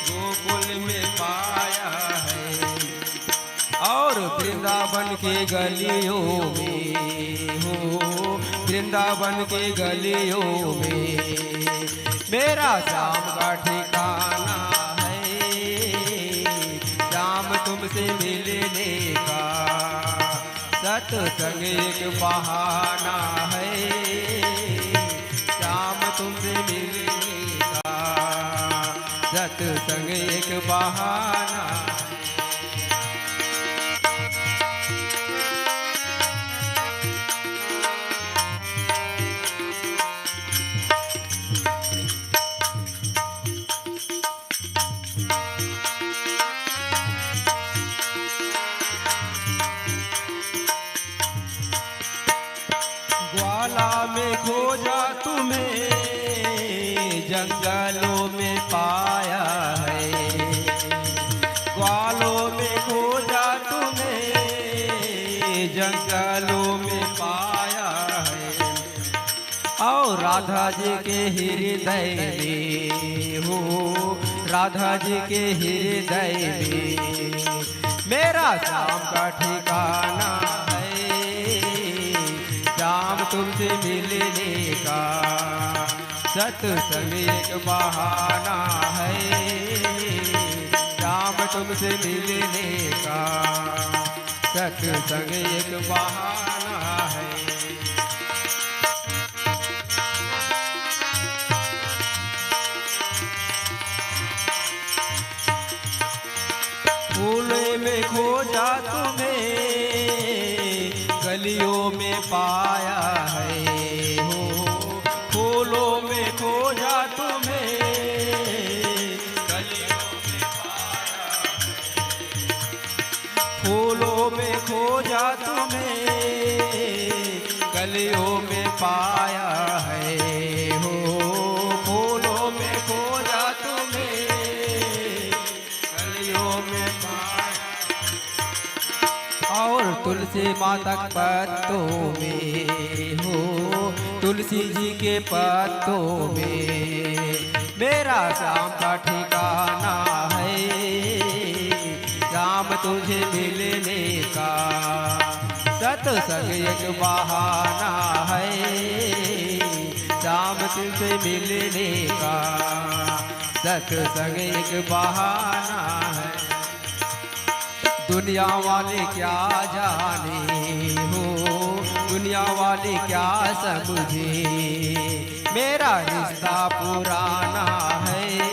गोकुल में पाया है। और वृंदावन के गलियों में हो, वृंदावन के गलियों में मेरा श्याम का ठिकाना है। श्याम तुमसे मिलने का सत्संग एक बहाना है। श्याम तुमसे मिलने का सत्संग एक बहाना है। ग्वाला में खोजा तुम्हें, जंगलों में पाया है। ग्वालों में खोजा तुम्हें, जंगलों में पाया है। और राधा राधा जी के हृदय में हो, राधा जी के हृदय में मेरा श्याम का ठिकाना है। श्याम तुमसे मिलने का सत्संग एक बहाना है। श्याम तुमसे मिलने का सत्संग एक बहाना है। फूलों में खोजा तुम्हें, गलियों में पाया है हो। फूलों में खोजा तुम्हें, गलियों में पाया है। फूलों में खोजा तुम्हें, गलियों में पाया है हो। फूलों में खोजा तुम्हें, गलियों में पाया। और तुलसी माता के पत्तों में हो, तुलसी जी के पत्तों में मेरा श्याम का ठिकाना है। श्याम तुझे मिलने का सत्संग एक बहाना है। श्याम तुझसे मिलने का सत्संग एक बहाना है। दुनिया वाले क्या जाने हो, दुनिया वाले क्या समझे, मेरा रिश्ता पुराना है।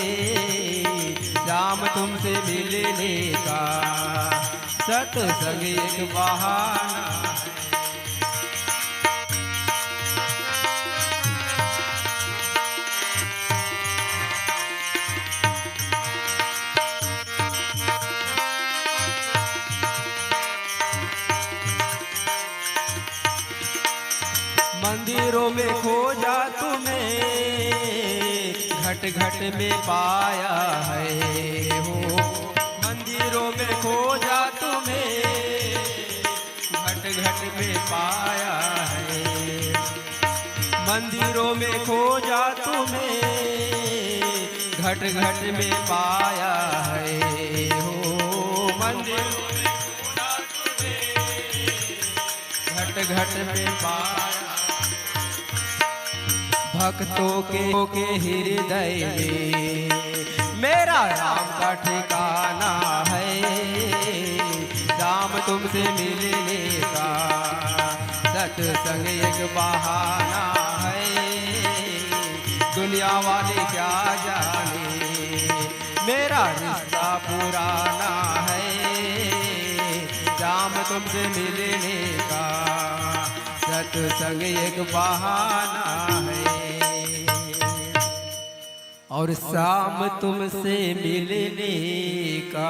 श्याम तुमसे मिलने का सत्संग एक बहाना है। मंदिरों में खोजा तुम्हें, घट घट में पाया है हो। मंदिरों में खोजा तुम्हें, घट घट में पाया है। मंदिरों में खोजा तुम्हें, घट घट में पाया है हो। मंदिरों में खोजा तुम्हें, घट घट में पाया। भक्तों के, के हृदय में मेरा राम का ठिकाना है। श्याम तुमसे मिलने का सत्संग एक बहाना है। दुनिया वाले क्या जाने, मेरा रिश्ता पुराना है। श्याम तुमसे मिलने का सत्संग एक बहाना है। और श्याम तुमसे मिलने का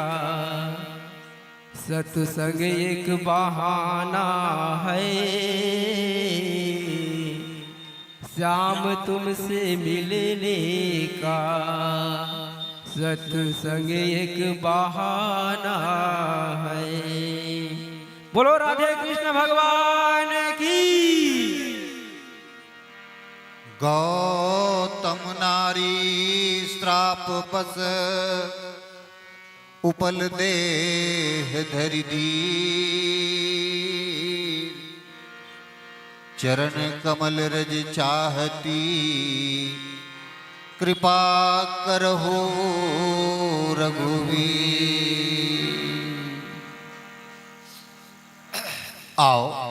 सत्संग एक बहाना है। श्याम तुमसे मिलने का सत्संग एक बहाना है। बोलो राधे कृष्ण भगवान की। गौतम नारी श्राप बस उपल देह धरि धीर। चरण कमल रज चाहती कृपा करहु रघुवीर। आओ।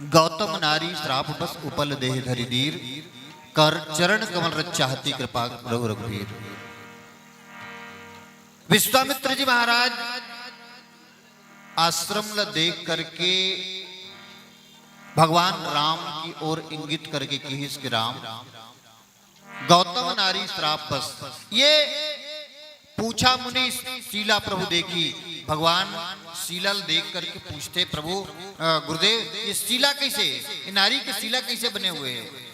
गौतम नारी श्राप बस उपल देह धरि धीर। कर चरण कमल रज चाहती कृपा करहु रघुवीर। विश्वामित्र जी महाराज आश्रम ल देख करके भगवान राम की ओर इंगित करके किहिस कि राम, गौतम नारी श्राप बस। ये पूछा मुनि शीला प्रभु देखी। भगवान शीला ल देख करके पूछथे, प्रभु, अ, गुरुदेव, ये शीला कैसे, ये नारी के शीला कैसे बने हुए हैं?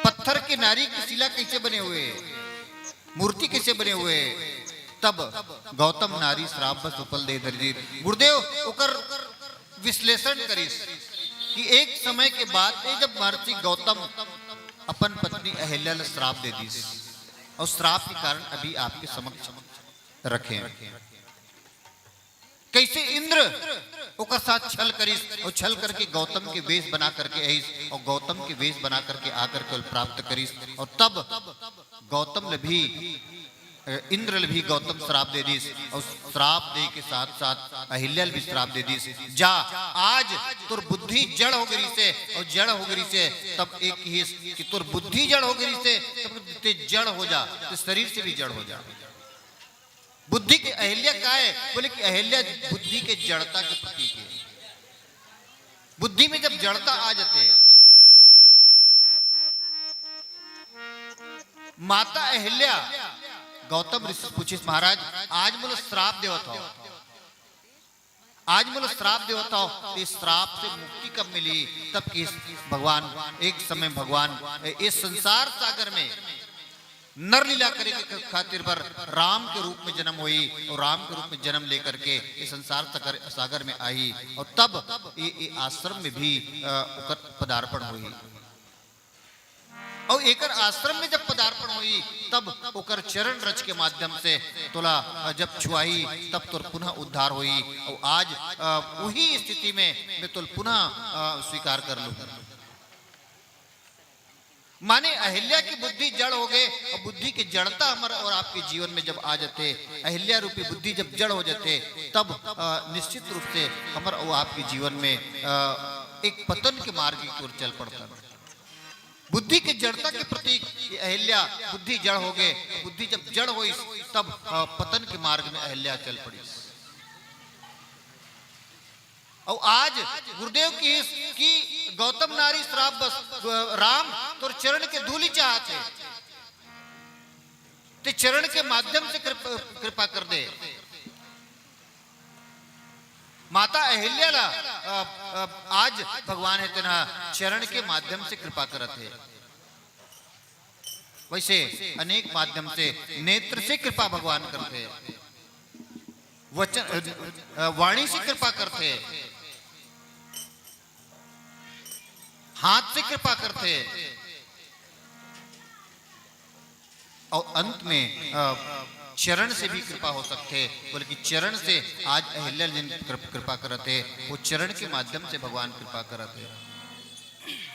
पत्थर के नारी के शीला कैसे बने हुए हैं? मूर्ति कैसे बने हुए हैं? तब गौतम नारी श्राप बस उपल देह धरि धीर। गुरुदेव ओकर विश्लेषण करिस। कि एक समय के बाद ये जब महर्षि गौतम अपन पत्नी अहिल्या ला श्राप दे दिस, और श्राप के कारण अभी आपके समक्ष रखे हैं। कैसे इंद्र ओकर साथ छल करिस और छल करके गौतम के वेश बना करके आइस और गौतम के वेश बना करके आकर के प्राप्त करिस और तब गौतम ल भी, अ, इंद्र ल भी गौतम श्राप दे दिस और श्राप दे के साथ साथ अहिल्या ल भी श्राप दे दिस, "जा, आज तोर बुद्धि जड़ हो गई से और जड़ हो गई से।" तब एक किहिस कि तोर बुद्धि जड़ हो गई से, तब ते जड़ हो जा, ते शरीर से भी जड़ हो जा। बुद्धि के अहिल्या का है? बोले कि अहिल्या बुद्धि के जड़ता के प्रतीक है। बुद्धि में जब जड़ता आ जाते, माता अहिल्या गौतम ऋषि से पूछिस, "महाराज, आज मोला श्राप देवत हो, आज मोला श्राप देवत हो, तो इस श्राप से मुक्ति कब मिली?" तब कि भगवान, एक समय भगवान इस संसार सागर में नर लीला करे के खातिर बर राम के रूप में जन्म होई और राम के रूप में जन्म लेकर के ये संसार सागर, सागर में आई और तब ये, ये आश्रम में भी, अ, ओकर पदार्पण होई। और एकर आश्रम में जब पदार्पण होई तब ओकर चरण रज के माध्यम से तोला, अ, जब छुआई तब तोर पुनः उद्धार होई। और आज, अ, वही स्थिति में मैं तोल पुनः, अ, स्वीकार कर लूँ। माने अहिल्या की बुद्धि जड़ हो गए और बुद्धि की जड़ता हमर और आपके जीवन में जब आ जाते, अहिल्या रूपी बुद्धि जब जड़ हो जाते, तब, अ, निश्चित रूप से हमर और आपके जीवन में, अ, एक पतन के मार्ग की ओर चल पड़ता। बुद्धि के जड़ता के प्रतीक ये अहिल्या, बुद्धि जड़ हो गए, बुद्धि जब जड़ होइस, तब, अ, पतन के मार्ग में अहिल्या चल पड़िस। और आज गुरुदेव किहिस कि गौतम नारी श्राप बस, राम तोर चरण के धूलि चाहत हे, ते चरण के माध्यम से कृप-, कृपा कर दे। माता अहिल्या ला, अ, अ, आज भगवान हे तेन ह चरण के माध्यम से कृपा करत हे। वैसे अनेक माध्यम से, नेत्र से कृपा भगवान करथे, वचन, अ, वाणी से कृपा करथे, हाथ से कृपा करथे, और अंत में, अ, चरण से भी कृपा हो सकथे। बोले कि चरण से आज अहिल्या जिन कृप-, कृपा करत हे, वो चरण के माध्यम से भगवान कृपा करत हे।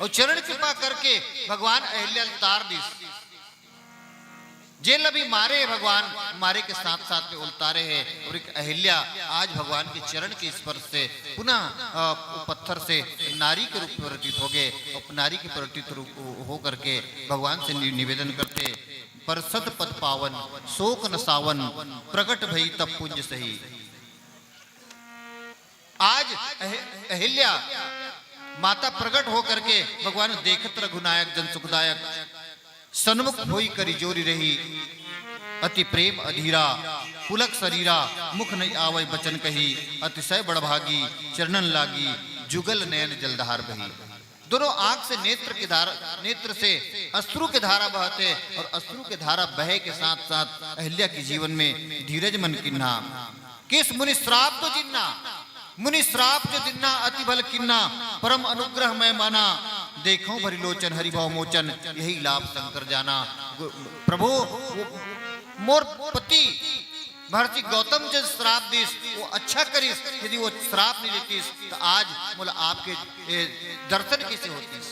और चरण कृपा करके भगवान अहिल्या ल तार दिस। जेला भी मारे हे भगवान, मारे के साथ साथ में उलतारे हे। और एक अहिल्या आज भगवान के चरण के स्पर्श से पुनः, अ, पत्थर से नारी के रूप में परिवर्तित हो गए। और नारी के परिवर्तित रूप हो करके भगवान से नि-, निवेदन करथे, "पर सत पद पावन, शोक न सावन, प्रगट भई तब पुंज सही।" आज अहि-, अहिल्या माता प्रगट होकर के भगवान देखत रघुनायक जन सुखदायक, सन्मुख होई करि जोरि रही, अति प्रेम अधीरा, पुलक सरीरा, मुख नहीं आवै बचन कही, अतिशय बड़भागी, चरणन लागी, जुगल नयन जलधार बही। दोनों आंख से नेत्र की धारा, नेत्र से अश्रु की धारा बहत हे और अश्रु की धारा बहे के साथ साथ अहिल्या के जीवन में धीरज मन किन्हा। किस मुनि श्राप तो जिन्ना, मुनि श्राप जो दिन्ना अति भल किन्ना, परम अनुग्रह मैं माना, देखो भरि लोचन हरि भव मोचन, यही लाभ शंकर जाना। गो-, प्रभु, वो मोर पति महर्षि गौतम जो श्राप दिस, वो अच्छा करिस, यदि वो श्राप नहीं देतिस, तो आज मोला आपके, ए, दर्शन कैसे होतिस?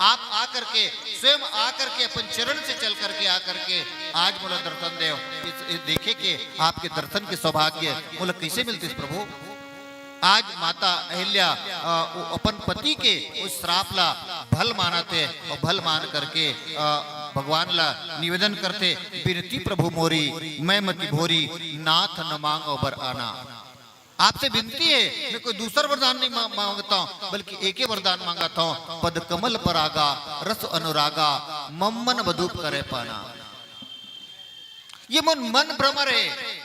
आप आकर के, स्वयं आकर के, अपन चरण से चल करके आकर के आज मोला दर्शन देव। इस, इस देखे के आपके दर्शन के सौभाग्य मोला कैसे मिलतिस प्रभु? आज माता अहिल्या, अ, वो अपन पति के उस श्राप ला भल मानत हे और भल मान करके, अ, भगवान ला निवेदन करथे, "बिनती प्रभु मोरी, मैं मति भोरी, नाथ न मांगो बर आना।" आपसे विनती है, मैं कोई दूसर वरदान नहीं मा-, मांगता हूँ, बल्कि एके वरदान मांगता हूँ, "पद कमल परागा, रस अनुरागा, मम मन मधुप करे पाना।" ये मन, मन भ्रमर है,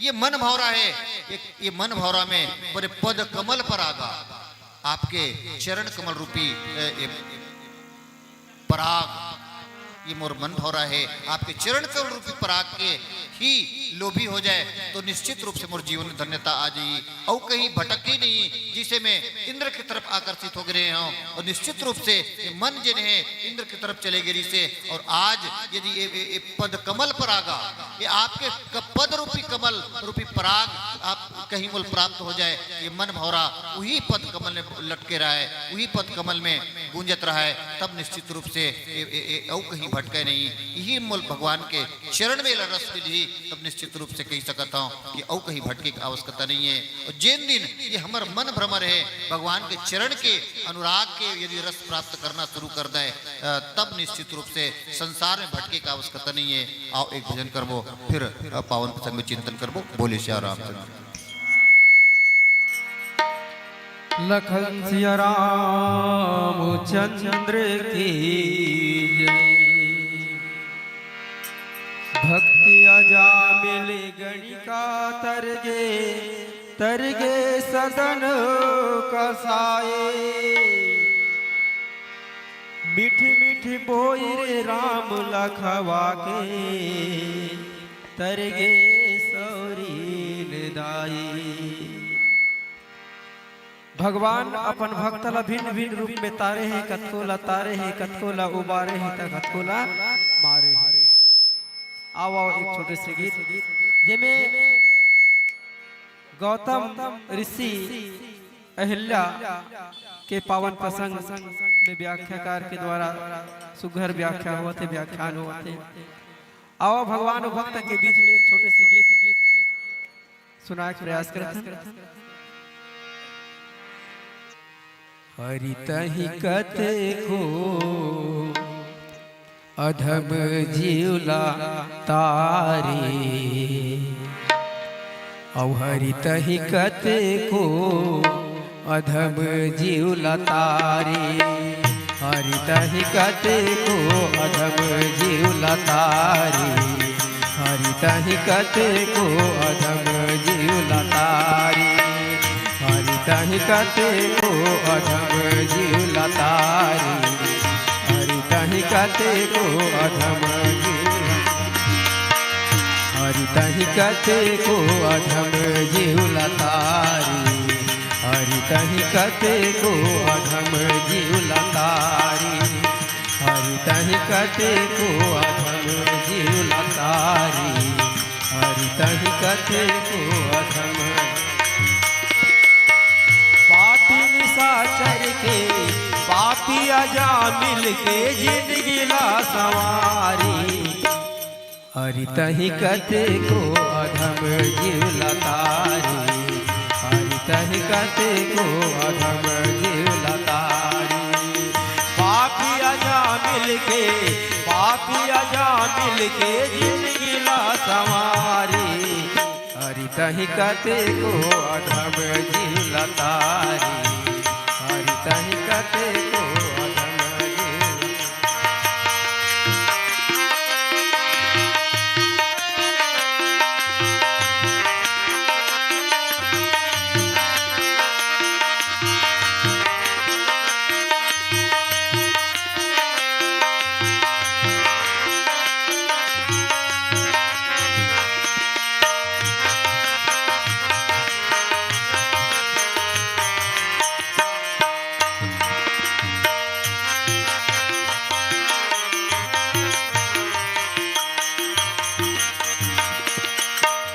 ये मन भौरा है, ये, ये मन भौरा में बोले पद कमल परागा, आपके चरण कमल रूपी, ए, ए, पराग, ये मोर मन भौरा हे, आपके चरण कमल रूपी पराग के ही लोभी हो जाए, तो निश्चित रूप से मोर जीवन में धन्यता आ जाई। अउ कहीं भटक ही नहीं, जिसे मैं इंद्र की तरफ आकर्षित हो गए हूँ, और निश्चित रूप से ये मन जिन हे इंद्र की तरफ चले गए से। और आज यदि ये, ये, ये पद कमल पर आगा, ये आपके क-, पद रूपी कमल रूपी पराग आप कहीं मोल प्राप्त हो जाए, ये मन भौरा वही पद कमल में लटके रहा है, वही पद कमल में गूंजत रहा है, तब निश्चित रूप से ए, ए, ए, अउ कहीं भटके नहीं। यही मोल भगवान के चरण में रस मिलही, तब निश्चित रूप से कह सकत हूँ कि अउ कहीं भटके की आवश्यकता नहीं है। और जिन दिन ये हमर मन भ्रमर है, भगवान के चरण के अनुराग के यदि रस प्राप्त करना शुरू कर दे, अ, तब निश्चित रूप से संसार में भटके की आवश्यकता नहीं है। आओ, एक भजन करबो, फिर, अ, पावन प्रसंग में चिंतन करबो। बोले सिया रामचंद्र। लखन सिया रामचंद्र की जय। भक्ति अजामिल गणिका तरगे, तरगे सदन कसाए। मीठ मीठ बोई रे राम लखवा के, तरगे सौरीन दाई। भगवान अपन भक्त ला भिन्न भिन्न रूप में तारे हे, कतको ला तारे हे, कतको ला उबारे हे, त कतको ला मारे हे। आओ, आओ, एक छोटे से गीत, जेमे गौतम ऋषि अहिल्या के पावन प्रसंग में व्याख्याकार के द्वारा सुघर व्याख्या होवत हे, व्याख्यान होवत हे। आओ, भगवान अउ भक्त के बीच में एक छोटे से गीत सुनाए के प्रयास करत हन। हरि तहि कतेको अधम जीव ला तारे, अउ हरि तहि कतेको अधम जीव ला तारे। हरि तहि कतेको अधम जीव ला तारे। हरि तहि कतेको अधम जीव ला तारे। हरि तहि कतेको अधम जीव ला तारे। हरि तहि कतेको अधम जीव ला-, हरि तहि कतेको अधम जीव ला तारे। हरि तहि कतेको अधम जीव ला तारे। हरि तहि कतेको अधम जीव ला तारे। हरि तहि कतेको अधम। पापी निशाचर के पापी अजामिल के जिनगी ला संवारी। हरि तहि कतेको अधम जीव ला तारे। हरि तहि कतेको अधम जीव ला तारे। पापी अजामिल के, पापी अजामिल के जिनगी ला संवारी। हरि तहि कतेको अधम जीव ला तारे। हरि तहि कतेको अधम जीव ला तारे।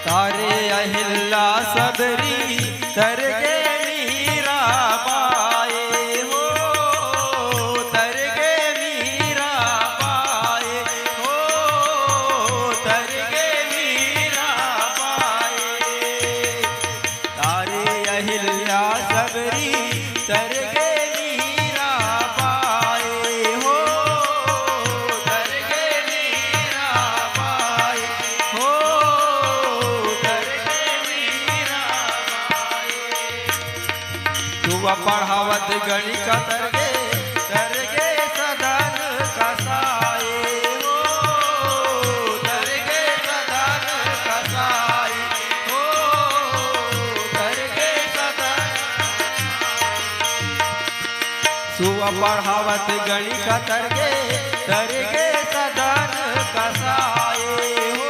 तारे अहिल्या सबरी, तरगे मीरा बाए हो, तरगे मीरा बाए हो, तरगे मीरा बाए। तारे अहिल्या सबरी, तरगे मीरा बाए हो, तरगे मीरा बाए हो, तरगे मीरा बाए। सुवा पढ़ावत गणिका तरगे, तरगे सदन कसाए हो, तरगे सदन कसाए हो, तरगे सदन। सुवा पढ़ावत गणिका तरगे, तरगे सदन कसाए हो,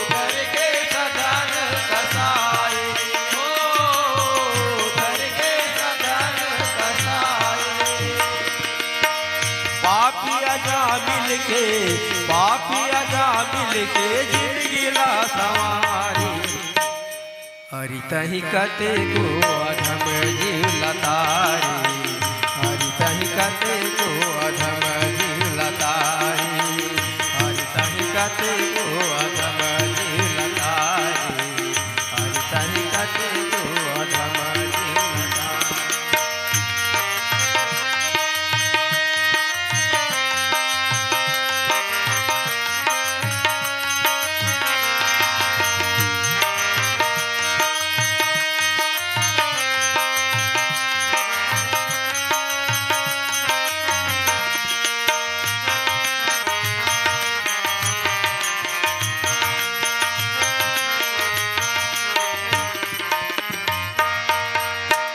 धर के सधन कसाए हो, धर के सधन कसाए। पापी अजा मिलके, पापी अजा मिलके जिंदगी ला संवारी। हरि तहि कतेको अधम जीव लतारी, हरि तहि कतेको अधम जीव लतारी, हरि तहि कतेको अधम जीव लतारी, हरि तहि कतेको अधम जीव लतारी।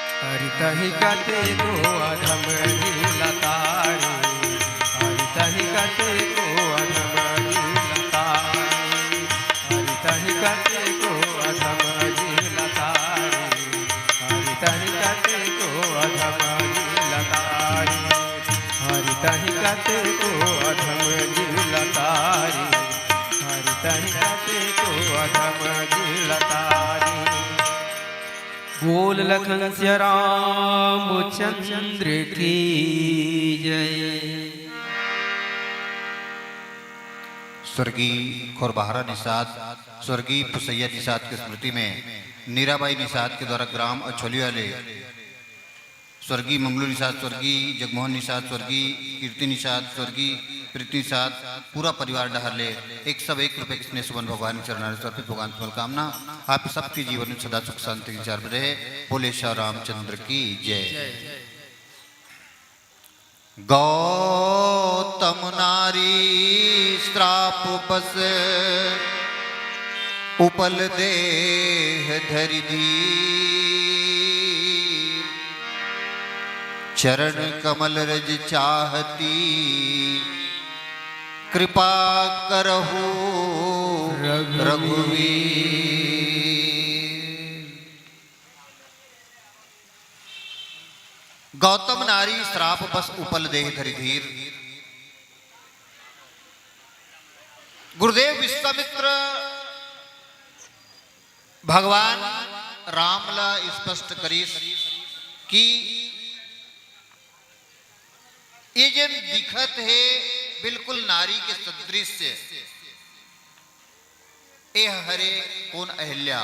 हरि तहि कतेको अधम जीव लतारी, हरि तहि कतेको अधम जीव लतारी, हरि तहि कतेको अधम जीव लतारी, हरि तहि कतेको अधम जीव लतारी, हरि तहि कतेको अधम जीव लतारी, हरि तहि कतेको अधम जीव लतारी। बोल लखन सिया रामचंद्र की जय। स्वर्गीय खोरबहरा निषाद, स्वर्गीय पुसैया निषाद के स्मृति में नीराबाई निषाद के द्वारा ग्राम अछोलिया ले स्वर्गीय मंगलू निषाद, स्वर्गीय जगमोहन निषाद, स्वर्गीय कीर्ति निषाद, स्वर्गीय प्रीति निषाद, पूरा परिवार डहर ले एक सौ एक रुपए के स्नेह सुमन भगवान के चरणारविंद समर्पित। भगवान की मनोकामना आप सबके जीवन में सदा सुख शांति के विचार बने रहे। बोले श्री रामचंद्र की जय। गौतम नारी श्राप बस उपल देह धरि धीर, चरण कमल रज चाहती कृपा करहु रघुवीर। रघुवीर। गौतम नारी श्राप बस उपल देह धरि धीर। गुरुदेव विश्वामित्र भगवान राम ला स्पष्ट करिस कि ये जेन दिखत हे बिल्कुल नारी के सदृश, ए हरे कोन अहिल्या,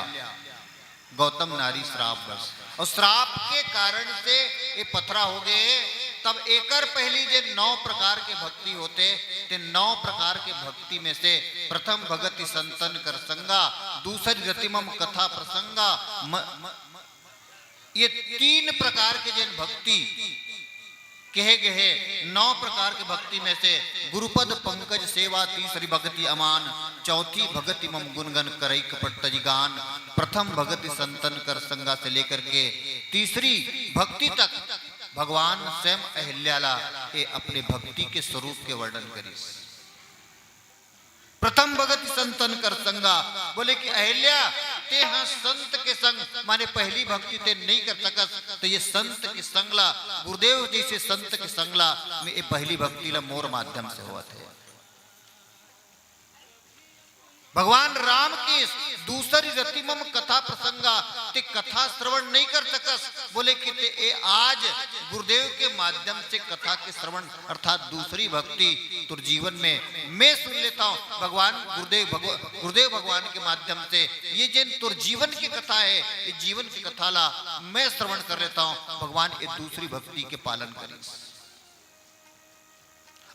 गौतम नारी श्राप बस। अउ श्राप के कारण से ए पथरा हो गे हे। तब एकर पहिली जे नौ प्रकार के भक्ति होथे, ते नौ प्रकार के भक्ति में से प्रथम भगति संतन कर संगा, दूसरी रति मम कथा प्रसंगा, म-, म-, ये तीन प्रकार के जेन भक्ति कहे गे हे, नौ प्रकार के भक्ति में से गुरुपद पंकज सेवा तीसरी भगति अमान, चौथी भगति मम गुणगन करई कपट तजि गान, प्रथम भगति संतन कर संगा से लेकर के तीसरी भक्ति तक भगवान स्वयं अहिल्या ला ए अपने भक्ति के स्वरूप के वर्णन करिस। प्रथम भगति संतन कर संगा, बोले कि अहिल्या, तेहा संत के संग, माने पहली भक्ति ते नहीं कर सकस, तो ये संत के संग ला, गुरुदेव जैसे संत के संग ला, में ये पहली भक्ति ला मोर माध्यम से होवत हे। भगवान राम के दूसरी रति मम कथा प्रसंगा, ते कथा श्रवण नहीं कर सकस, बोले कि ते ए आज गुरुदेव के माध्यम से कथा के श्रवण अर्थात दूसरी भक्ति तोर जीवन में मैं सुन लेता हूँ। भगवान गुरुदेव भगव-, गुरुदेव भगवान के माध्यम से ये जेन तोर जीवन की कथा है, ये जीवन की कथा ला मैं श्रवण कर लेता हूँ। भगवान ये दूसरी भक्ति के पालन करिस।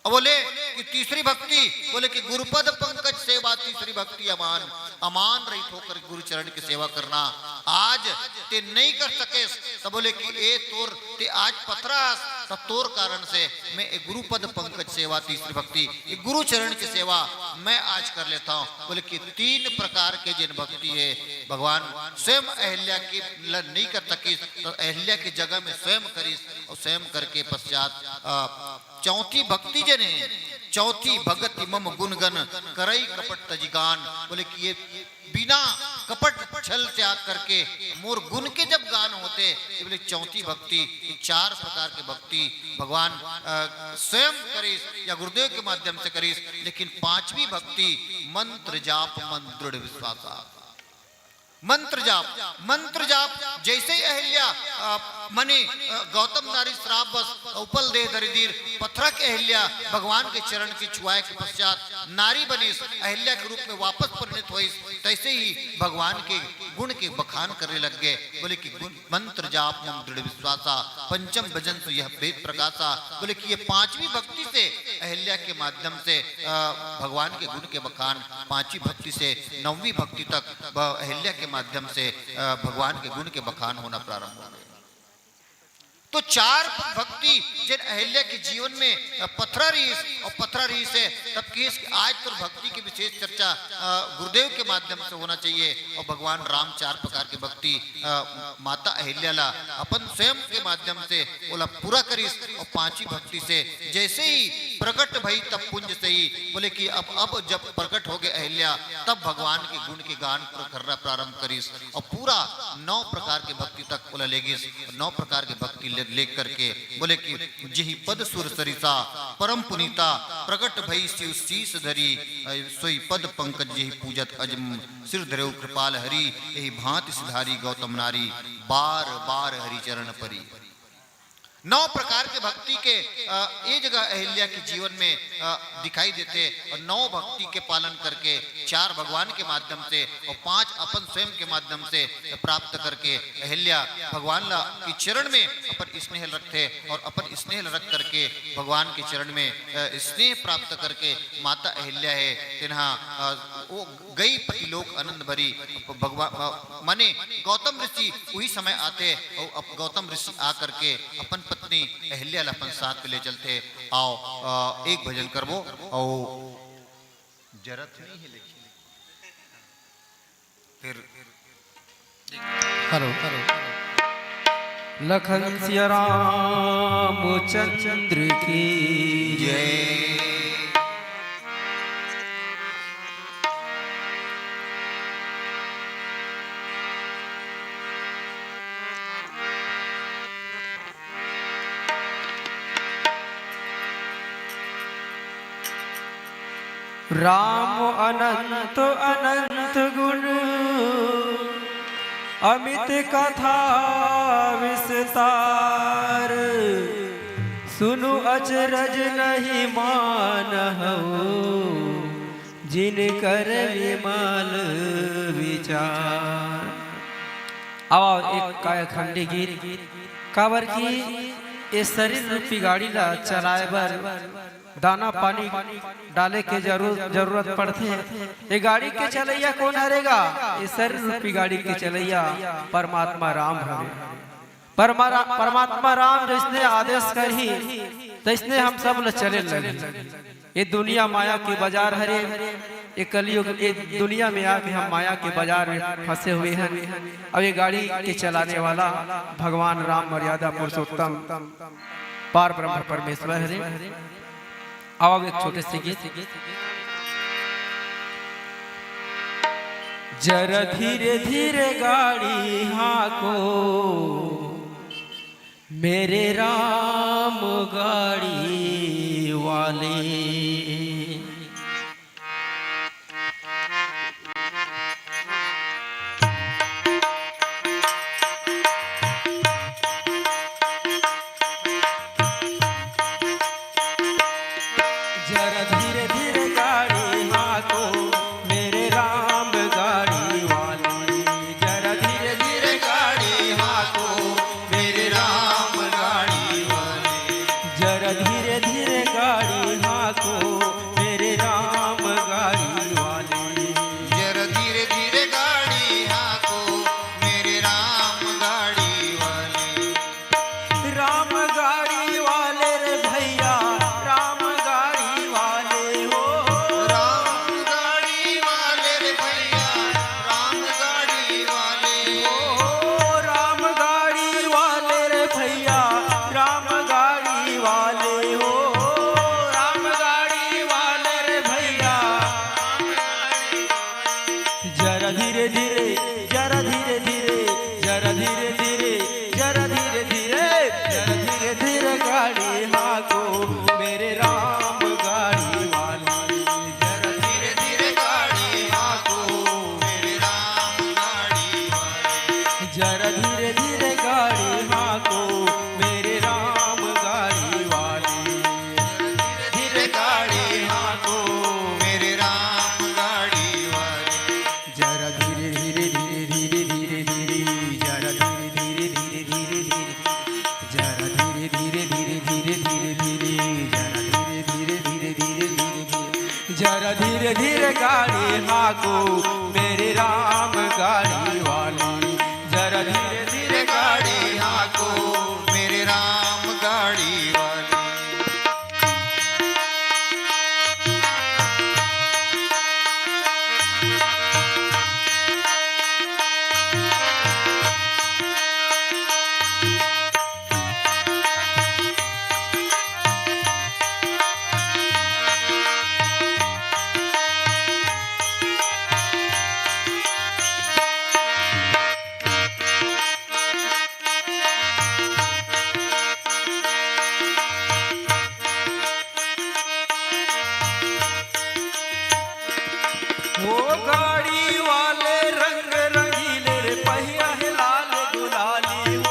अब बोले कि तीसरी भक्ति, बोले कि गुरुपद पंकज सेवा तीसरी भक्ति अमान, अमान रहित होकर गुरु चरण की सेवा करना। आज ते नहीं कर सकेस, तो बोले कि ए तोर ते आज पथरा हस, तो तोर कारण से मैं ए गुरुपद पंकज सेवा तीसरी भक्ति, ए गुरु चरण की सेवा मैं आज कर लेता हूँ। बोले कि तीन प्रकार के जिन भक्ति है भगवान स्वयं अहिल्या की ल-, नहीं कर सकिस, तो अहिल्या की जगह में स्वयं करिस और स्वयं करके पश्चात, अ, चौथी भक्ति जन है, चौथी भगति मम गुण गन, करई कपट तजि गान। बोले कि ये बिना कपट छल त्याग करके मोर गुण के जब गान होथे, ये बोले चौथी भक्ति, ये चार प्रकार के भक्ति भगवान, अ, स्वयं करिस या गुरुदेव के माध्यम से करिस, लेकिन पांचवी भक्ति मंत्र जाप मन दृढ़ विश्वासा। मंत्र जाप, मंत्र जाप, जैसे ही अहिल्या, अ, मने, अ, गौतम नारी श्राप बस उपल देह धरि दीर, पथरा के अहिल्या भगवान के चरण के छुआए के पश्चात नारी बनिस, अहिल्या के रूप में वापस परिणत होइस, तैसे ही भगवान के गुण के बखान करने लग गए। बोले कि गुण, मंत्र जाप मम दृढ़ विश्वासा, पंचम भजन सु यह भेद प्रकाशा। बोले कि ये पांचवी भक्ति से अहिल्या के माध्यम से, अ, भगवान के गुण के बखान, पांचवी भक्ति से नौवीं भक्ति तक ब-, अहिल्या के माध्यम से, अ, भगवान के गुण के बखान होना प्रारंभ हो गए। तो चार भक्ति जेन अहिल्या के जीवन में, अ, पथरा रहिस और पथरा रहिस हे, तब किहिस कि आज तोर भक्ति के विशेष चर्चा, अ, गुरुदेव के माध्यम से होना चाहिए। और भगवान राम चार प्रकार के भक्ति, अ, माता अहिल्या ला अपन स्वयं के माध्यम से ओला पूरा करिस और पांचवी भक्ति से जैसे ही प्रकट भई तब पुंज सही, बोले कि अब, अब जब प्रकट हो गए अहिल्या, तब भगवान के गुण के गान करना प्रारंभ करिस और पूरा नौ प्रकार के भक्ति तक ओला ले गिस। नौ प्रकार के भक्ति ले, ले करके बोले कि जेहि पद सुर सरिसा परम पुनीता, प्रकट भई शिव शीस धरी, अ, सोई पद पंकज जेहि पूजत अजम सिर धरेउ कृपाल हरि, एहि भांति सिधारी गौतम नारी, बार बार हरि चरण परी। नौ प्रकार के भक्ति के, अ, ये जगह अहिल्या के जीवन में, अ, दिखाई देथे और नौ भक्ति के पालन करके चार भगवान के माध्यम से और पांच अपन स्वयं के माध्यम से प्राप्त करके अहिल्या भगवान ला के चरण में अपन स्नेह रखथे और अपन स्नेह रख करके भगवान के चरण में, अ, स्नेह प्राप्त करके माता अहिल्या हे तेनहा, अ, वो गई पति लोक आनंद भरी। भगवान, अ, माने गौतम ऋषि उही समय आथे और अब गौतम ऋषि आ करके अपन पत्नी अहिल्या ला अपन साथ में ले चलथे। आओ, अ, एक भजन करबो और जरत नहीं है लेकिन फिर हेलो, हेलो। लखन सिया रामचंद्र की जय। राम अनंत अनंत गुण, अमित कथा विस्तार। सुनु अचरज नहीं मानहु, जिन कर विमल विचार। अब एक कायाखंडी गीत, काबर कि ये शरीर रूपी गाड़ी ला चलाए बर दाना पानी डाले के जरूर-, जरूरत पड़थे। ये गाड़ी के चलैया कौन हरे गा? ये शरीर रूपी गाड़ी के चलैया परमात्मा राम हरे। परमा-, परमात्मा राम जैसने आदेश करही, तैसने हम सब ल चले लगही। ये दुनिया माया के बाजार हरे, ये कलयुग, ये दुनिया में आके हम माया के बाजार में फंसे हुए हैं। अब ये गाड़ी के चलाने वाला भगवान राम, मर्यादा पुरुषोत्तम, पार ब्रह्म परमेश्वर हरे। आओ एक छोटे से गीत। जरा धीरे धीरे गाड़ी हाँको, मेरे राम गाड़ी वाले। जरा धीरे धीरे गाड़ी हाँको, मेरे राम गाड़ी वाले। जरा धीरे धीरे गाड़ी हाँको, मेरे राम गाड़ी वाले। जरा धीरे धीरे गाड़ी हाँको, मेरे राम गाड़ी वाले। जरा धीरे धीरे गाड़ी हाँको, मेरे राम गाड़ी वाले। राम गाड़ी वाले रे भैया, राम गाड़ी वाले हो। राम गाड़ी वाले रे भैया, राम गाड़ी वाले हो। राम गाड़ी वाले रे भैया, राम गाड़ी वाले हो। राम गाड़ी धीरे गाड़ी हाँको मेरे राम गाड़ी वाली, जरा धीरे धीरे गाड़ी हाँको मेरे राम गाड़ी वाली। ओ गाड़ी वाले रंग रंगीले रे, पहिया हे लाल गुलाली। ओ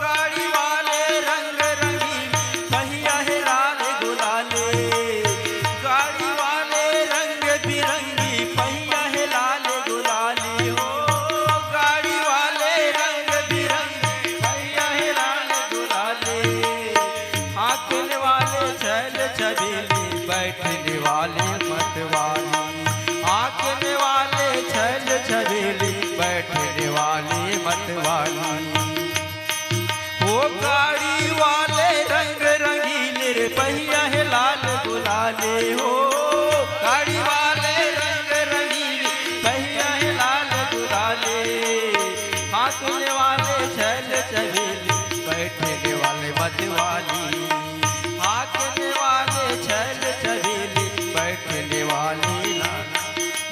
गाड़ी वाले रंग रंगीले, पहिया हे लाल गुलाली। गाड़ी वाले रंग बिरंगी, पहिया हे लाल गुलाली। ओ गाड़ी वाले रंग बिरंगी, पहिया हे लाल गुलाली। हाँकने वाले छैल छबीली, बैठने वाले मतवाली। हाँकने वाले छैल छबीली, बैठने वाले मतवाली। ओ गाड़ी वाले रंग रंगीले रे, पहिया हे लाल गुलाले हो। गाड़ी वाले रंग रंगीले, पहिया हे लाल गुलाले। हाँकने वाले छैल छबीली, बैठने वाले मतवाली। हाँकने वाले छैल छबीली, बैठने वाली लाला।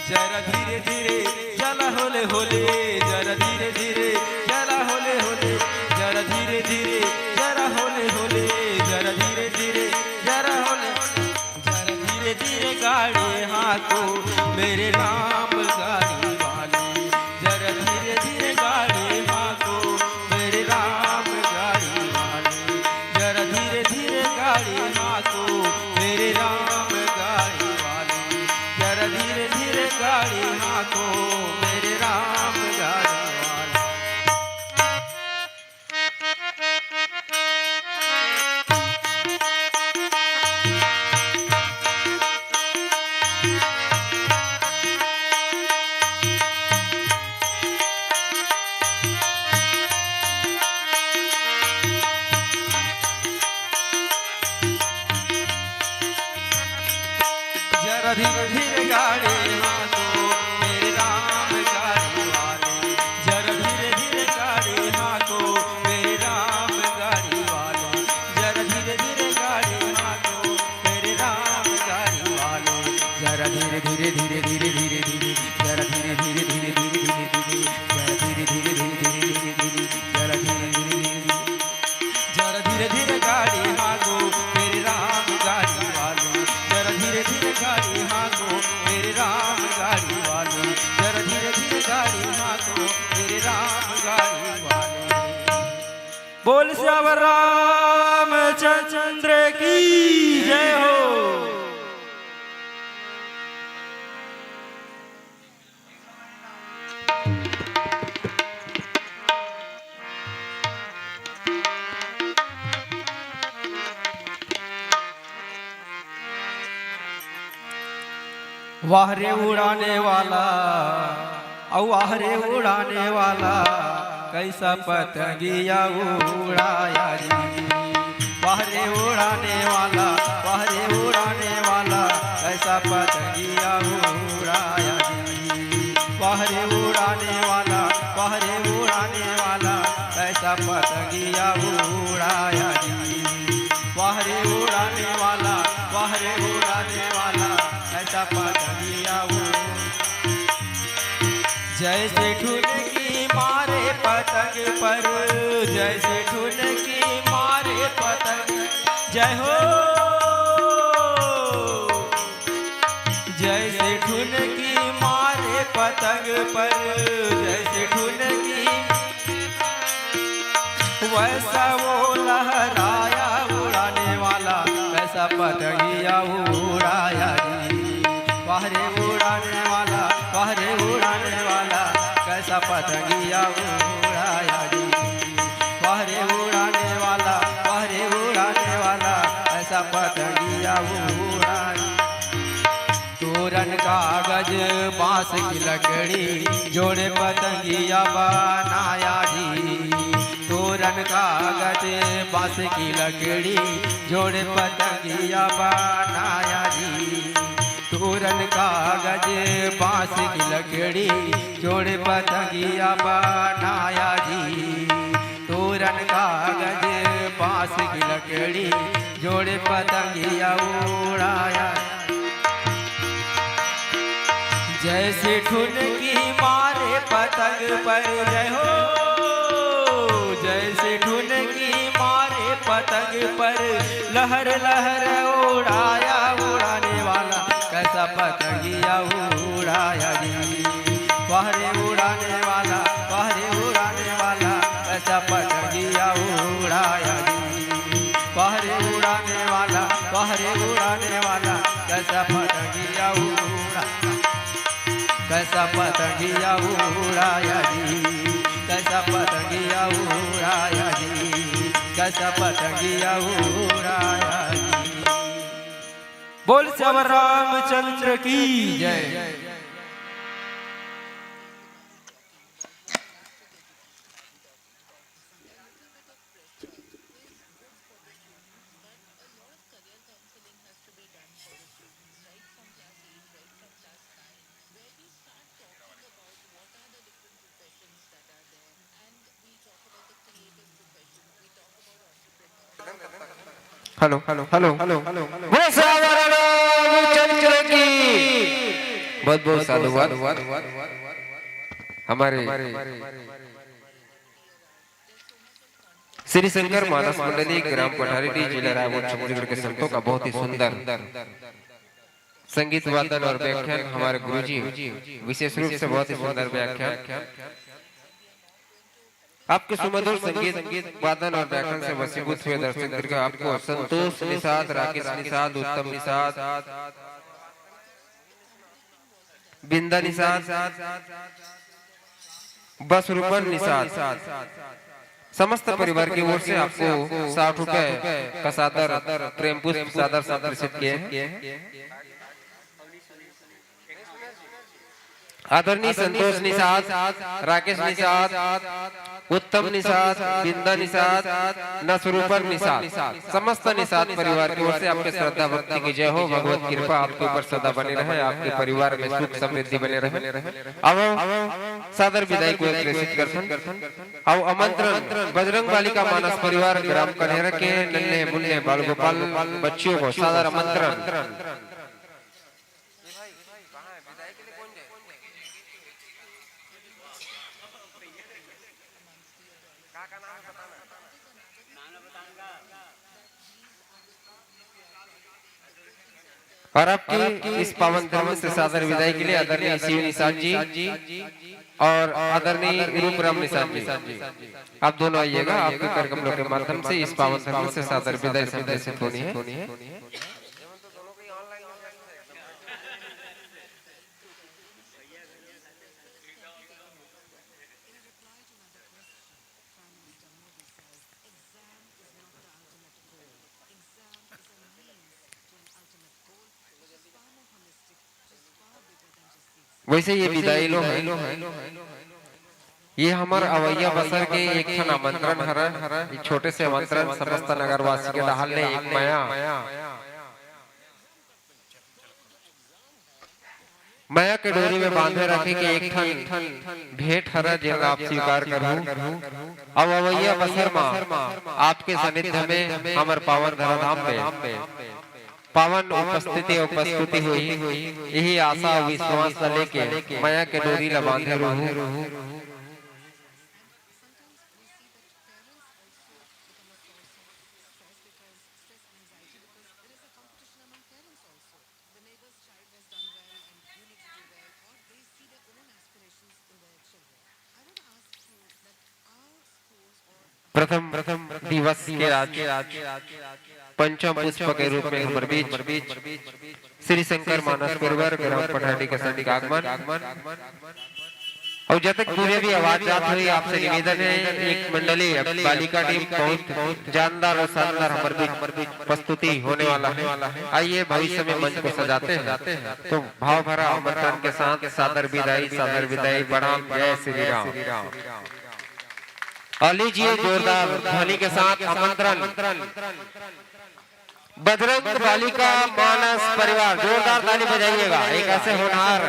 जरा धीरे धीरे चला होले होले, जरा धीरे धीरे चला होले होले, जरा धीरे धीरे चला होले होले, जरा धीरे धीरे चला होले। जरा धीरे धीरे गाड़ी हाँको मेरे राम गाड़ी वाली, जरा धीरे धीरे गाड़ी हाँको मेरे राम गाड़ी वाली। जरा धीरे धीरे गाड़ी हाँको मेरे राम गाड़ी वाली, जरा धीरे धीरे गाड़ी हाँको मेरे राम गाड़ी वाली। जरा धीरे धीरे गाड़ी हाँको मेरे राम गाड़ी वाले, जरा धीरे धीरे गाड़ी हाँको मेरे राम गाड़ी वाले, जरा धीरे धीरे गाड़ी हाँको मेरे राम गाड़ी वाले। जरा धीरे धीरे धीरे धीरे धीरे धीरे, जरा धीरे धीरे धीरे धीरे धीरे धीरे, जरा धीरे धीरे धीरे धीरे धीरे धीरे, जरा धीरे धीरे धीरे धीरे, जरा धीरे धीरे गाड़ी हाँको मेरे राम गाड़ी वाले, जरा धीरे धीरे गाड़ी हाँको मेरे राम गाड़ी वाले, जरा धीरे धीरे गाड़ी हाँको मेरे राम गाड़ी वाले। बोल सियावर रामचंद्र की जय हो। वाह रे उड़ाने वाला, अउ वाह रे उड़ाने वाला, कैसा पतंगिया उड़ाया जी। वाह रे उड़ाने वाला, वाह रे उड़ाने वाला, कैसा पतंगिया उड़ाया जी। वाह रे उड़ाने वाला, वाह रे उड़ाने वाला, कैसा पतंगिया उड़ाया जी। वाह रे उड़ाने वाला, वाह रे उड़ाने वाला, कैसा पतंगिया उड़। जैसे ठुनकी मारे पतंग पर, जैसे ठुनकी मारे पतंग। जय हो। जैसे ठुनकी मारे पतंग पर, जैसे ठुनकी वैसा वो लहराया उड़ाने वाला, कैसा पतंगिया उड़ाया जी। वाह रे उड़ाने वाला, वाह रे उड़ाने वाला, कैसा पतंगिया उड़ाया जी। वाह रे उड़ाने वाला, वाह रे उड़ाने वाला, कैसा पतंगिया उड़ाया। तोरन कागज बांस की लकड़ी जोड़े पतंगिया बनाया जी। तोरन कागज बांस की लकड़ी जोड़े पतंगिया बनाया जी। तोरन कागज बांस की लकड़ी जोड़े पतंगिया बनाया जी। तोरन कागज बांस की लकड़ी जोड़े पतंगिया उड़ाया। जैसे ठुनकी मारे पतंग पर जय हो, जैसे ठुनकी मारे पतंग पर लहर लहर उड़ाया उड़ाने वाला कैसा पतंगिया उड़ाया जी। वाह रे उड़ाने वाला, वाह रे उड़ाने वाला कैसा पतंगिया उड़ाया जी। वाह रे उड़ाने वाला, वाह रे उड़ाने वाला कैसा पतंगिया उड़ा, कैसा पतंगिया उड़ाया जी, कैसा पतंगिया उड़ाया जी, कैसा पतंगिया उड़ाया जी। बोल सियावर रामचंद्र की जय। Hello, hello, hello, hello, hello. बोलो सियावर रामचंद्र की। बहुत बहुत साधुवाद। हमारे श्री शंकर मानस मंडली, ग्राम पठारी, जिला रायपुर, छत्तीसगढ़ के संतों का बहुत ही सुंदर संगीत वादन और व्याख्यान। हमारे गुरुजी विशेष रूप से बहुत ही सुंदर व्याख्यान। आपके सुमधुर संगीत वादन और व्याख्यान से वशीभूत हुए दर्शक दीर्घ आपको संतोष निषाद, राकेश निषाद, उत्तम निषाद, बिंदा निषाद, बसरूपन निषाद, समस्त परिवार की ओर से आपको साठ रुपए का सादर प्रेम पुष्प सादर संप्रेषित किए हैं। आदरणीय संतोष निषाद, राकेश निषाद, उत्तम निषाद, बिंदा निषाद, नसरूपन निषाद, समस्त निषाद परिवार की ओर से आपके श्रद्धा भक्ति की जय हो। भगवत कृपा आपके ऊपर सदा बनी रहे, आपके परिवार में सुख समृद्धि बने रहे। अब सादर विदाई को प्रेषित करथन। अब आमंत्रण बजरंग बालिका मानस परिवार ग्राम कन्हेरा के नन्हे मुन्ने बाल गोपाल बच्चियों को सादर आमंत्रण। और आपकी इस पावन धर्म से सादर विदाई के लिए आदरणीय शिव निषाद जी और आदरणीय रूपराम निषाद जी, आप दोनों आइएगा। आपके कर कमलों के माध्यम से इस पावन धर्म से सादर विदाई संप्रेषित होनी है। वैसे ये विदाई लो है, ये हमर अवैया बसर के एक ठन आमंत्रण हरय। एक छोटे से आमंत्रण समस्त नगरवासी के डहार ले एक मया मया के डोरी में बांधे रखे के एक ठन भेंट हरय, जेला आप स्वीकार करहू। अउ अवैया बसर म आपके सानिध्य में हमर पावन धराधाम में पावन उपस्थिति अउ प्रस्तुति होही। यही आशा अउ विश्वास ल लेके मया के डोरी ल बांधे रहू। प्रथम दिवस के आज पंचम पुष्प के रूप में हमर बीच श्री शंकर मानस परिवार ग्राम पठारी के संग आगमन। अउ जतक दूरिया भी आवाज जात होही, आपसे निवेदन है, एक मंडली बालिका टीम बहुत जानदार और शानदार हमर बीच प्रस्तुति होने वाला है। आइए, भविष्य में मंच को सजाते हैं। तो भाव भरा आमंत्रण के साथ सादर विदाई, सादर विदाई, प्रणाम, जय श्री राम। और लीजिए जोरदार ध्वनि के साथ आमंत्रण बजरंग बालिका मानस परिवार, जोरदार ताली बजाइएगा। एक ऐसे होनहार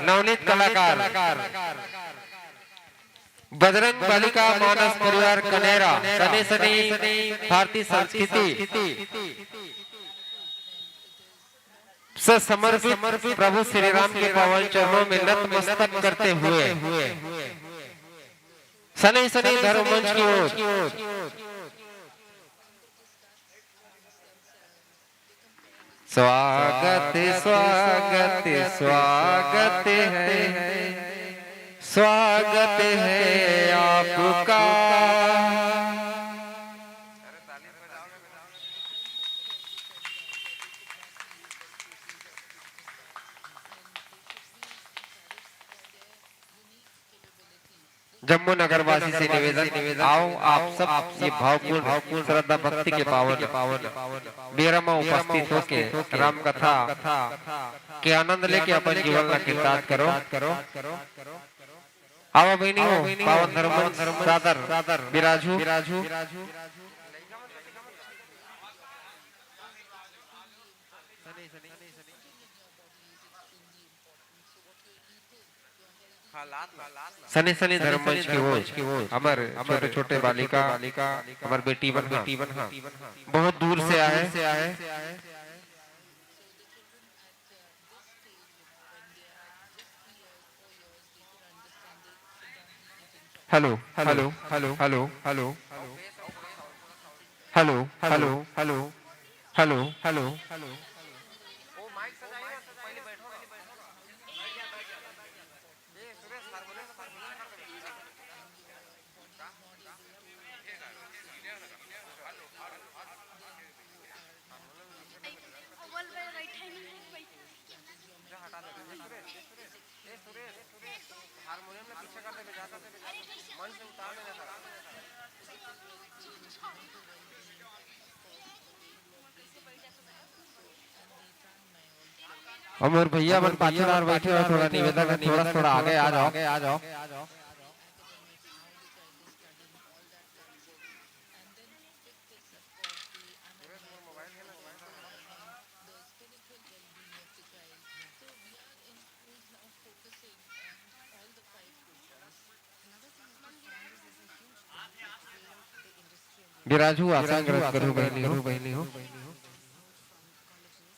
नवनीत कलाकार बजरंग बालिका मानस परिवार कनेरा, सने सने भारतीय संस्कृति से समर्पित प्रभु श्री राम के पावन चरणों में नतमस्तक करते हुए सने सने धर्म मंच की ओर स्वागत, स्वागत, स्वागत है, स्वागत है आपका। जम्मू नगरवासी से निवेदन, आओ आप सब ये भावपूर्ण श्रद्धा भक्ति के पावन बेरा में उपस्थित होके राम कथा के आनंद लेके अपन जीवन ला कृतार्थ करो। आवा बहिनी हो, पावन धर्म सादर बिराजू। सने सने धर्म मंच की ओर हमर छोटे छोटे बालिका, हमर बेटी मन, बेटी मन हा बहुत दूर से आए। Hello, hello, hello, hello, hello, hello, hello, hello, hello, hello, hello. हमर भैया मन पाछू डार बैठे हो, थोड़ा निवेदन है, थोड़ा, थोड़ा आगे आ जाओ, आगे आ जाओ। बिराजू आसन ग्रहण करू बहिनी हो, बहिनी हो।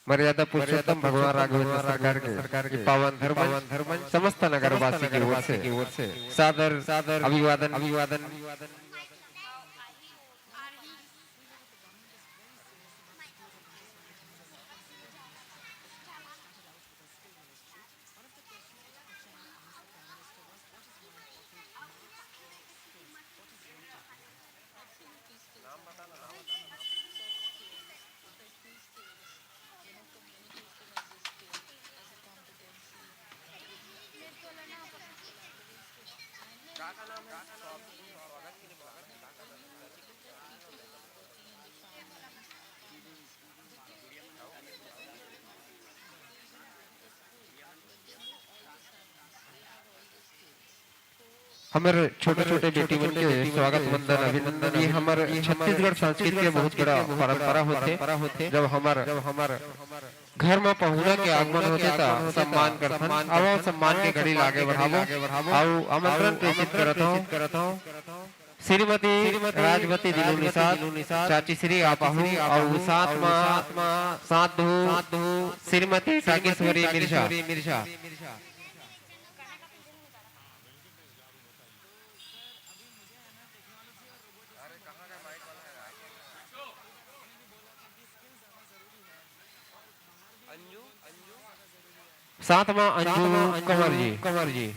मर्यादा पुरुषोत्तम भगवान राघवेंद्र सरकार के, सरकार के पावन धर्म, पावन धर्म समस्त नगरवासी की ओर से, ओर से सादर, सादर अभिवादन, अभिवादन। हमर छोटे-छोटे बेटी मन के स्वागत वंदन अभिनंदन, ये हमर छत्तीसगढ़ संस्कृति के बहुत बड़ा परंपरा होथे। जब हमर, जब हमर घर म पहुना के आगमन होथे त सम्मान करथन। आवव, सम्मान के घड़ी ला आगे बढ़ावव। अउ आमंत्रण प्रेषित करत हंव श्रीमती राजवती दिनू निषाद, चाची श्री आपाहू अउ साथ म साथ दू श्रीमती काकेश्वरी मिर्जा। साथ म अंजू कंवर जी, कंवर जी।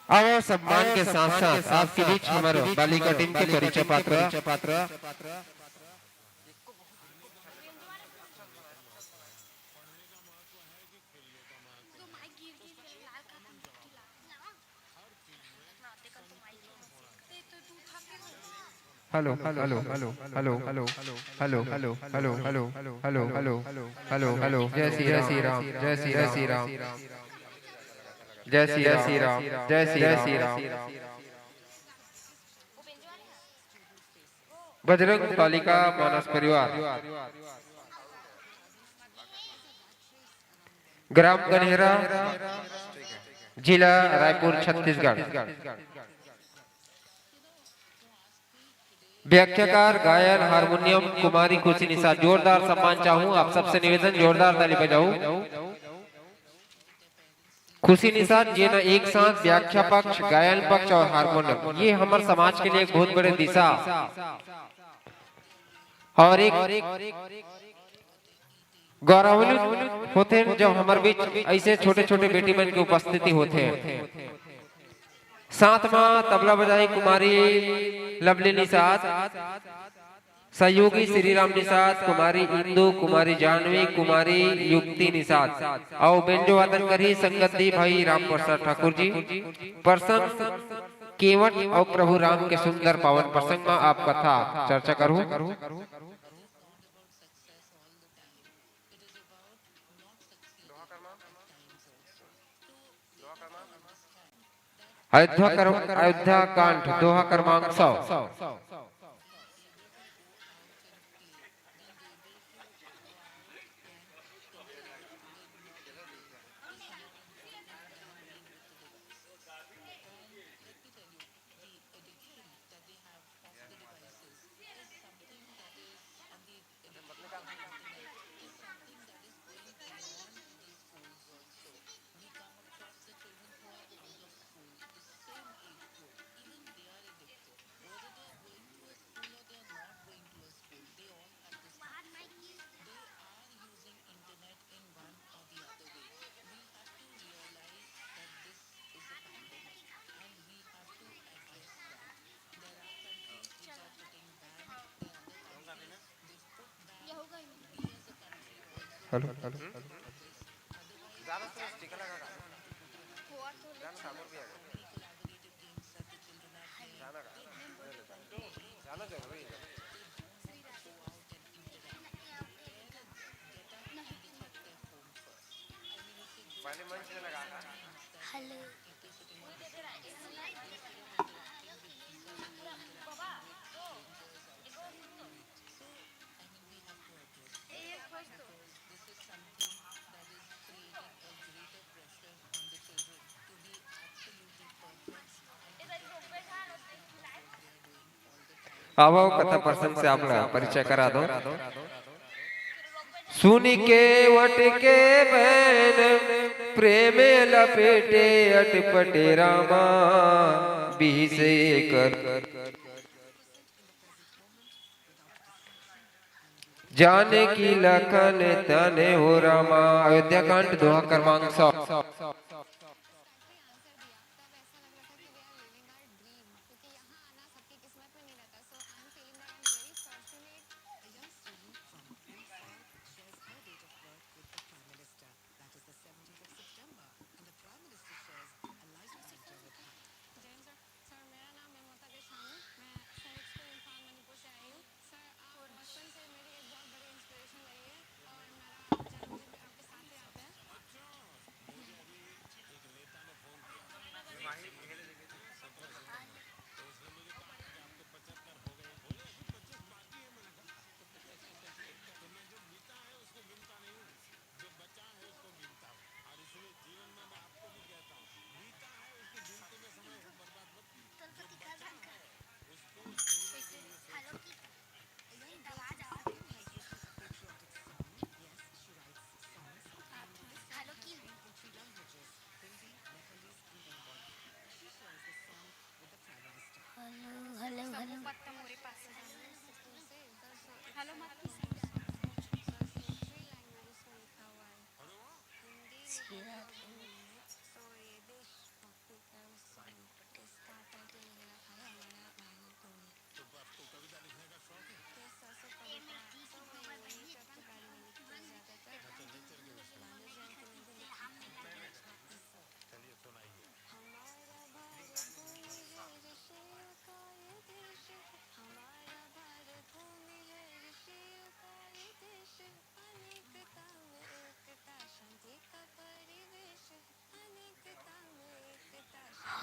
आवव, सम्मान के साथ साथ आपके बीच हमर बालिका टीम के परिचय पात्र। Hello, hello, hello, hello, hello, hello, hello, hello, hello, hello, hello, hello, hello, hello, जय श्री राम, जय श्री राम, जय श्री राम, जय श्री राम, जय श्री राम। बजरंग बालिका मानस परिवार, ग्राम गनहेरा, जिला रायपुर, छत्तीसगढ़। व्याख्याकार, गायन, हारमोनियम, कुमारी खुशी निषाद। जोरदार सम्मान चाहूं, आप सबसे निवेदन, जोरदार ताली बजाओ। खुशी निषाद जी ने एक साथ व्याख्या पक्ष, गायन पक्ष और हारमोनियम, ये हमर समाज के लिए एक बहुत बड़े दिशा और एक गौरवान्वित होथे, जब हमर बीच ऐसे छोटे-छोटे बेटी मन के उपस्थिति होथे। साथ म तबला बजाई कुमारी लवली निषाद, सहयोगी श्री राम निषाद, कुमारी इंदु, कुमारी जानवी, कुमारी युक्ति निषाद, अउ बेंजो वादन करही संगत दी भाई राम प्रसाद ठाकुर जी। प्रसंग केवट अउ प्रभु राम के सुंदर पावन प्रसंग म आप कथा चर्चा करहू। अयोध्या कर-, अयोध्या कांड, दोहा क्रमांक सौ। Hello, hello. हेलो। आवव, कथा प्रसंग से आप ला परिचय करा दो। सुनि केवट के बैन, प्रेमे लपेटे अटपटे रामा, बिहिसे कर। जानकी लखन तन हो रामा। अयोध्या कांड, दोहा क्रमांक सौ।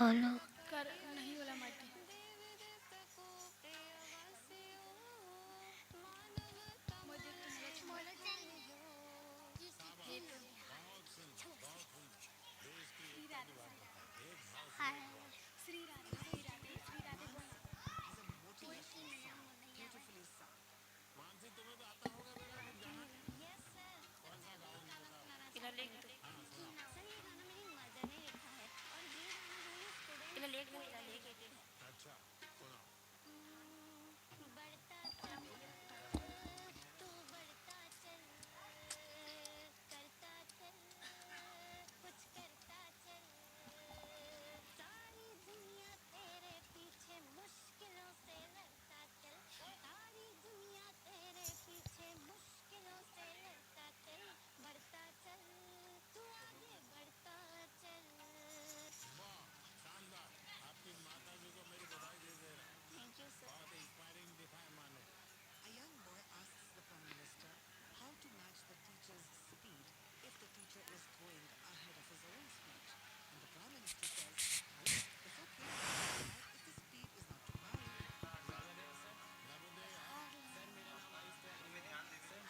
Hello.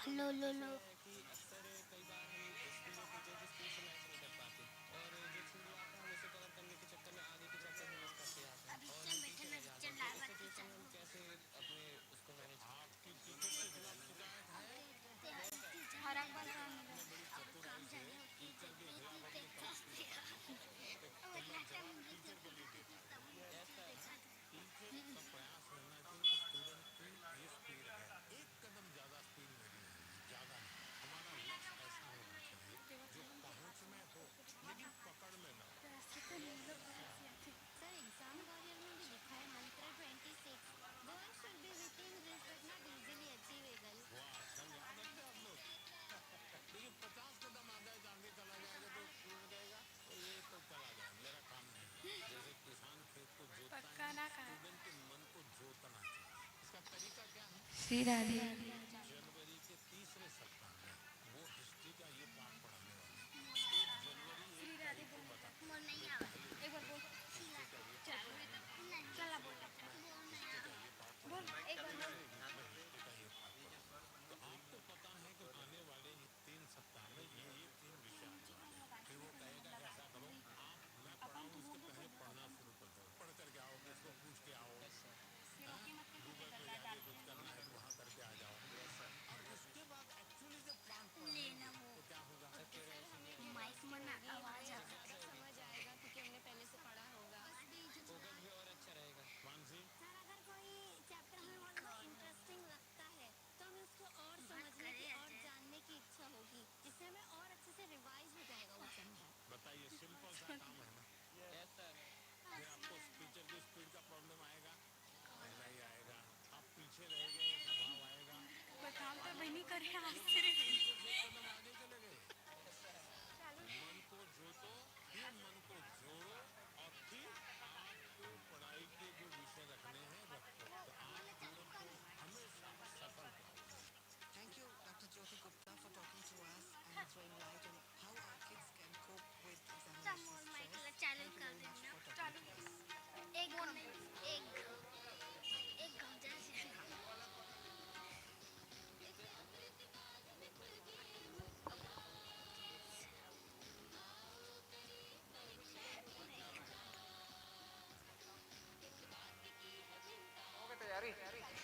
Hello, hello, hello. Shri Radhe.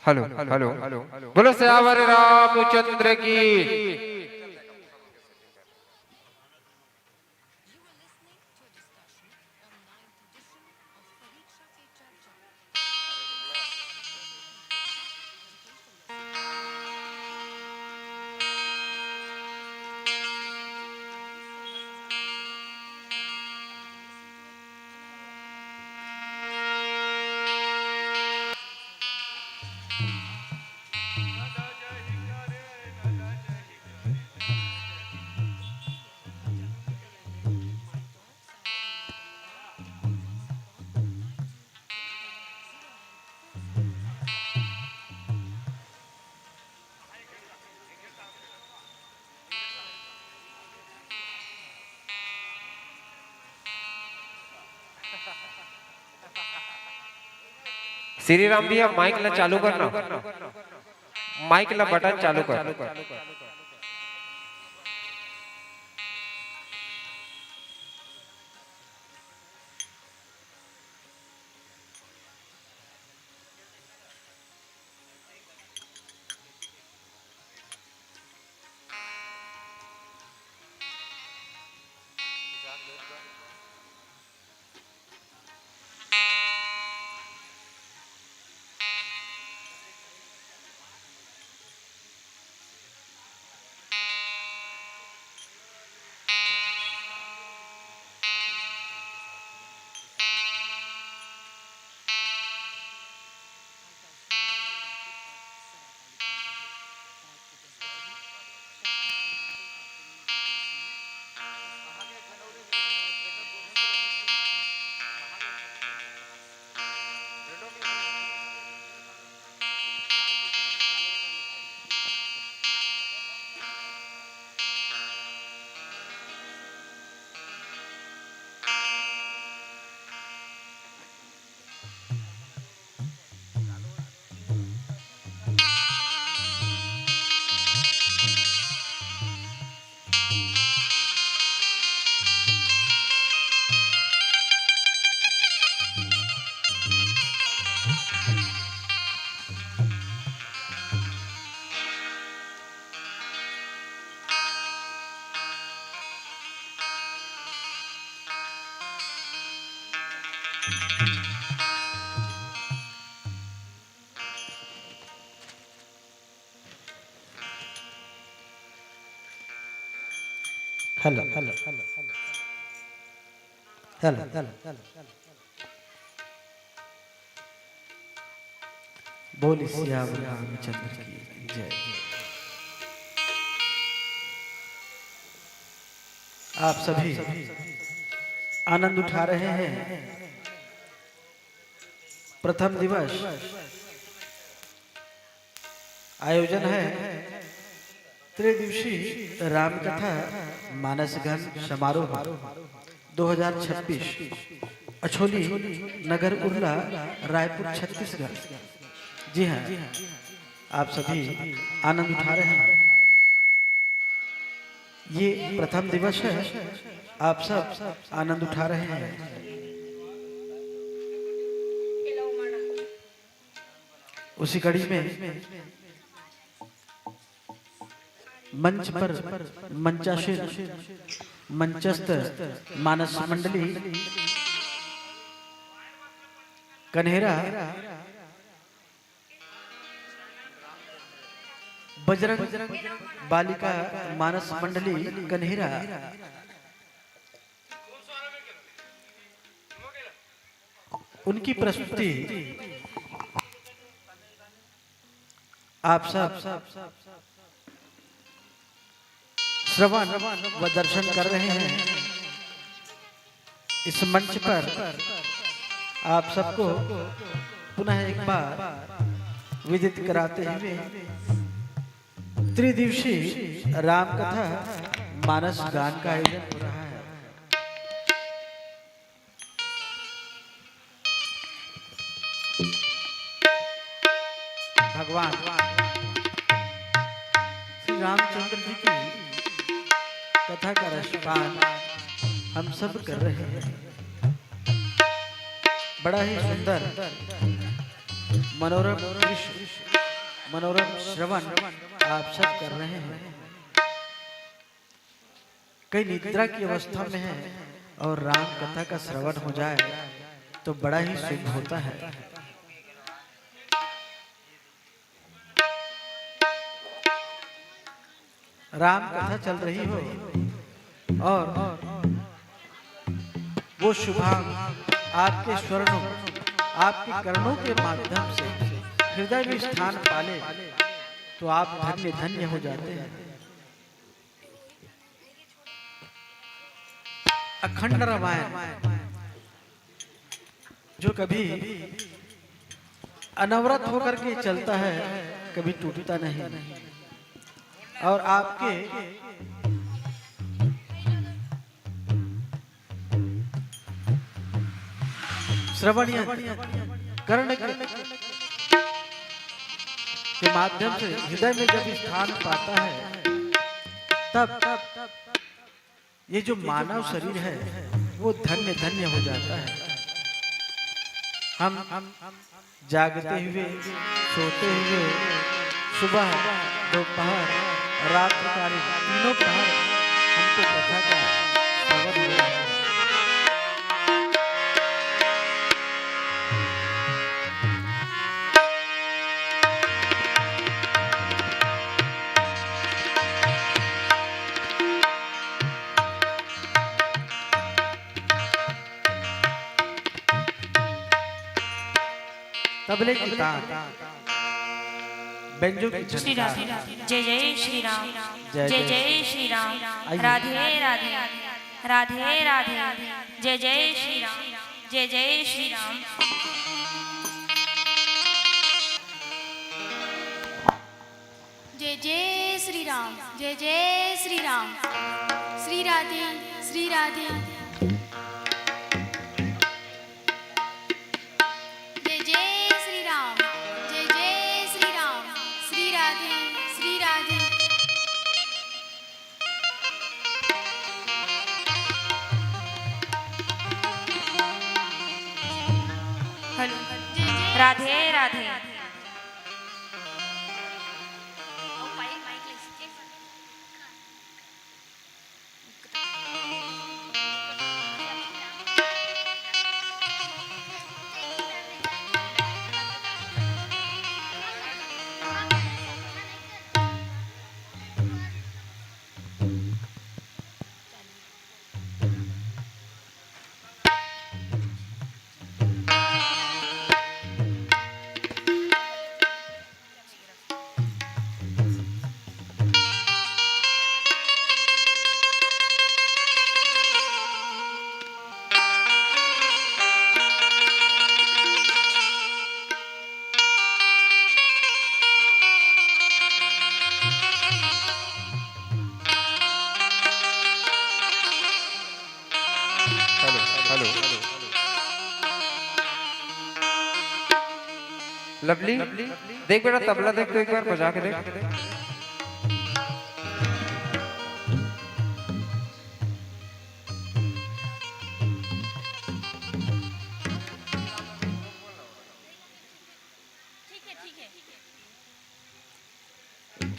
Hello, hello, hello. बोलो सियावर रामचंद्र की। श्री राम भैया, माइक ला चालू करना, माइक ला बटन चालू कर। Hello, hello, hello, hello, hello, hello. बोल सियावर रामचंद्र की जय। आप सभी आनंद उठा रहे हैं। प्रथम दिवस आयोजन है त्रिदिवसीय रामकथा मानस गान समारोह दो हज़ार छब्बीस, अछोली नगर उरला, रायपुर, छत्तीसगढ़। जी हाँ, आप सभी आनंद उठा रहे हैं। ये प्रथम दिवस है, आप सब आनंद उठा रहे हैं। उसी कड़ी में मंच पर मंचासीन, मंचस्थ मानस मंडली कन्हेरा, बजरंग बालिका मानस मंडली कन्हेरा, उनकी प्रस्तुति आप सब श्रवण व दर्शन कर रहे हैं। इस मंच पर आप सबको पुनः एक बार विदित कराते हुए त्रिदिवसीय रामकथा मानस गान का आयोजन हो रहा है। भगवान श्री रामचंद्र जी की कथा का रसपान हम सब कर रहे हैं। बड़ा ही सुंदर मनोरम दृश्य, मनोरम श्रवण आप सब कर रहे हैं। कई निद्रा की अवस्था में है और राम कथा का श्रवण हो जाए तो बड़ा ही शुभ होता है। राम कथा चल रही हो और वो शुभांग आपके स्वर्णों, आपके कर्णों के माध्यम से हृदय में स्थान पाले तो आप धन्य धन्य हो जाते हैं। अखंड रामायण जो कभी अनवरत होकर के चलता है, कभी टूटता नहीं। और आपके श्रवण यंत्र, कर्ण के के माध्यम से हृदय में जब स्थान पाता है, तब ये जो मानव शरीर है, वो धन्य धन्य हो जाता है। हम जागते हुए, सोते हुए, सुबह, दोपहर, रात्रिकालीन तीनों पहर हमको कथा का श्रवण हो रहा है। तबले की तान, बेंजो की झनकार। श्री राम। जय जय श्री राम। जय जय जय श्री राम। आइए। राधे राधे। राधे राधे। जय जय श्री राम। जय जय श्री राम। जय जय श्री राम। जय जय श्री राम। श्री राधे। श्री राधे। जय जय श्री राम। जय जय श्री राम। श्री राधे। श्री राधे। हेलो। जय जय Radhe Radhe. Hello, hello. Lovely, देख बेटा, तबला देख तो एक बार बजा के देख।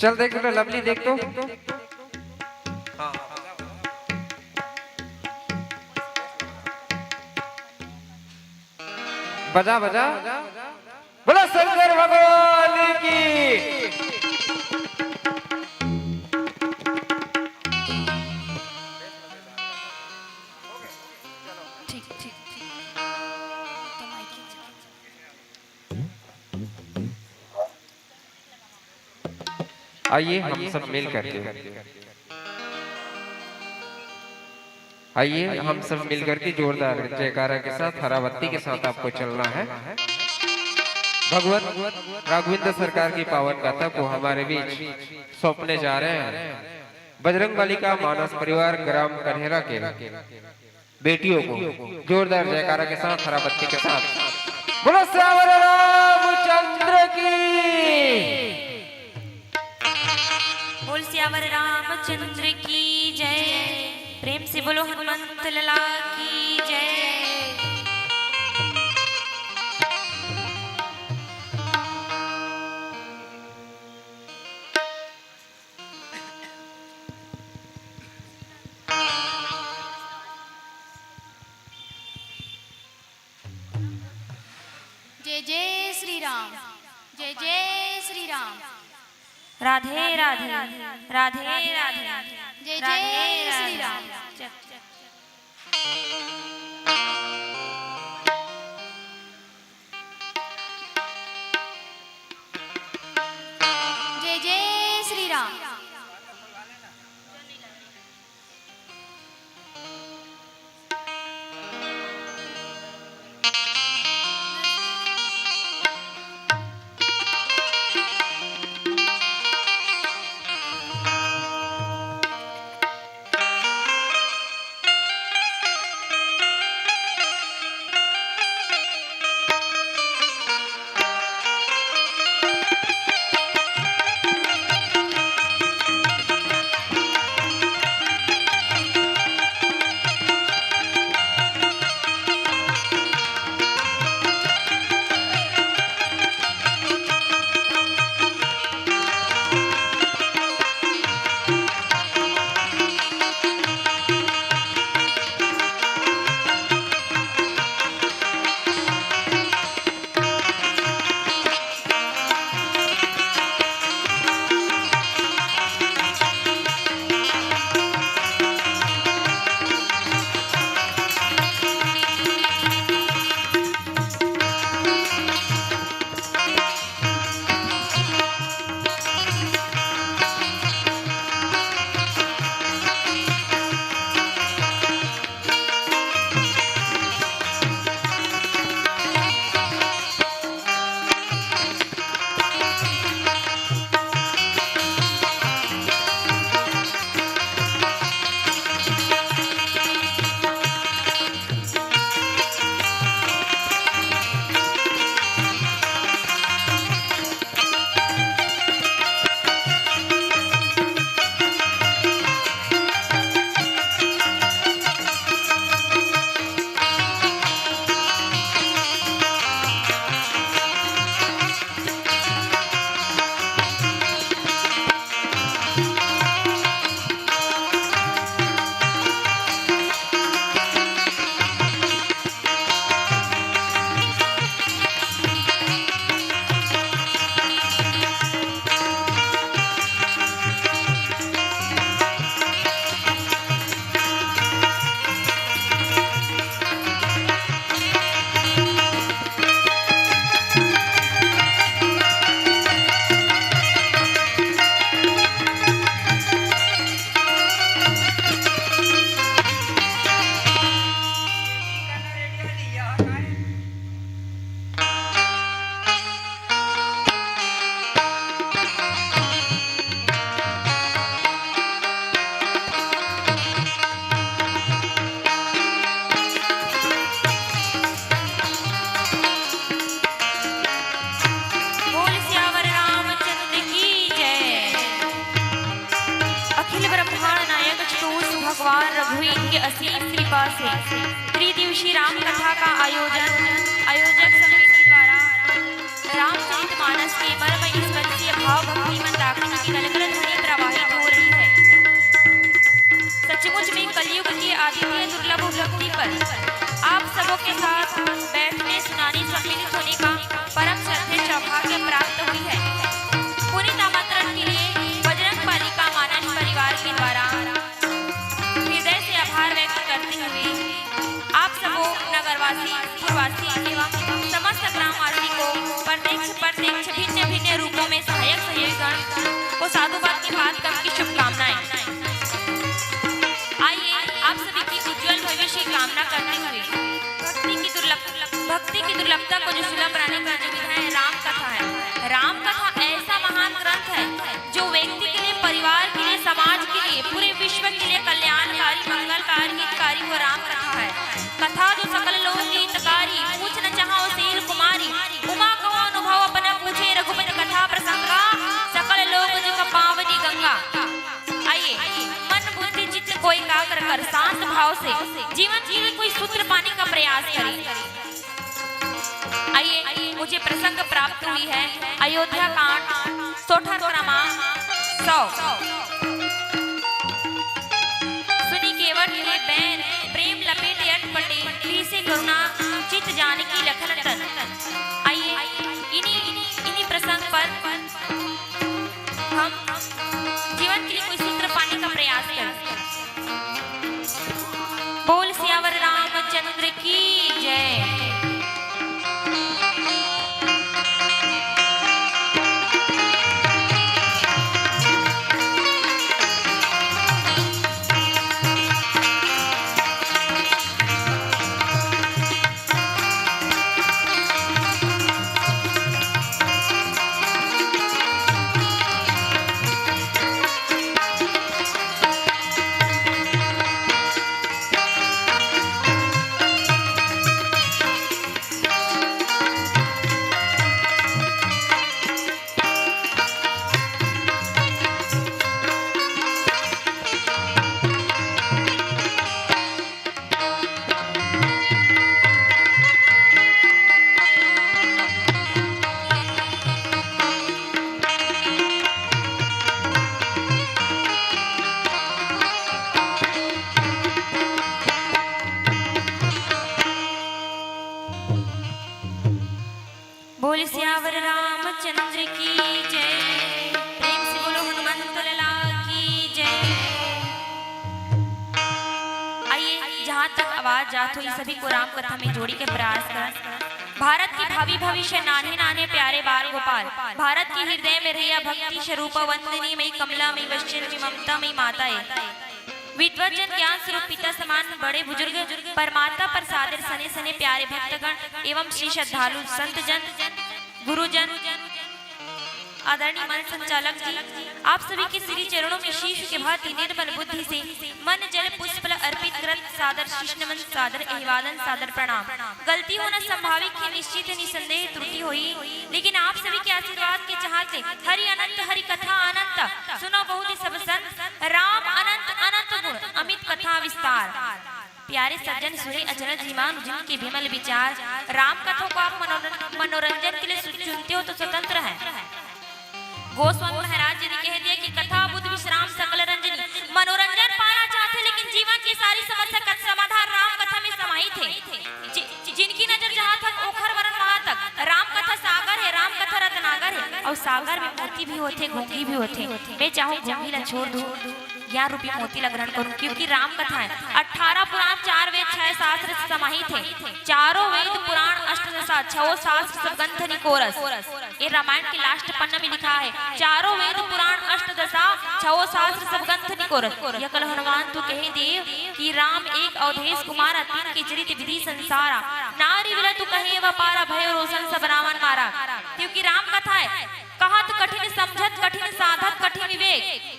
चल देख बेटा, लवली देख तो। बजा, बजा। बोलो शंकर भगवान की। ठीक, ठीक, ठीक। आइए, हम सब मिल करके, आइए, हम सब मिल करके जोरदार जयकारा के साथ, हरा बत्ती के साथ आपको चलना है। भगवत राघवेंद्र सरकार की पावन गाथा को हमारे बीच सौंपने जा रहे हैं बजरंग बली का मानस परिवार ग्राम कन्हेरा के बेटियों को जोरदार जयकारा के साथ, हरा बत्ती के साथ। बोलो सियावर रामचंद्र की। बोल सियावर रामचंद्र की जय। प्रेम से बोलो हनुमंत लाला की जय। जय जय श्री राम। जय जय श्री राम। राधे राधे। राधे राधे। जय जय श्री राम। जय जय श्री राम। असीम कृपा से त्रिदिवसीय राम कथा का आयोजन आयोजक समिति द्वारा रामचरित मानस के मर्म स्पर्शी भाव भक्ति मंदाकिनी की कलकल ध्वनि प्रवाहित हो रही है। सचमुच में कलयुग की आदित्य दुर्लभ उपलब्धि पर आप सबों के साथ बैठने, सुनाने, सम्मिलित होने का परम श्रद्धेय सौभाग्य प्राप्त हुई है। पुनीत आमंत्रण के लिए बजरंग बालिका मानस परिवार के द्वारा हृदय से आभार व्यक्त करते हुए आप सबों नगरवासी, पुरवासी एवं समस्त ग्रामवासी को प्रत्यक्ष, प्रत्यक्ष भिन्न भिन्न रूपों में सहायक सहयोगी गण को साधुवाद के पाद कम की शुभकामनाएं। आइए, आप सभी की उज्जवल भविष्य की कामना करते हुए भक्ति की दुर्लभ भक्ति की दुर्लभता को जो सुलभ बनाने का निमित्त है, राम कथा है। राम कथा ऐसा महान ग्रंथ है जो व्यक्ति के लिए, परिवार के लिए, समाज के लिए, पूरे विश्व के लिए कल्याणकारी, मंगलकारी, हितकारी वो राम कथा है। कथा जो सकल लोक हितकारी, पूछ न चाहो शील कुमारी। उमा कहो अनुभव अपना पूछे, रघुपति कथा प्रसंगा, सकल लोक जग पावनी गंगा। आइए, मन बुद्धि चित्त को एकाग्र कर शांत भाव से जीवन के लिए कोई सूत्र पाने का प्रयास करें। आइए, मुझे प्रसंग प्राप्त हुई है अयोध्या कांड, सोठा क्रमांक सौ। सुनी केवट के बैन, प्रेम लपेटे अटपटे, पीसे करुणा चित जानकी लखन तन। आइए, इन्हीं इन्हीं प्रसंग पर हम जीवन के लिए कोई सूत्र पाने का प्रयास करें। बोल सियावर रामचंद्र की जय। बोल सियावर रामचंद्र की जय। प्रेम से बोलो हनुमंत लाला की जय। आइए, जहाँ तक आवाज जात हो, ये सभी को राम कथा में जोड़ी के प्रयास कर। भारत के भावी भविष्य, नान्हे नान्हे प्यारे बाल गोपाल, भारत के हृदय में रहिया भक्ति स्वरूप वंदनीय मई, कमला मई, वैष्णवी ममता मई माता है। विद्वत जन ज्ञान स्वरूप पिता समान बड़े बुजुर्ग, परमात्मा प्रसाद सने सने प्यारे भक्तगण एवं श्री श्रद्धालु संत जन, गुरुजन, आदरणीय मंच संचालक जी, आप सभी के श्री चरणों में शीश के भांति निर्मल बुद्धि से मन जल पुष्प अर्पित करत सादर शीश नमन, सादर अभिवादन, सादर प्रणाम। गलती होना स्वाभाविक है, निश्चित है, निसंदेह त्रुटि होही, लेकिन आप सभी के आशीर्वाद के चाहत ले हरि अनंत, हरि कथा अनंत, सुनो बहुत ही सब संत, राम अनंत अनंत गुण, अमित कथा विस्तार। प्यारे सज्जन सुने अचरज ही मानु जिनके विमल विचार। राम कथा को आप मनोरं-, मनोरंजन के लिए सु-, चुनते हो तो स्वतंत्र है। गोस्वामी महाराज जी ने कह दिया कि कथा बुध विश्राम सकल रंजनी। मनोरंजन पाना चाहते लेकिन जीवन की सारी समस्या का समाधान राम कथा में समाहित है। जि-, जिनकी नजर जहाँ तक ओखर वरन वहाँ तक। राम कथा सागर है, राम कथा रत्नागर है। और सागर में मोती भी होते, घोंघी भी होते। मैं चाहूँ घोंघी ला छोड़ दूँ, ज्ञान रूपी मोती ला ग्रहण करूँ, क्योंकि राम कथा है। अठारह पुराण, चार वेद, छह शास्त्र समाहित है। चारों वेद पुराण, अष्टदशा, छो शास्त्र सब ग्रंथ निकोरस। ये रामायण के लास्ट पन्ना में लिखा है, चारों वेद पुराण अष्टदशा, छो शास्त्र सब ग्रंथ निकोरस। यह कल हनुमान तू कहे देव कि राम एक अवधेश कुमार, अतिन के चरित विधि संसारा। नारी विला तू कहे व पारा, भयो रोशन सब रावण मारा। क्योंकि राम कथा है, कहत कठिन समझत कठिन साधत कठिन विवेक।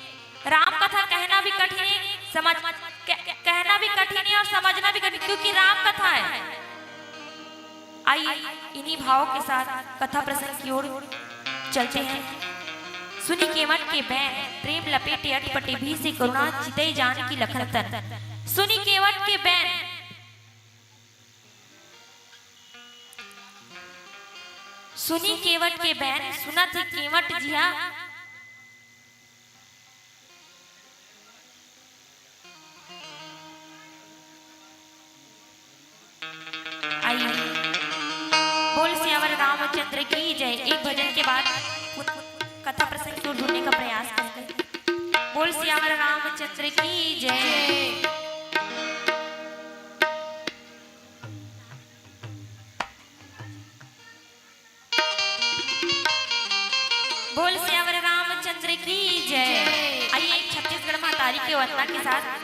राम कथा कहना भी कठिन है, समझ, कह-, कहना भी कठिन है और समझना भी कठिन, क्योंकि राम कथा है। आइए, इन्हीं भावों के साथ कथा प्रसंग की ओर चलते हैं। सुनी केवट के बैन, प्रेम लपेटे अटपटे, भीषे करुणा चितई जानकी लखन तन। सुनी केवट के बैन, सुनी केवट के बैन, सुनत हे केवट जिया। आइए, बोल सियावर रामचंद्र की जय। एक भजन के बाद कथा प्रसंग को ढूंढने का प्रयास करते हैं। बोल सियावर रामचंद्र की जय। बोल सियावर रामचंद्र की जय। आइए, छत्तीसगढ़ महतारी के वंदना के साथ।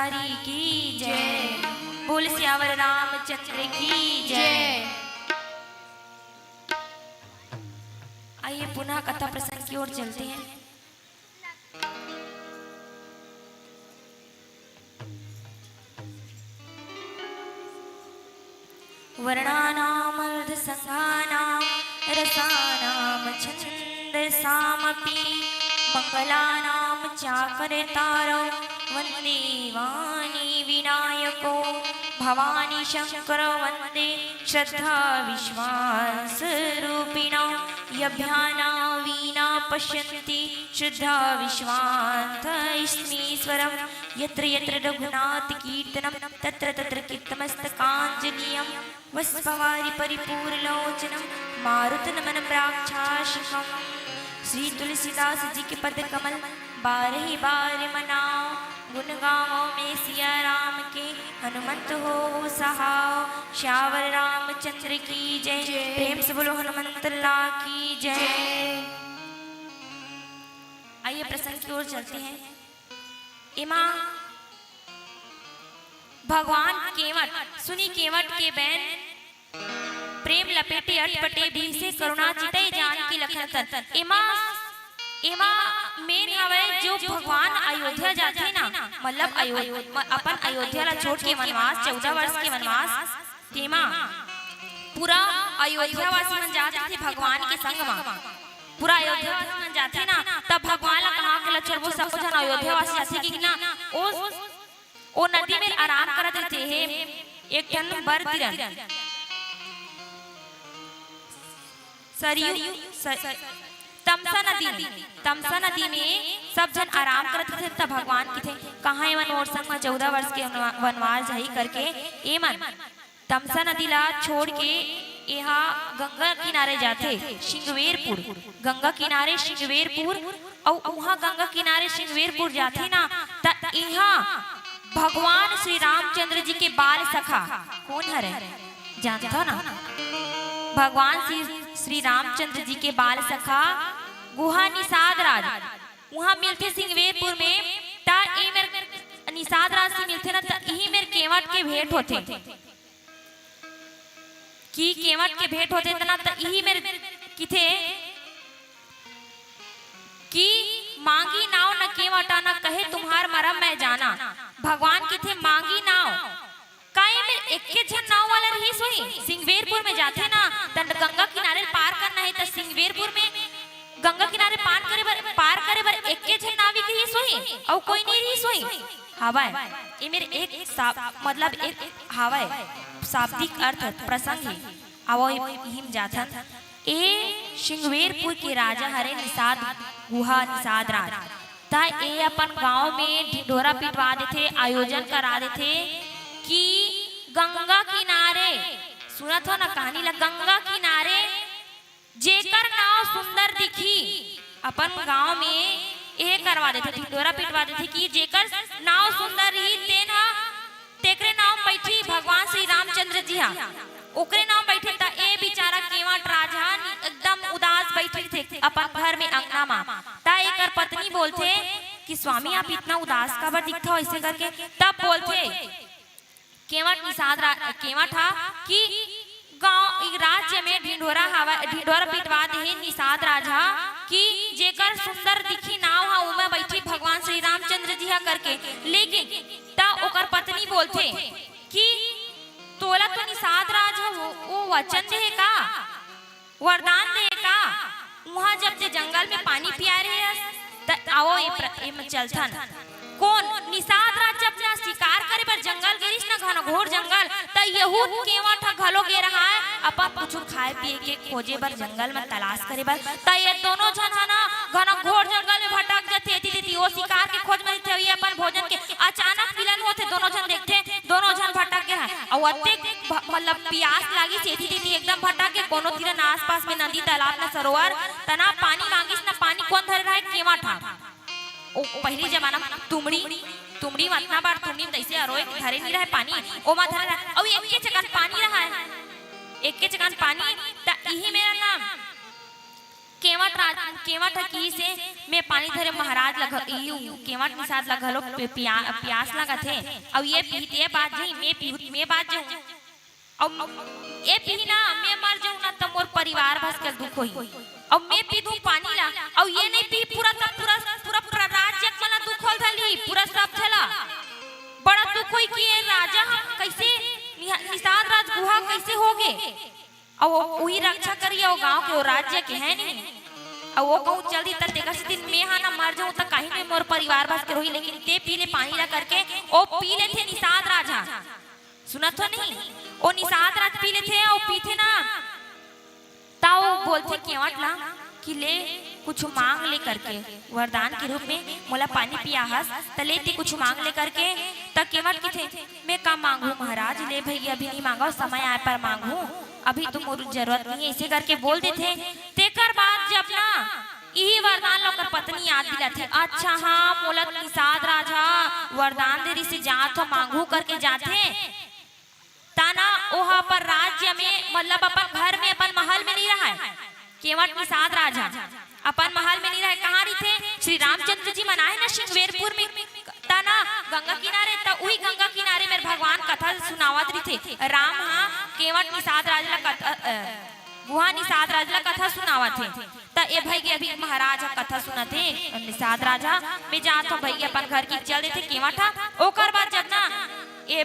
हरि की जय। बोल सियावर रामचंद्र की जय। आइए, पुनः कथा प्रसंग की ओर चलते हैं। वर्णानामर्धसङ्घानां रसानां छन्दसामपि। मङ्गलानां चाकरतारौ वन्दे वाणी विनायकौ। भवानी शङ्करौ वन्दे श्रद्धाविश्वासरूपिणौ। यभ्यानां वीणा पश्यन्ति श्रद्धाविश्वासैस्मि स्वरम्। यत्र यत्र रघुनाथकीर्तनं तत्र तत्र कृतमस्तकाञ्जलिम्। वसुपवारि परिपूरलोचनं मारुतनमन प्राक्षाशिकम्। श्री तुलसीदास जी के पद कमल बारह बार मनाओ। गुण गावो में सिया राम के हनुमंत हो सहाओ। श्यावर रामचंद्र की जय। जय। प्रेम से बोलो हनुमंत लाल की जय। जय। आइए प्रसंग की ओर चलते हैं। एमा भगवान केवट, सुनी केवट के बैन, प्रेम लपेटे अटपटे बिहसे करुणा चितई जानकी लखन तन। एमा, एमा मेन हवय जो भगवान अयोध्या जाथे ना, मतलब अयो-, म-, अपन अयोध्या ला छोड़ के वनवास, चौदह वर्ष के वनवास, तेमा पूरा अयोध्या वासी मन जात रहिथे भगवान के संग म। पूरा अयोध्या वासी मन जाथे ना, तब भगवान ला कहाँ के ला छोड़बो, सब झन अयोध्या वासी जाथे कि ना, ओ, ओ नदी में आराम करत रहिथे, हे, एक ठन बर तिरन। सरयू, स-, तमसा नदी में, तमसा नदी में सब झन आराम करत रहिथे, त भगवान किथे, "कहाँ एमन मोर संग म चौदह वर्ष के वनवा-, वनवास जाही?" करके एमन तमसा नदी ला छोड़ के एहा गंगा किनारे जाथे, सिंगवेरपुर, गंगा किनारे सिंगवेरपुर, अउ उहाँ गंगा किनारे सिंगवेरपुर जाथे ना, त इहाँ भगवान श्री रामचंद्र जी के बाल सखा कोन हरे? जानथव ना? भगवान श्री, श्री रामचंद्र जी के बाल सखा गुहा निषाद राज उहाँ मिलथे सिंगवेरपुर में। त ए मेर निषाद राज से मिलथे ना, त इही मेर केवट के भेंट होथे। कि केवट के भेंट होथे त ना, त इही मेर किथे कि मांगी नाव न केवटा न कहे तुम्हार मरम मैं जाना। भगवान किथे मांगी नाव, का एमे एक्के झन नाव वाला रहिस होही? सिंगवेरपुर में जाथे ना, त गंगा किनारे पार करना हे, त सिंगवेरपुर में गंगा किनारे पार करे बर, पार करे बर एक्के झन नाविक रहिस होही, अउ कोई नहीं रहिस होही। हवय, ए मेर एक सा-, मतलब एक हवय, शाब्दिक अर्थ प्रसंग हे। आवो इहिम जाथन। ए सिंगवेरपुर के राजा हरे निषाद गुहा निषाद राज। त ए अपन गांव में ढिंढोरा पिटवा देथे, आयोजन करा देथे कि गंगा किनारे, सुनत हो ना कहानी ला, गंगा किनारे जेकर नाव सुंदर दिखी, अपन गांव में ए करवा देथे, ढिंढोरा पिटवा देथे कि जेकर नाव सुंदर रही, तेन ह, तेकरे नाव बइठी भगवान श्री रामचंद्र जी हा, ओकरे नाव बइठे। त ए बेचारा केवट राजा एकदम उदास बइठे थे अपन घर में, अंगना मा। त एकर पत्नी बोलथे कि "स्वामी, आप इतना उदास काबर दिखत हो?" ऐसे करके तब बोलथे, केवट निषाद रा-, केवट हा कि गांव, ई राज्य में ढिंढोरा हवा, ढिंढोरा पिटवा देहे निषाद राज हा कि जेकर सुंदर दिखी नाव हा, उमा बइठी भगवान श्री रामचंद्र जी हा करके। लेकिन त ओकर पत्नी बोलथे कि "तोला तो निषाद राज हा वो, वो वचन देहे का?" वरदान दे का? उहाँ जब ते जंगल में पानी पिया रहे हस, त आवो ए प्र-, ए म चलथन। कोन? निषाद राज जब ना शिकार करे बर जंगल गे रिहिस ना, घनघोर जंगल, त यहू केवट ह घलो गे रहाय, अपन कुछु खाए पिए के खोजे बर जंगल में तलाश करे बर। त ये दोनों झन ह ना घनघोर जंगल में भटक जथे, एती तेती ओ शिकार के खोज में रहिथे, ये अपन भोजन के। अचानक मिलन होथे, दोनों झन देखथे, दोनों झन भटक गे हवय। अउ अतेक भ-, मतलब पियास लागिस, एती तेती एकदम भटक गे, कोनो तीर न आसपास में नदी, तालाब, न सरोवर, त ना पानी मांगिस, न पानी कोन धरे रहय, केवट हा। ओ पहिली जमाना म तुमड़ी, तुमड़ी म अतना बार तुमड़ी म तइसे अरोय धरे नइ रहय पानी, ओमा धरे रहय। अउ एक्के चकन पानी रहय, एक्के चकन पानी, त इही मेर ना केवट राज, केवट ह किहिस हे, "मैं पानी धरे महाराज ल घ-, इयू, केवट निषाद ल घलो पि-, पिया-, पियास लगत हे, अउ ये पीही त ये बाँच जही, मैं पीहू त मैं बाँच जहूँ। अउ ये पीही ना, मैं मर जहूँ ना, त मोर परिवार भर के दुख होही। अउ मैं पी दूँ पानी ला, अउ ये नइ पीही, पूरा त पूरा, पूरा, पूरा राज्य के मन ला दुख होल धरही, पूरा सब झला। बड़ा दुख होही कि ये राजा ह कइसे निहा-, निषाद राज गुहा कइसे होगे?" अउ वो, उही रक्षा करिया वो गाँव के, वो राज्य के हे नहीं। अउ वो कहूँ चल दी त तेकर सेती मैं हा ना मर जहूँ त काहीं नहीं मोर परिवार भर के रोही, लेकिन ते पी ले पानी ला करके, वो पी लेथे निषाद राज ह। सुनत हो नहीं? वो निषाद राज पी लेथे, वो पीथे ना, त वो बोलथे केवट ला कि ले कुछ मांग ले करके, वरदान के रूप में मोला पानी पिया हस, त ले ते कुछ मांग ले करके। त केवट किथे, "मैं का मांगू महाराज, ले भई अभी नहीं मांगव, समय आय पर मांगू, अभी तो मोर जरूरत नहीं है," ऐसे करके बोल देथे। तेकर बाद जब ना इही वरदान ला ओकर पत्नी याद दिलाथे, "अच्छा हाँ, मोला निषाद राज ह वरदान दे रिहिसे, जात हो मांगू," करके जाथे। तना ओहा अपन राज्य में, मतलब अपन घर में, अपन महल में नहीं रहय। केवट निषाद राज ह अपन महल में नहीं रहय, कहाँ रहिथे? श्री रामचंद्र जी मन आए ना सिंगवेरपुर में, तना गंगा किनारे, त उही गंगा किनारे मेर भगवान कथा सुनावत रहिथे। राम ह केवट निषाद राज ला कथा, अ, गुहा निषाद राज ला कथा सुनावत हे। त ए भई के अभी महाराज ह कथा सुनत हे, निषाद राज ह, "मैं जात हूँ भई," अपन घर के चल देथे केवट ह। ओकर बाद जब ना ए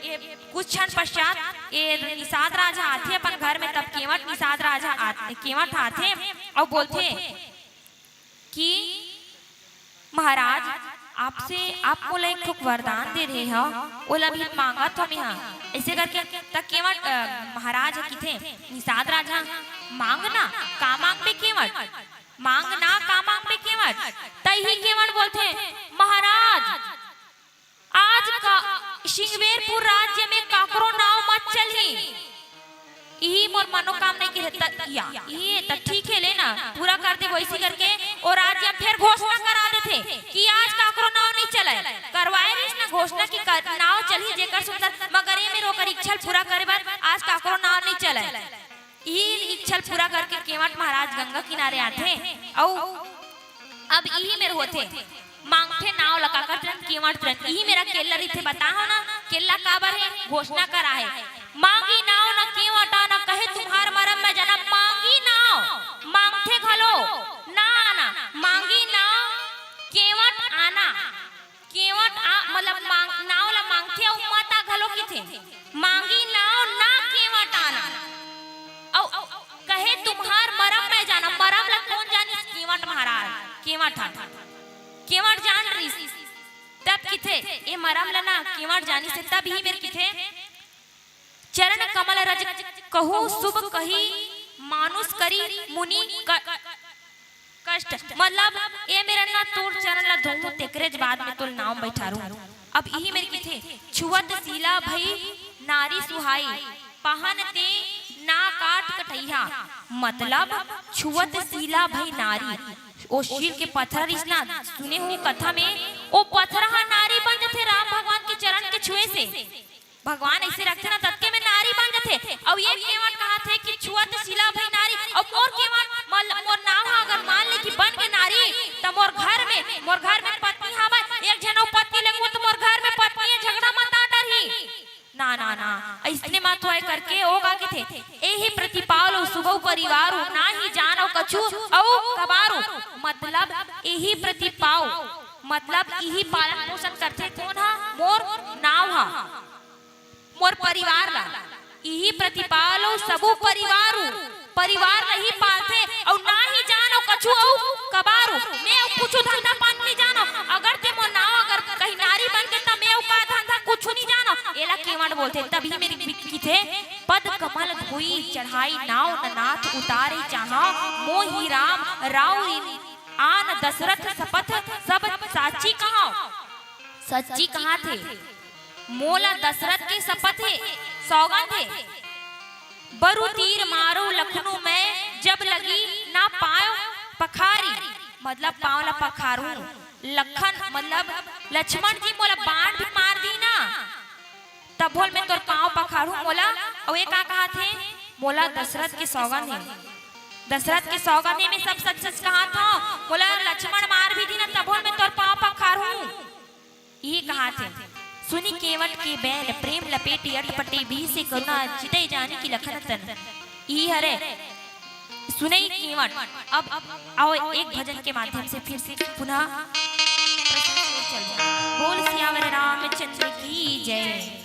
कुछ क्षण पश्चात ए निषाद राज ह आथे अपन घर में, तब केवट निषाद राज ह आ-, केवट ह आथे अउ बोलथे कि "महाराज, आपसे, आप मोला एक ठोक वरदान दे रहे हो, ओला भी मांगत हो मेहा।" ऐसे करके त केवट, अ, महाराज ह किथे, निषाद राज ह, "मांग ना, का मांगबे केवट? मांग ना, का मांगबे केवट?" त इही केवट बोलथे, "महाराज, आज का सिंगवेरपुर राज्य में काकरो नाव मत चलही। इही मोर मनोकामना के हे।" त या, ये त ठीक हे, लेना पूरा कर दे वैसी करके। ओ राज्य फेर घोषणा करा देथे कि आज काकरो नाव नहीं चलय। करवाए रिहिस ना घोषणा कि कर, नाव चलही जेकर सुंदर, मगर ए मेर ओकर इच्छा ल पूरा करे बर आज काकरो नाव नहीं चलय। इही इच्छा ल पूरा करके केवट महाराज गंगा किनारे आथे अउ अब इही मेर होथे, मांगथे नाव ला काकर तुरंत केवट तुरंत। इही मेरा केल्ला रहिथे, बता हो ना, केल्ला काबर हे, घोषणा करा हे। "मांगी नाव न केवट आना, कहे तुम्हार मरम मैं जानम।" मांगी नाव, मांगथे घलो, ना आना, मांगी नाव केवट आना। केवट आ, मतलब मांग, नाव ला मांगथे अउ मत आ घलो किथे। "मांगी नाव ना केवट आना।" अउ कहे, "तुम्हार मरम मैं जानम।" मरम ला कोन जानिस? केवट महाराज, केवट ह, केवट जान रिस। तब किथे, ए मरम ला ना केवट जानिस हे, तब इही मेर किथे, "चरण कमल रज कहूँ शुभ कही, मानुष करी मुनि क-, कष्ट।" मतलब, ए मेर ना तोर चरण ला धोहूँ, तेकरे बाद में तोर नाव बैठारूँ। अब इही मेर किथे, "छुअत शीला भई नारी सुहाई, पाहन ते ना काट कटइहा।" मतलब, छुअत शीला भई नारी, ओ शील के पथरा रिस ना, सुने हो कथा में, ओ पथरा ह नारी बन जथे राम भगवान के चरण के छुए से। भगवान ऐसे रखथे ना, ततके में नारी बन जथे। अउ ये केवट कहत हे कि "छुअत शीला भई नारी", अउ मोर केवट, मल-, मोर नाव ह अगर मान ले कि बन के नारी, त मोर घर में, मोर घर में पत्नी हवय, एक झन अउ पत्नी लेगहूँ त मोर घर में पत्नी हे, झगड़ा मत आ डरही। ना, ना, ना, अइसने मत होय करके ओ का कथे, "एही प्रतिपाल अउ सुबह परिवार ना ही जान अउ कछु अउ कबारू।" मतलब एही प्रतिपाल, मतलब इही पालन पोषण करथे कोन ह? मोर नाव ह। मोर परिवार ला इही प्रतिपाल अउ सबू परिवार उ, परिवार ला ही पालथे अउ ना ही जानो कछु अउ कबार उ। मैं अउ कुछु धंधा पानी नहीं जानो। अगर ते मोर नाव अगर कहीं नारी बन के त मैं अउ का धंधा कुछु नहीं जानो। एला केवट बोलथे। तभी मेर किथे, "पद कमल धोई चढ़ाई नाव न नाथ उतारे चाहा, मोहि राम राव आन दशरथ सपथ सब साची कहाव।" सच्ची कहाथे, मोला दशरथ के सपथ हे, सौगंध हे। बरु तीर मारो लखनऊ मैं, जब लगी ना पाँव पखारी, मतलब पाँव ला पखारू। लखन मतलब लक्ष्मण जी मोला बाण भी मार दी ना, तभो ल मैं तोर पाँव पखारू मोला। अउ ए का कहाथे, मोला दशरथ के सौगंध हे, दशरथ के सौगंध हे, मैं सब सच सच कहत हंव, मोला लक्ष्मण मार भी दिही ना, तभो मैं तोर पांव पखारहूं। इही कहत हे, सुनि केवट के बैल प्रेम लपेटी अटपटी, बिहसे करुणा चितई जानकी लखन तन। इही हरे सुनई केवट। अब आओ एक भजन के माध्यम से फिर से पुनः प्रसंग में चल जाए। बोल सियावर रामचंद्र की जय।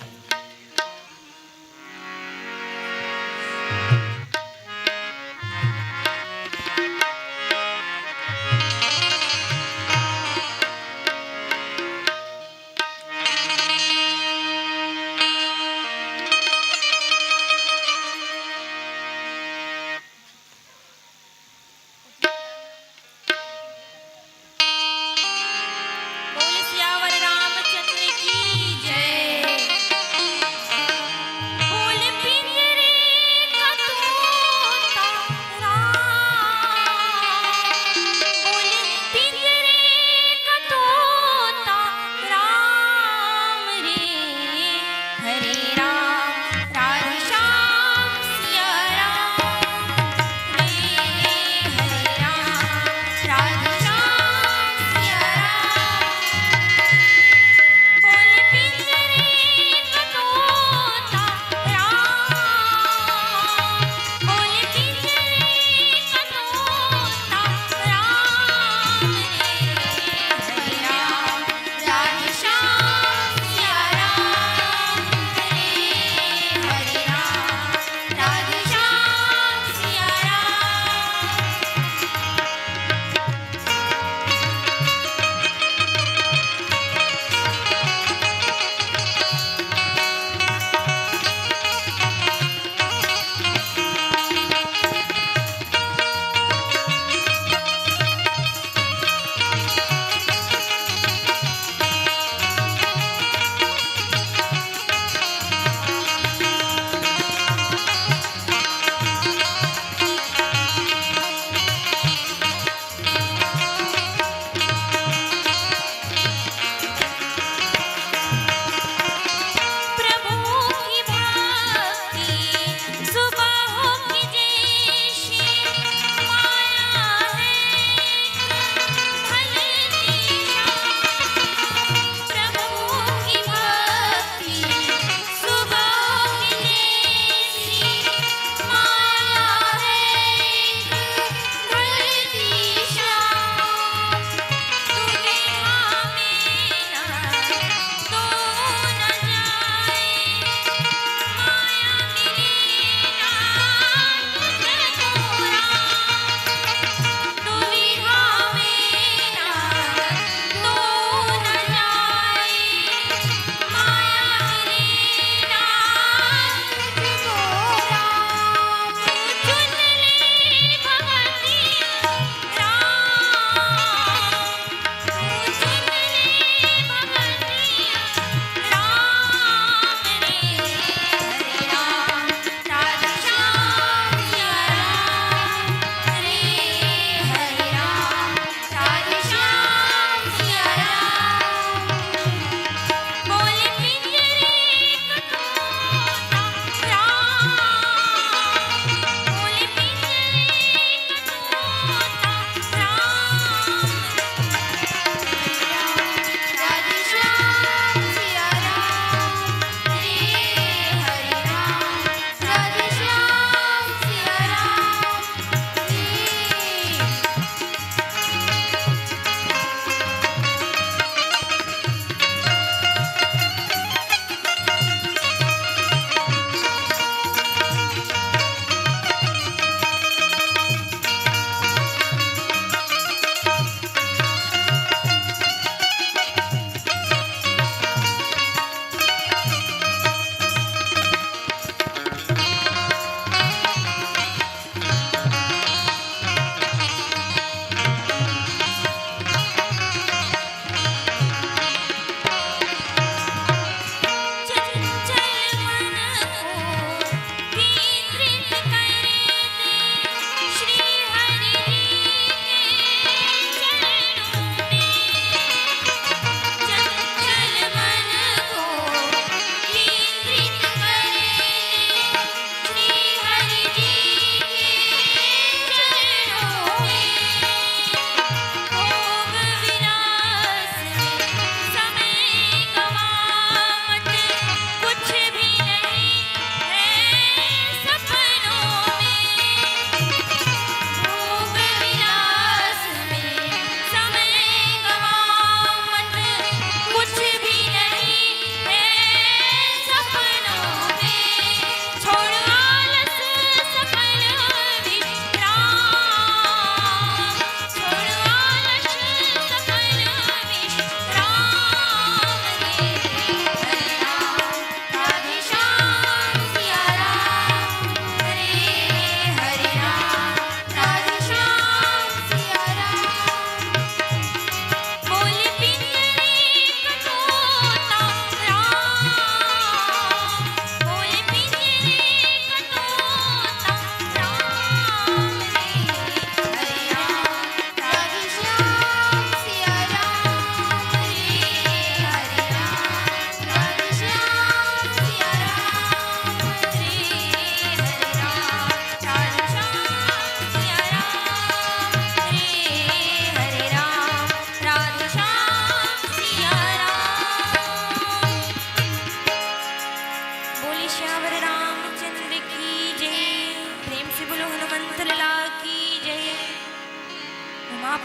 बोल सियावर रामचंद्र की जय।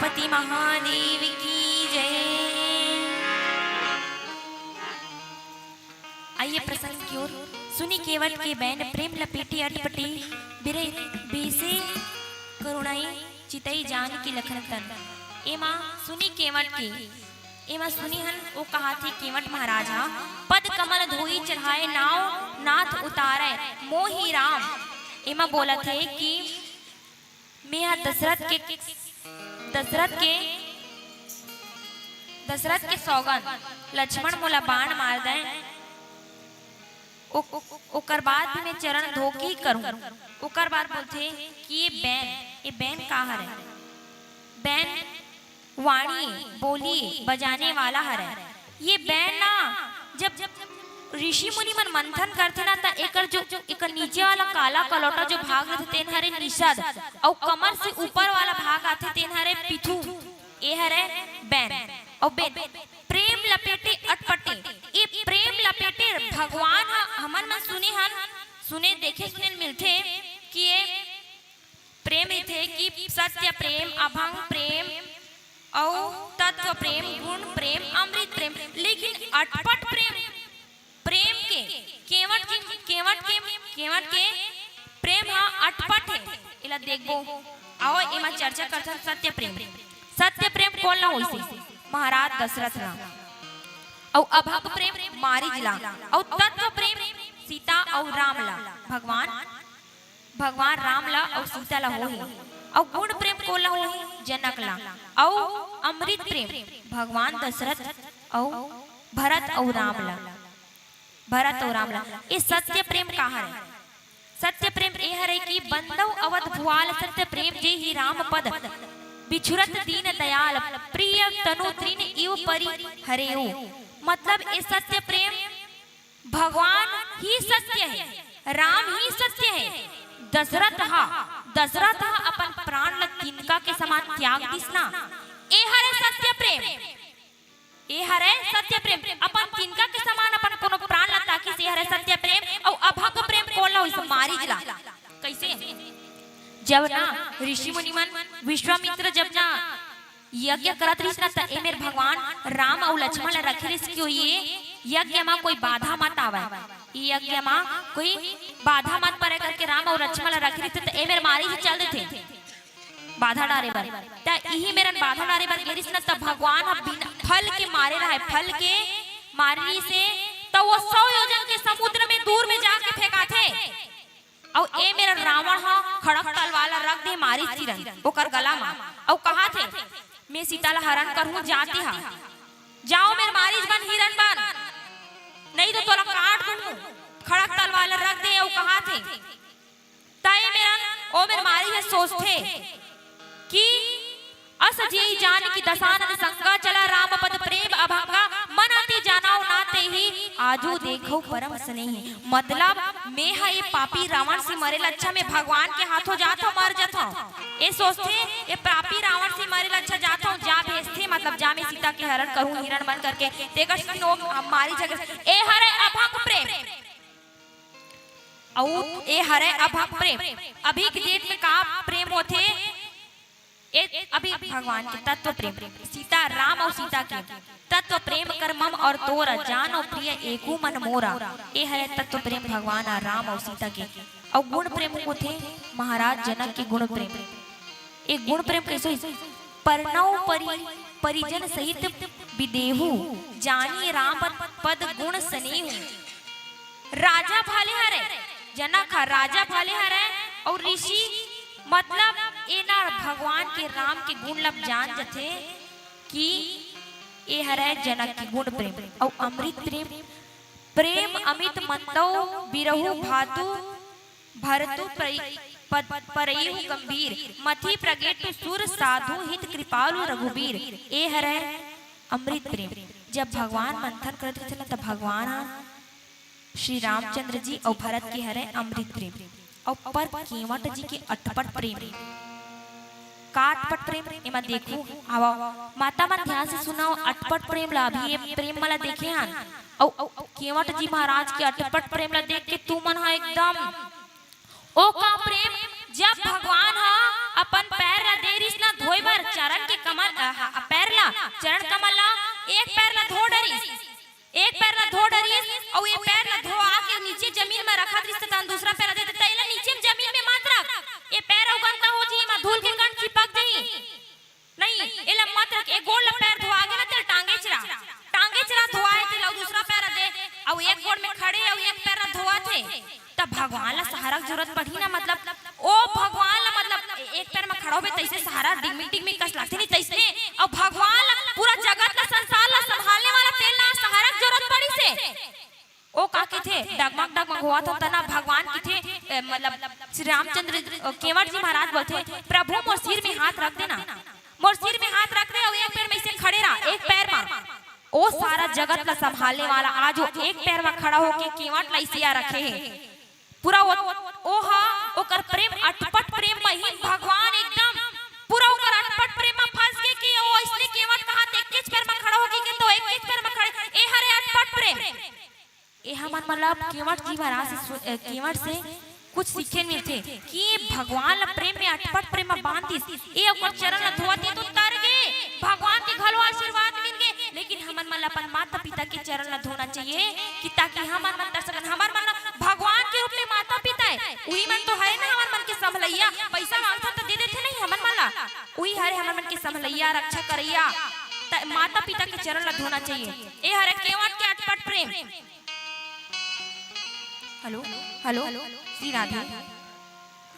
पति महादेव की जय। आइए प्रसंग की ओर। सुनी केवट के बैन, प्रेम लपेटी अटपटी, बिरे बीसे करुणाई चितई जान की लखन तन। एमा सुनी केवट के, एमा सुनी हन, ओ कहाथे केवट महाराज हा, "पद कमल धोई चढ़ाए नाव नाथ उतारे मोही राम।" एमा बोलत हे कि मेहा दशरथ के, दशरथ के, दशरथ के सौगंध, लक्ष्मण मोला बाण मार दे, ओ-, ओकर बाद भी मैं चरण धो के ही करूं। ओकर बाद बोलथे कि ये बैन, ये बैन का हरे? बैन वाणी, बोली बजाने वाला हरे। ये बैन ना, जब, जब ऋषि मुनि मन मंथन करथे ना, त एकर जो, एकर नीचे वाला काला कलौटा जो भाग रथे, तेन हरे निषद, अउ कमर से ऊपर वाला भाग आथे, तेन हरे पिथु। ए हरे बैन। अउ बैन, प्रेम लपेटे अटपटे। ए प्रेम लपेटे, भगवान ह, हमन मन सुने हन, सुने, देखे सुने मिलथे कि ये प्रेम रहिथे कि सत्य प्रेम, अभंग प्रेम अउ तत्व प्रेम, गुण प्रेम, अमृत प्रेम, लेकिन अटपट प्रेम, प्रेम के, केवट के, केवट के, केवट के प्रेम ह अटपट हे। एला देखबो, आओ एमा चर्चा करथन सत्य प्रेम। सत्य प्रेम कोन ला होइसे? महाराज दशरथ ला। अउ अभंग प्रेम मारिज ला। अउ तत्व प्रेम सीता अउ राम ला। भगवान भगवान राम ला अउ सीता ला होही। अउ गुण प्रेम कोला होही? जनक ला। अउ अमृत प्रेम भगवान दशरथ अउ भरत अउ राम ला, भरत अउ राम ला। ए सत्य प्रेम का हरे? सत्य प्रेम ए हरे कि बंदव अवध भुआल सत्य प्रेम जे ही राम पद बिछुरत दीन दयाल प्रिय तनु तृण इव परि हरेऊ। मतलब ए सत्य प्रेम भगवान ही सत्य हे, राम ही सत्य हे। दशरथ हा, दशरथ हा अपन प्राण ल तिनका के समान त्याग दिस ना। ए हरे सत्य प्रेम, ए हरे सत्य प्रेम। अपन तिनका के समान अपन कोनो प्राण ल ताकिस, ए हरे सत्य प्रेम। अउ अभंग प्रेम कोन ला होइस? मारिज ला। कइसे? जब ना ऋषि मुनि मन, विश्वामित्र जब ना यज्ञ करत रहिस ना, त ए मेर भगवान राम अउ लक्ष्मण ला रखे रहिस कि ये यज्ञ मा कोई बाधा मत आवय, ये यज्ञ मा कोई बाधा मत परे करके राम अउ लक्ष्मण ला रखे रहिस, त ए मेर मारिज चल देथे बाधा डारे बर। त इही मेरन बाधा डारे बर गे रहिस ना, त भगवान ह बिना फल के मारे रहय, फल के मारे रहिसे, त वो सौ योजन के समुद्र में दूर में जाके फेंकाथे। अउ ए मेर रावण ह खड़क तलवार ला रख दे मारिच तिरन ओकर गला मा, अउ कहाथे, "मैं सीता ला हरण करहूं, जाते हा, जाओ मेर मारिच बन, हिरन बन, नहीं तो तोला काट दूंहूं।" खड़क तलवार ला रख दे अउ कहाथे, त ए मेरन, ओ मेर मारिच ह सोचथे कि अस जेहि जान की दसानन संगा, चला राम पद प्रेम अभंगा, मन अति जानव ना तेहि, आजु देखव परम स्नेही। मतलब, मैं ह ए पापी रावण से मरे ल अच्छा, मैं भगवान के हाथों जात हव, मर जात हव। ए सोचथे, ए पापी रावण से मरे ल अच्छा जात हव, जा भेजथे, मतलब, जा मैं सीता के हरण करहूं, हिरन बन करके, तेकर से लोग मारिच ह। ए हरे अभंग प्रेम। अउ ए हरे अभंग प्रेम। अभी के date में का प्रेम होथे? ए, अभी भगवान के तत्व प्रेम, सीता, राम अउ सीता के तत्व प्रेम कर मम और तोर, जानो प्रिय एकु मन मोरा। ए हरे तत्व प्रेम भगवान अउ राम अउ सीता के। अउ गुण प्रेम होथे महाराज जनक के गुण प्रेम। ए गुण प्रेम कइसे होइस? परनव परि-, परिजन सहित बिदेहू, जानी राम पद गुण स्नेहू। राजा भले हरे, जनक ह राजा भले हरे, अउ ऋषि, मतलब, ए ना भगवान के राम के गुण लब जान जथे कि ए हरे जनक के गुण प्रेम। अउ अमृत प्रेम, प्रेम अमित मंदव बिरहु भातु भरतु परि-, पद-, परयु गंभीर, मथि प्रगेटु सुर साधु हित कृपालु रघुबीर। ए हरे अमृत प्रेम। जब भगवान मंथन करत रहिथे ना, त भगवान ह श्री रामचंद्र जी अउ भरत के हरे अमृत प्रेम। अउ पर केवट जी के अटपट प्रेम। का अटपट प्रेम? एमा देखू, आवा, माता मन ध्यान से सुनव, अटपट प्रेम ला। अभी ए प्रेम मला देखे हन, अउ, अउ केवट जी महाराज के अटपट प्रेम ला देख के तुमन ह एकदम, ओ का प्रेम, जब भगवान ह अपन पैर ला दे रिस ना धोए बर, चरण के कमल धूल के कण चिपक जाही। नहीं, एला मत रख, एक गोड़ ला पैर धोआ गे ना, तेला टांगेच रहा, टांगेच रहा धोआ हे तेला, अउ दूसरा पैर दे, अउ एक गोड़ में खड़े, अउ एक पैर ला धोआ थे, तब भगवान ला सहारा के जरूरत पड़ही ना, मतलब, ओ भगवान ला, मतलब, ए-, एक पैर में खड़ा होबे, तइसे सहारा डिगमिग डिगमिग कस लागथे नहीं, तइसने, अउ भगवान ला, पूरा जगत ला, संसार ला संभालने वाला तेला सहारा के जरूरत पड़िस हे। ओ का कहिथे, डगमग डगमग होवत हंव त ना भगवान कहिथे, ए, मतलब श्री रामचंद्र, अ, केवट जी महाराज बोलथे, "प्रभु मोर सिर में हाथ रख देना, मोर सिर में हाथ रख दे अउ एक पैर में अइसे खड़े रहा, एक पैर मा।" ओ सारा जगत ला संभालने वाला आज वो एक पैर मा खड़ा होके केवट ला अइसे या रखे हे। पूरा वो, ओ हा, ओकर प्रेम, अटपट प्रेम मा ही भगवान एकदम पूरा ओकर अटपट प्रेम मा फंस गे कि ओ अइसने केवट कहात एकेच पैर मा खड़ा होके के तो एकेच पैर मा खड़े, ए हरे अटपट प्रेम। ए हमन मतलब केवट जी महाराज से सु-, अ, केवट से कुछ सीखे मिलथे कि भगवान ला प्रेम में अटपट प्रेम में बांध दिस। ए ओकर चरण ला धोवत हे तो तर गे, भगवान के घलो आशीर्वाद मिल गे। लेकिन हमन मन ला अपन माता पिता के चरण ला धोना चाहिए कि ताकि हमन मन तर सकन। हमर मन ला भगवान के रूप में माता पिता हे, उही मन तो हरे ना हमर मन के संभलैया। पैसा मांगथन त दे देथे नहीं हमर मन ला, उही हरे हमर मन के संभलैया, रक्षा करैया। त माता पिता के चरण ला धोना चाहिए। ए हरे केवट के अटपट प्रेम। हेलो, हेलो, श्री राधे।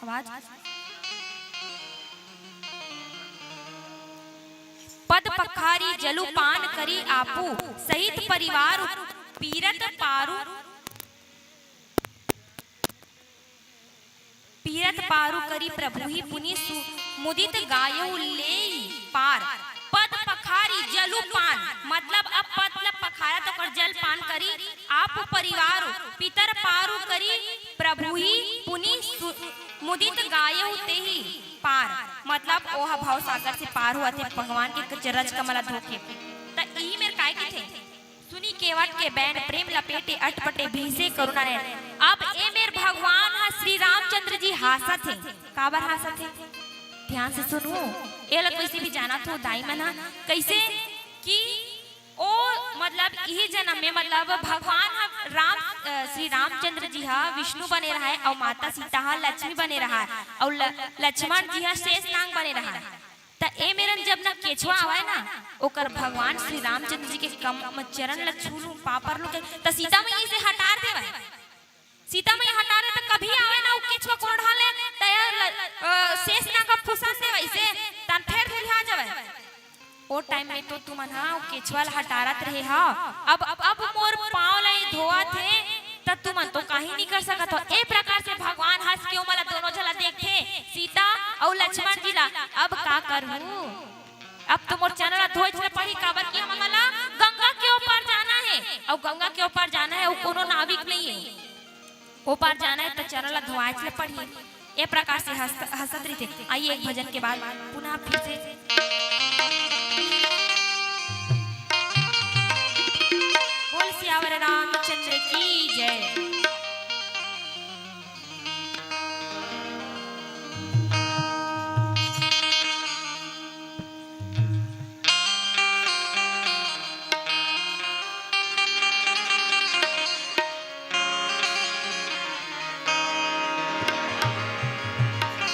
आवाज। पद पखारी जलु पान करी आपु, सहित परिवार पीरत पारु, पीरत पारु करी प्रभु ही पुनि सु-, मुदित गायउ लेई पार। पद पखारी जलु पान, मतलब अब पद ल पखारत ओकर जल पान करी, आपु परिवार पीरत पारु करी प्रभु ही पुनि सु-, मुदित गायउ तेही पार, मतलब ओह भव सागर से पार होवत हे भगवान के चरण कमल धोके। त इही मेर काय कथे, सुनि केवट के बैन प्रेम लपेटे अटपटे बिहसे करुणा नैन। अब ए मेर भगवान ह श्री रामचंद्र जी हांसत हे। काबर हांसत हे? ध्यान से सुनहू। एला कइसे भी जानत हो दाई मन ह, कइसे कि ओ मतलब इही जन्म में मतलब भगवान ह राम, अ, श्री रामचंद्र जी ह विष्णु बने रहय अउ माता सीता ह लक्ष्मी बने रहय अउ ल-, लक्ष्मण जी ह शेष नांग बने रहय। त ए मेरन जब न केछवा आवय ना, ओकर भगवान श्री रामचंद्र जी के कम चरण ल छू लूं, पापर लूं, त सीता मैया से हटार देवय। सीता मैया हटार दे त कभी आवय ना, उ केछवा कोढ़ा ले, त ए ल-, अ, शेष नाग का फुसन देवय से, तन फेर धुरिहा जावय। ओ टाइम में तो तुमन हा उ केछवा ल हटारत रहे हा। अब, अब मोर पांव ल ए धोवत हे, त तुमन तो काही नहीं कर सकत हो। ए प्रकार से भगवान हंस के ओमन ला दोनों झला देखथे, सीता अउ लक्ष्मण जी ला। अब का करहूं? अब तो मोर चरण ला धोएच ल पड़ही, काबर कि हमन ला गंगा के ओ पार जाना हे, अउ गंगा के ओ पार जाना हे, अउ कोनो नाविक नहीं हे, ओ पार जाना हे, त चरण ला धोआएच ल पड़ही। ए प्रकार से हंस-, हंसत रहिथे। आइए, एक भजन के बाद पुनः फिर से। बोल सियावर रामचंद्र की जय।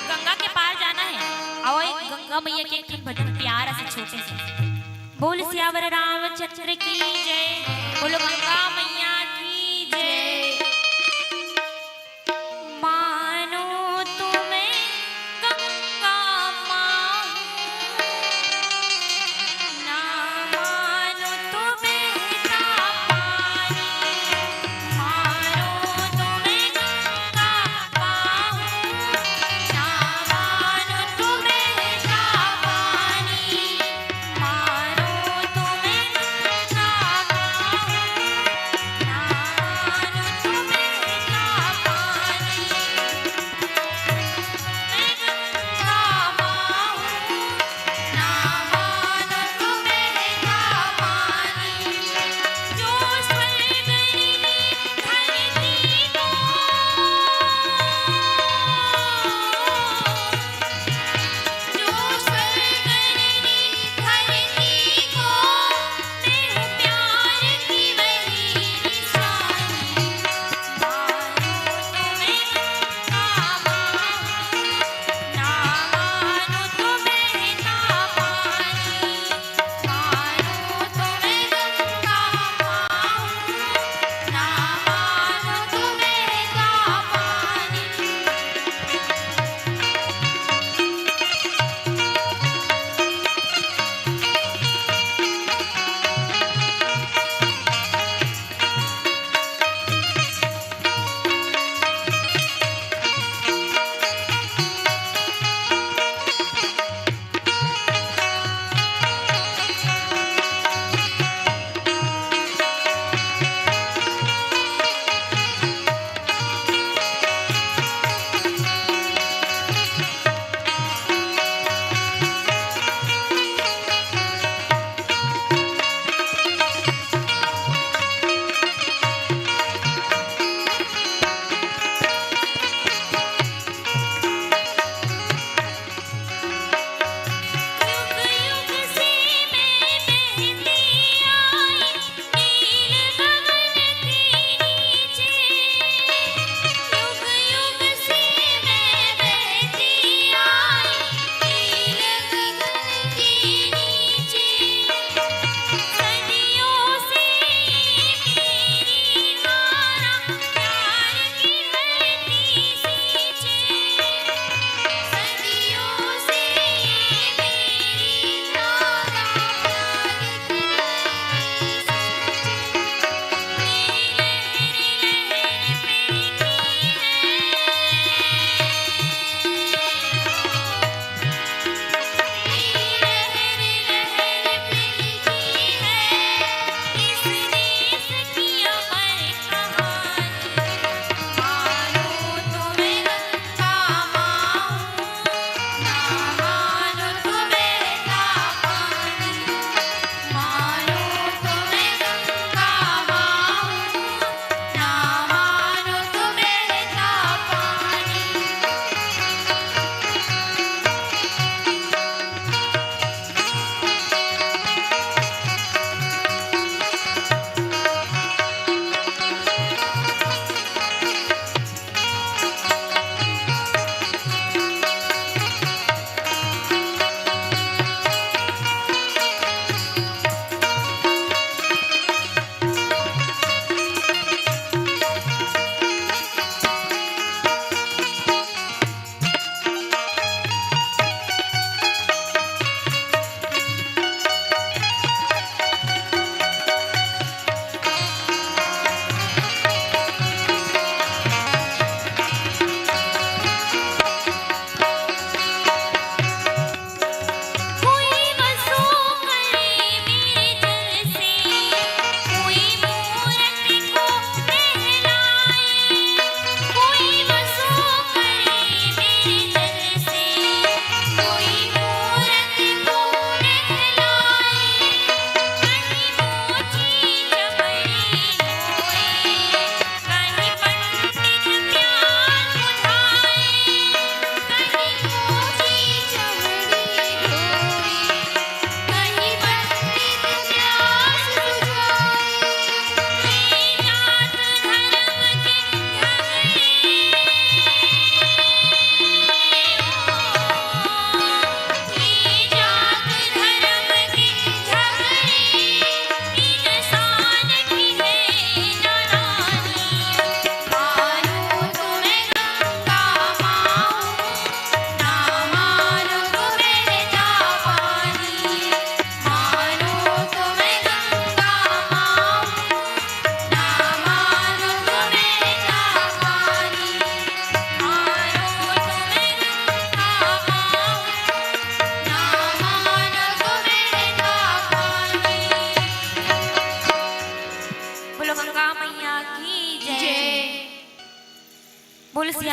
गंगा के पार जाना हे। अउ एक गंगा मैया के एक ठन भजन प्यारा से छोटे से। बोल सियावर रामचंद्र की जय, बोलो गंगा मैया की जय। मानो तुम्हें गंगा माँ हूँ, ना मानो तो बहता पानी। मानो तुम्हें गंगा माँ हूँ, ना मानो तो बहता पानी। मानो तुम्हें गंगा माँ हूँ,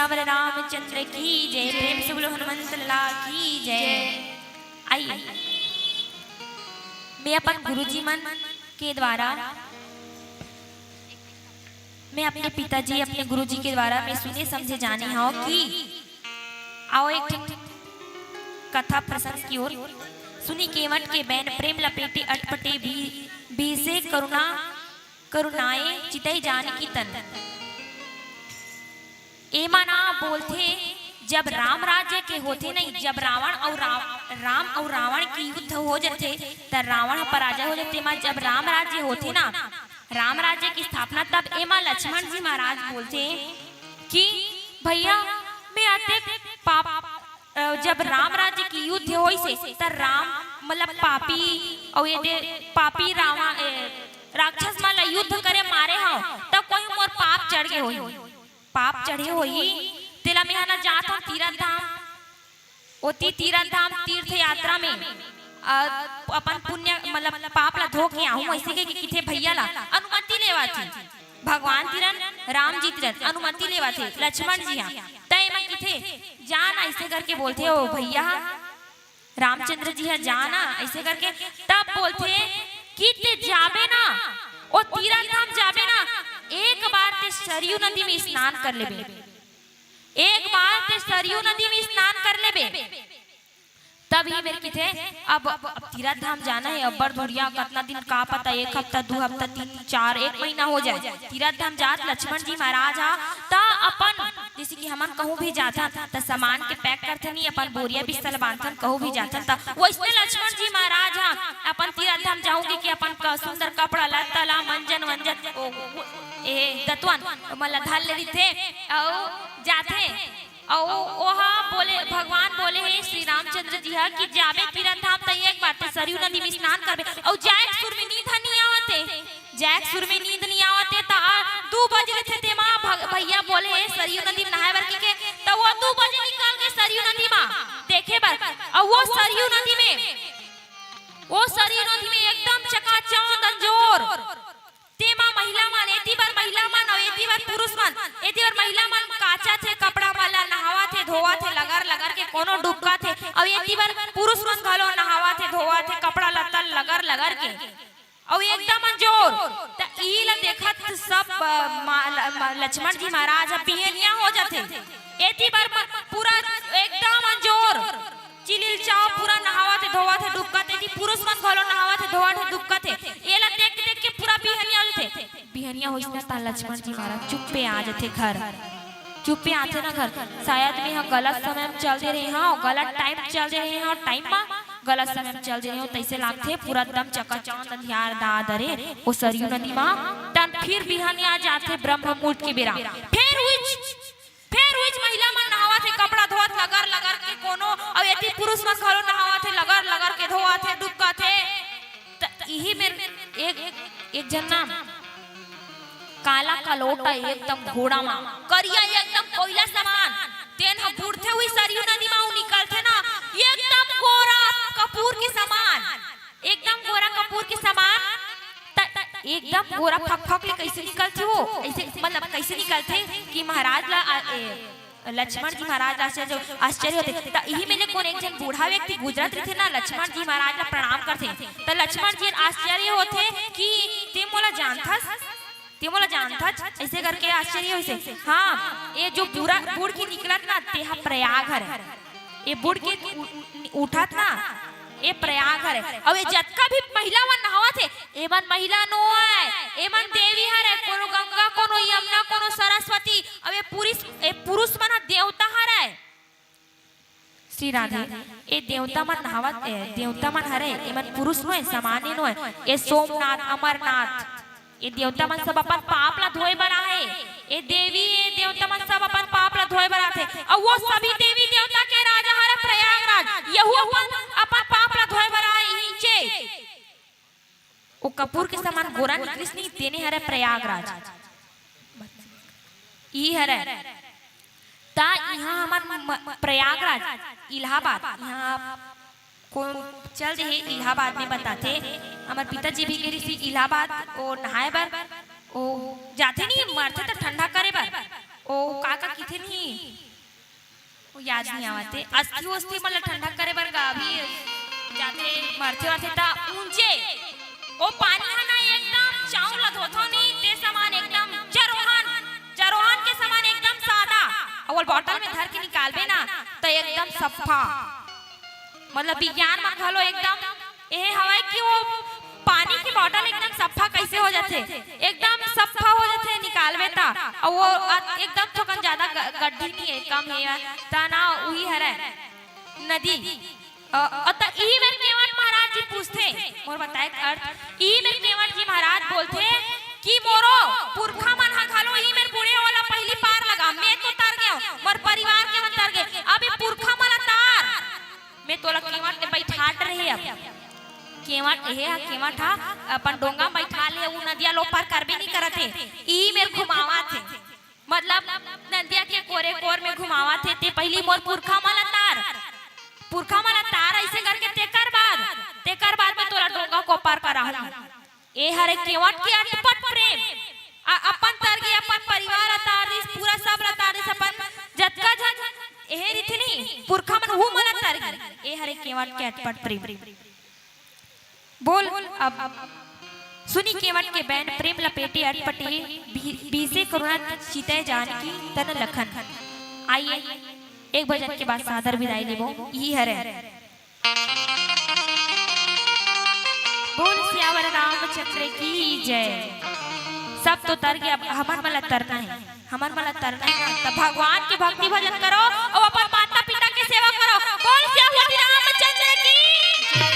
रामचंद्र की जय। प्रेम से बोलो हनुमंत लाला की जय। आइए, मैं अपन गुरुजी मन के द्वारा, मैं अपने पिताजी, अपने गुरुजी के द्वारा मैं सुने समझे जाने हव कि आओ एक ठन कथा प्रसंग की ओर। सुनी केवट के बैन प्रेम लपेटे अटपटे भी, भीसे करुणा करुणाए चितई जानकी तन। एमा ना बोलथे, जब राम राज्य के होथे नहीं, जब रावण अउ राव-, राम अउ रावण के युद्ध हो जथे, त रावण ह पराजय हो जथे। एमा जब राम राज्य होथे ना, राम राज्य की स्थापना, तब एमा लक्ष्मण जी महाराज बोलथे कि भैया, मैं अतेक पाप, अ, जब राम राज्य की युद्ध होइस हे, त राम मतलब पापी अउ ये दे पापी रावण, ए, राक्षस मन ला युद्ध करे मारे हव, तब कोई मोर पाप चढ़ गे होही। पाप चढ़े होही, तेला मेंह ना जात हंव तीरथ धाम। ओती तीरथ धाम तीर्थ यात्रा में, अ, अपन पुण्य मतलब पाप ला धो के आहूं, अइसे कहिके किथे भैया ला अनुमति लेवत हे। भगवान तीरन, राम जी तीरन अनुमति लेवत हे लक्ष्मण जी हा। त एमा किथे, जा ना, अइसे करके बोलथे ओ भैया हा। रामचंद्र जी ह जा ना, अइसे करके तब बोलथे कि ते जाबे ना, ओ तीरथ धाम जाबे ना, एक बार ते सरयू नदी में स्नान कर लेबे, एक बार ते सरयू नदी में स्नान कर लेबे। तब ही मेर किथे, अब, अब तीरथ धाम जाना हे, अब्बड़ दूरिहा, कतना दिन, का पता, एक हफ्ता, दू हफ्ता, तीन, चार, एक महीना हो जाए, तीरथ धाम जात लक्ष्मण जी महाराज हा, त अपन जइसे कि हमन कहूँ भी जाथन, त सामान के पैक करथन, ही अपन बोरिया बिस्तर ल बांधथन, कहूँ भी जाथन, त वइसने लक्ष्मण जी महाराज ह अपन तीरथ धाम जाहूँ कहिके अपन क-, सुंदर कपड़ा लत्ता ला, मंजन वंजन, ओ, ओ, ए, दतवन, ओमन ला धर ले रहिथे, अउ जाथे, अउ ओहा बोले, भगवान बोले हे श्री रामचंद्र जी ह कि जाबे तीरथ धाम त एक बार ते सरयू नदी में स्नान करबे, अउ जाए के सुर में नींद ह नइ आवत हे। जाए के सुर में नींद नइ आवत हे, त आ दू बजे रहिथे, तेमा भ-, भैया बोले हे सरयू नदी में नहाए बर कहिके, त वो दू बजे निकल गे सरयू नदी मा देखे बर। अउ वो सरयू नदी में, वो सरयू नदी में एकदम चकाचौंध अंजोर, तेमा महिला मन, एती बर महिला मन अउ एती बर पुरुष मन, एती बर महिला मन काचथे कपड़ा मन ला, नहावथे, धोवथे, लगर लगर के कोनो डुबकथे, अउ एती बर पुरुष मन घलो नहावथे, धोवथे, कपड़ा लत्ता लगर लगर के। अउ एकदम अंजोर, त इही ला देखत सब, अ, मा-, ल-, म-, लक्ष्मण जी महाराज ह बिहनिया हो जाथे। एती बर म-, पूरा एकदम अंजोर, चिलिलचाव पूरा नहावथे, धोवथे, डुबकथे, एती पुरुष मन घलो नहावथे, धोवथे, डुबकथे। एला देख देख के पूरा बिहनिया हो जाथे। बिहनिया होइस ना, त लक्ष्मण जी महाराज चुप्पे आ जाथे घर। चुप्पे आथे ना घर, शायद मेंह गलत समय म चल दे रहे हंव, गलत टाइम चल दे रहे हंव, टाइम मा गलत समय म चल दे रहे हंव, तइसे लागथे पूरा एकदम चकाचौंध अंधियार दाद, अरे, ओ सरयू नदी मा। तन फिर बिहनिया जाथे ब्रह्म मुहूर्त के बेरा, फेर उइच, फेर उइच महिला मन नहावथे, कपड़ा धोवत लगर लगर के कोनो, अउ एती पुरुष मन घलो नहावथे लगर लगर के, धोवथे, डुबकथे। त इही मेर एक, एक झन ना काला कलोटा एकदम घोड़ा मा, करिया एकदम कोइला समान, तेन ह बूड़थे उही सरयू नदी मा, अउ निकलथे ना एकदम गोरा कपूर के समान, एकदम गोरा कपूर के समान। त एकदम गोरा फकफक ले कइसे निकलथे वो, अइसे मतलब कइसे निकलथे कि महाराज ला, आ, ए, लक्ष्मण जी महाराज आश्चर्य, आश्चर्य होथे। त इही मेर ले कोन एक झन बूढ़ा व्यक्ति गुजरत रहिथे ना, लक्ष्मण जी महाराज ला प्रणाम करथे। त लक्ष्मण जी आश्चर्य होथे कि ते मोला जानथस, ते मोला जानथस, अइसे करके आश्चर्य होइसे। हाँ, ये जो बूढ़ा, बूढ़ के निकलत ना, तेहा प्रयाग हरे। ये बूढ़ के उ-, उ-, उठत ना, ये प्रयाग हरे। अउ ये जतका भी महिला मन नहावत हे, एमन महिला नो आय, एमन देवी हरे, कोनो गंगा, कोनो यमुना, कोनो सरस्वती। अउ ये पुरुष, ये पुरुष मन ह देवता हरे। श्री राधे, ये देवता मन नहावत, ए, देवता मन हरे, एमन पुरुष नोय, सामान्य नोय। ये सोमनाथ, अमरनाथ, ये देवता मन सब अपन पाप ला धोए बर आहे। ये देवी, ये देवता मन सब अपन पाप ला धोए बर आथे। अउ वो सभी देवी देवता के राजा हरे प्रयागराज, यहू अपन, अपन पाप ला धोए बर आहे इहिंचे। ओ कपूर के समान गोरा निकलिस नहीं, तेने हरे प्रयागराज। ई हरे। त इहाँ हमर म-, प्रयागराज, इलाहाबाद, इहाँ आप कोन चल देहे इलाहाबाद में बताथे। हमर पिताजी भी गे रहिस इलाहाबाद, ओ नहाए बर, ओ जाथे नहीं, मरथे त ठंडा करे बर। ओ का का किथे नहीं, वो याद नहीं आवत हे। अस्थि वस्थि मन ल ठंडा करे बर गाभी जाथे, मरथे रथे त ऊंचे, ओ पानी ह ना एकदम चाउर ल धोथो नहीं, ते समान एकदम चरोहन, चरोहन के समान एकदम सादा। अउ वो बॉटल में धर के निकालबे ना, त एकदम सफा। मतलब विज्ञान म घलो एकदम एहे हवय कि वो पानी के बॉटल एकदम सफा कैसे हो जाथे, एकदम सफा हो जाथे निकालबे त, अउ वो अ-, एकदम थोकन ज्यादा ग-, गड्ढी नहीं है, कम है, त ना उही हरय नदी। अ, अ, त इही मेर केवट महाराज जी पूछथे, मोर बताए के अर्थ, इही मेर केवट जी महाराज बोलथे कि मोरो पुरखा मन ह घलो इही मेर बूढ़े वाला पहिली पार लगा, मैं तो तर गया, मोर परिवार के मन तर गए, अब ये पुरखा मन ल तार, मैं तोला केवट ले बैठात रहे। अब केवट, एहे हा केवट हा अपन डोंगा म बैठा ले, उ नदिया ल ओ पार करबे नहीं करत हे, ई मेर घुमावत हे। मतलब नदिया के कोरे कोर में घुमावत हे, ते पहिली मोर पुरखा मन ल तार, पुरखा मन ल तार, ऐसे करके तेकर बाद, तेकर बाद में तोला डोंगा को पार कराहूं। ए हरे केवट के अटपट प्रेम। आ, अपन तरगे, अपन परिवार ल तार दिस, पूरा सब ल तार दिस, अपन जतका झन एहे रिथे नहीं, पुरखा मन, उहू मन ल तार गे। ए हरे केवट के अटपट प्रेम। बोल अब सुनी केवट के बैन, प्रेम लपेटे अटपटे, भी-, बीसे करुणा चितय जानकी तन लखन। आइए, एक भजन के बाद सादर विदाई लेबो। इही हरे। बोल सियावर रामचंद्र की जय। सब तो तर गे, अब हमन मन ल तरना हे, हमन मन ल तरना हे। त भगवान के भक्ति भजन करो अउ अपन माता पिता के सेवा करो। बोल सियावर रामचंद्र की जय।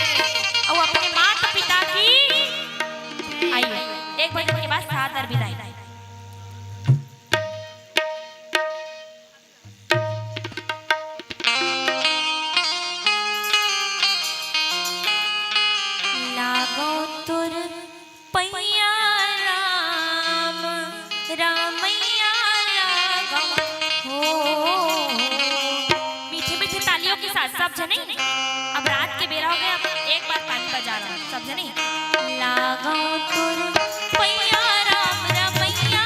अउ अपने माता पिता की। आइए, एक भजन के बाद सादर विदाई। लागो तोर पैया राम, रामैया लागो हो। मीठे मीठे तालियों के साथ सब जने। अब रात के बेरा हो गया, अब एक बार ताली बजा रहा हूँ, सब जने। लागो तोर पैया राम, रामैया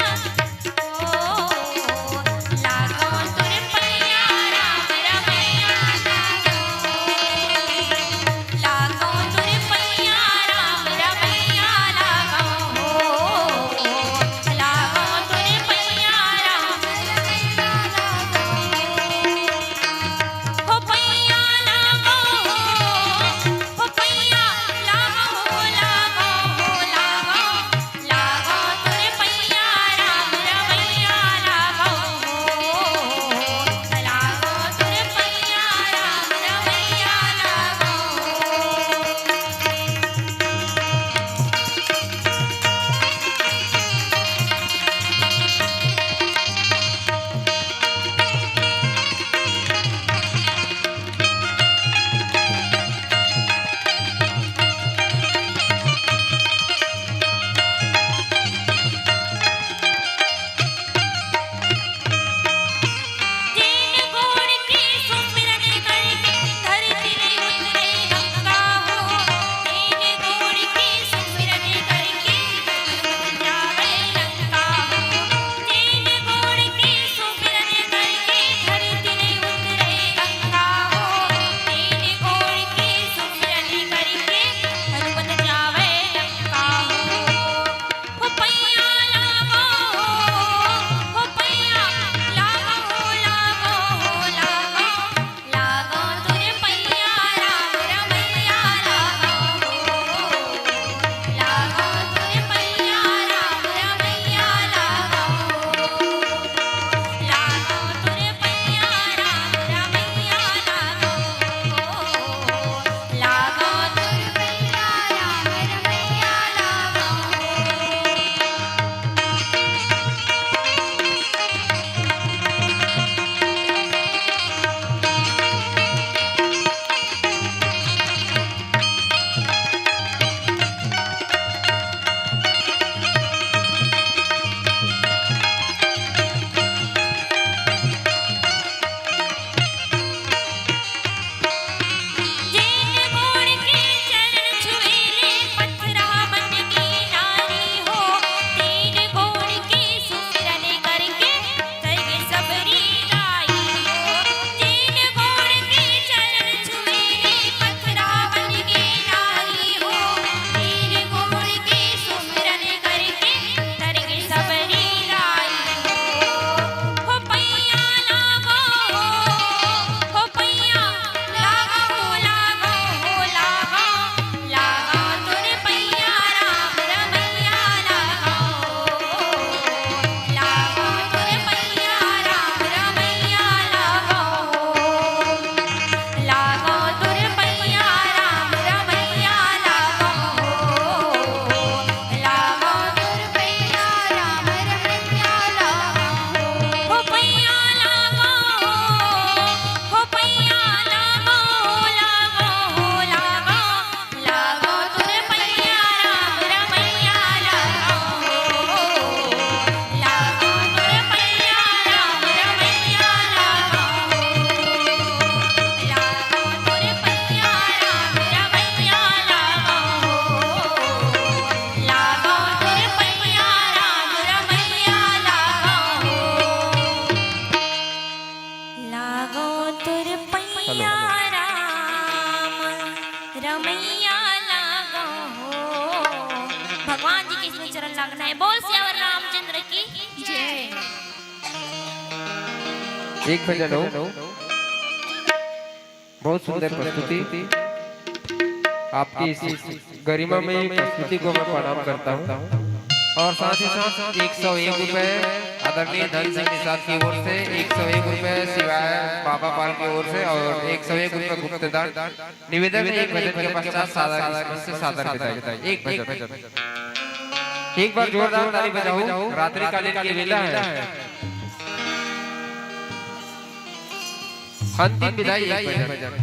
मैया लागो हो। भगवान जी के इसमें चरण लागना है। बोल सियावर रामचंद्र की जय। एक भजन हो। बहुत सुंदर प्रस्तुति। आपकी इस गरिमामय प्रस्तुति को मैं प्रणाम करता हूँ। और साथ ही साथ एक सौ एक रुपए आदरणीय धन सिंह निषाद की ओर से, एक सौ एक रुपए शिवाय बाबा पाल की ओर से और एक सौ एक रुपए गुप्तदान। निवेदन है, एक भजन के पश्चात सादर, इसमें से सादर विदाई। एक भजन। एक बार जोरदार ताली बजाओ, रात्रिकालीन की वेला है। अंतिम विदाई, एक भजन।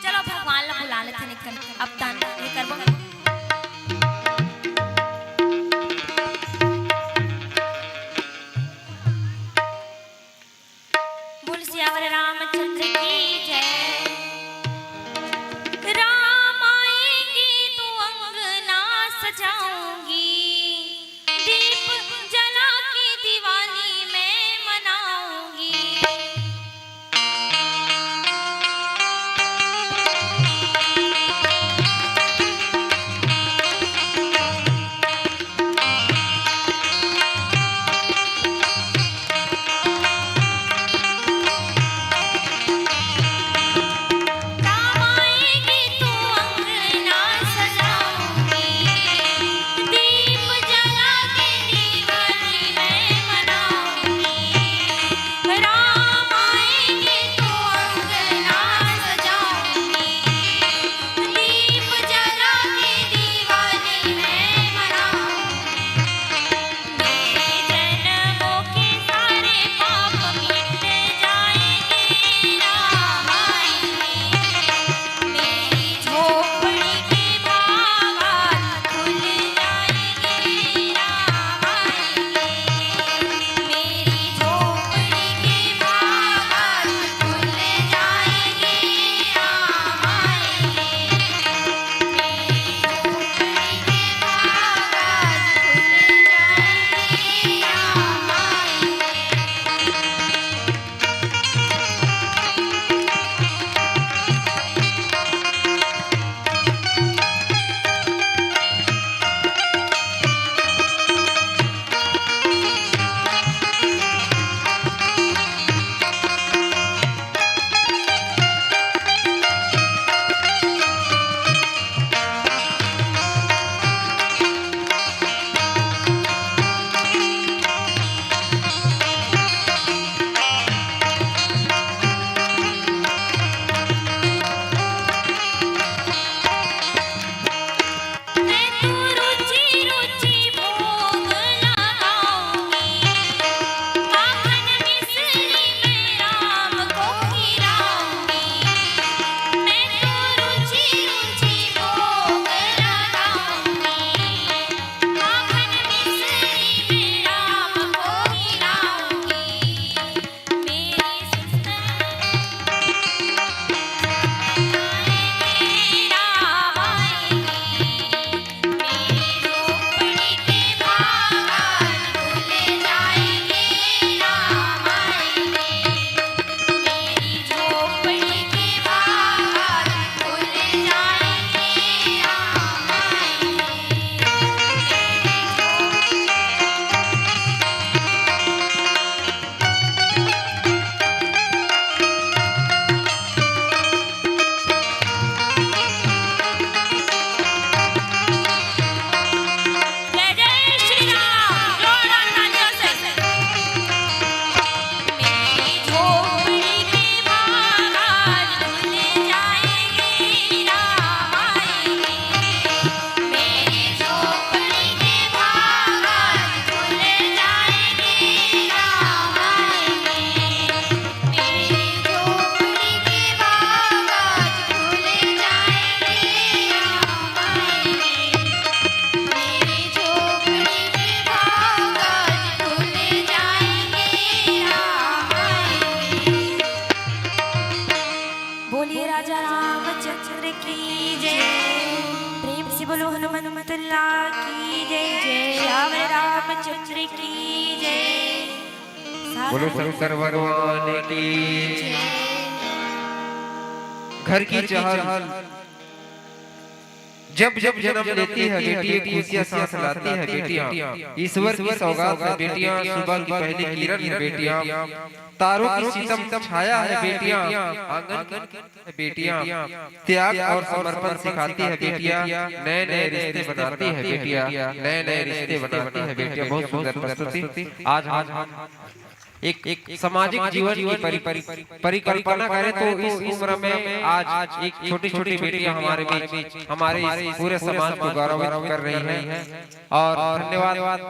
चलो, भगवान ला बुला लेथन, एक कन अब दान ये करबो। बोल सियावर रामचंद्र की जय। राम आएंगे तो अंगना सजाऊंगी, दीप जला के दिवाली मैं मनाऊंगी। बोलिए राजा रामचंद्र की जय। प्रेम से बोलो हनुमंत लाल की जय। श्याम रामचंद्र की जय। बोलो शंकर भगवान की। घर की चहल जब जब जन्म लेती है बेटी, खुशियाँ सांस लाती है बेटियाँ। ईश्वर की सौगात है बेटियाँ, सुबह की पहली किरण है बेटियाँ, तारों की शीतल छाया है बेटियाँ, आंगन की है बेटियाँ, त्याग और समर्पण सिखाती है बेटियाँ, नए नए रिश्ते बनाती है बेटियाँ, नए नए रिश्ते बनाती है बेटियाँ। बहुत सुंदर प्रस्तुति। आज हम एक, एक सामाजिक जीवन की परि-, परि-, परिकल्पना करें तो इस उम्र में आज एक छोटी छोटी बेटियां हमारे बीच, हमारे इस पूरे समाज को गौरवान्वित कर रही हैं। और धन्यवाद,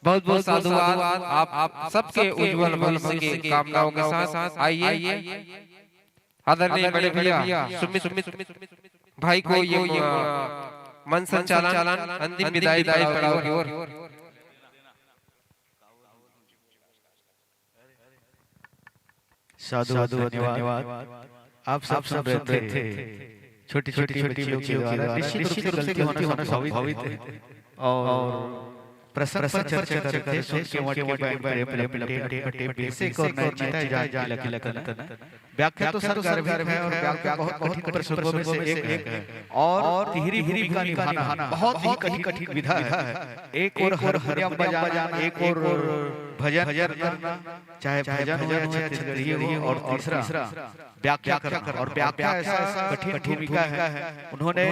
बहुत बहुत साधुवाद आप, आप सबके उज्जवल भविष्य की कामनाओं के साथ। आइए आदरणीय बड़े भैया सुमित, सुमित भाई को ये, अ, मन संचालन, अंतिम विदाई पड़ाव की ओर। साधु, साधु, धन्यवाद। आप सब सुन रहे थे छोटी छोटी बच्चियों के द्वारा निश्चित रूप से गलती होना स्वाभाविक है। और प्रसंग पर चर्चा करते हैं, सुन के वट के बैठ प्रेम लपेटे, लपेटे, बेसे को नैतिकता जान के लखन। व्याख्या तो सर गर्भित है और व्याख्या बहुत कठिन प्रसंगों में से एक है। और तिहरी भूमिका निभाना बहुत ही कठिन, कठिन विधा है। एक ओर हारमोनियम बजाना, एक ओर भजन करना, चाहे भजन हो या चाहे छत्तीसगढ़ी हो, और तीसरा व्याख्या करना। और व्याख्या ऐसा कठिन भूमिका है। उन्होंने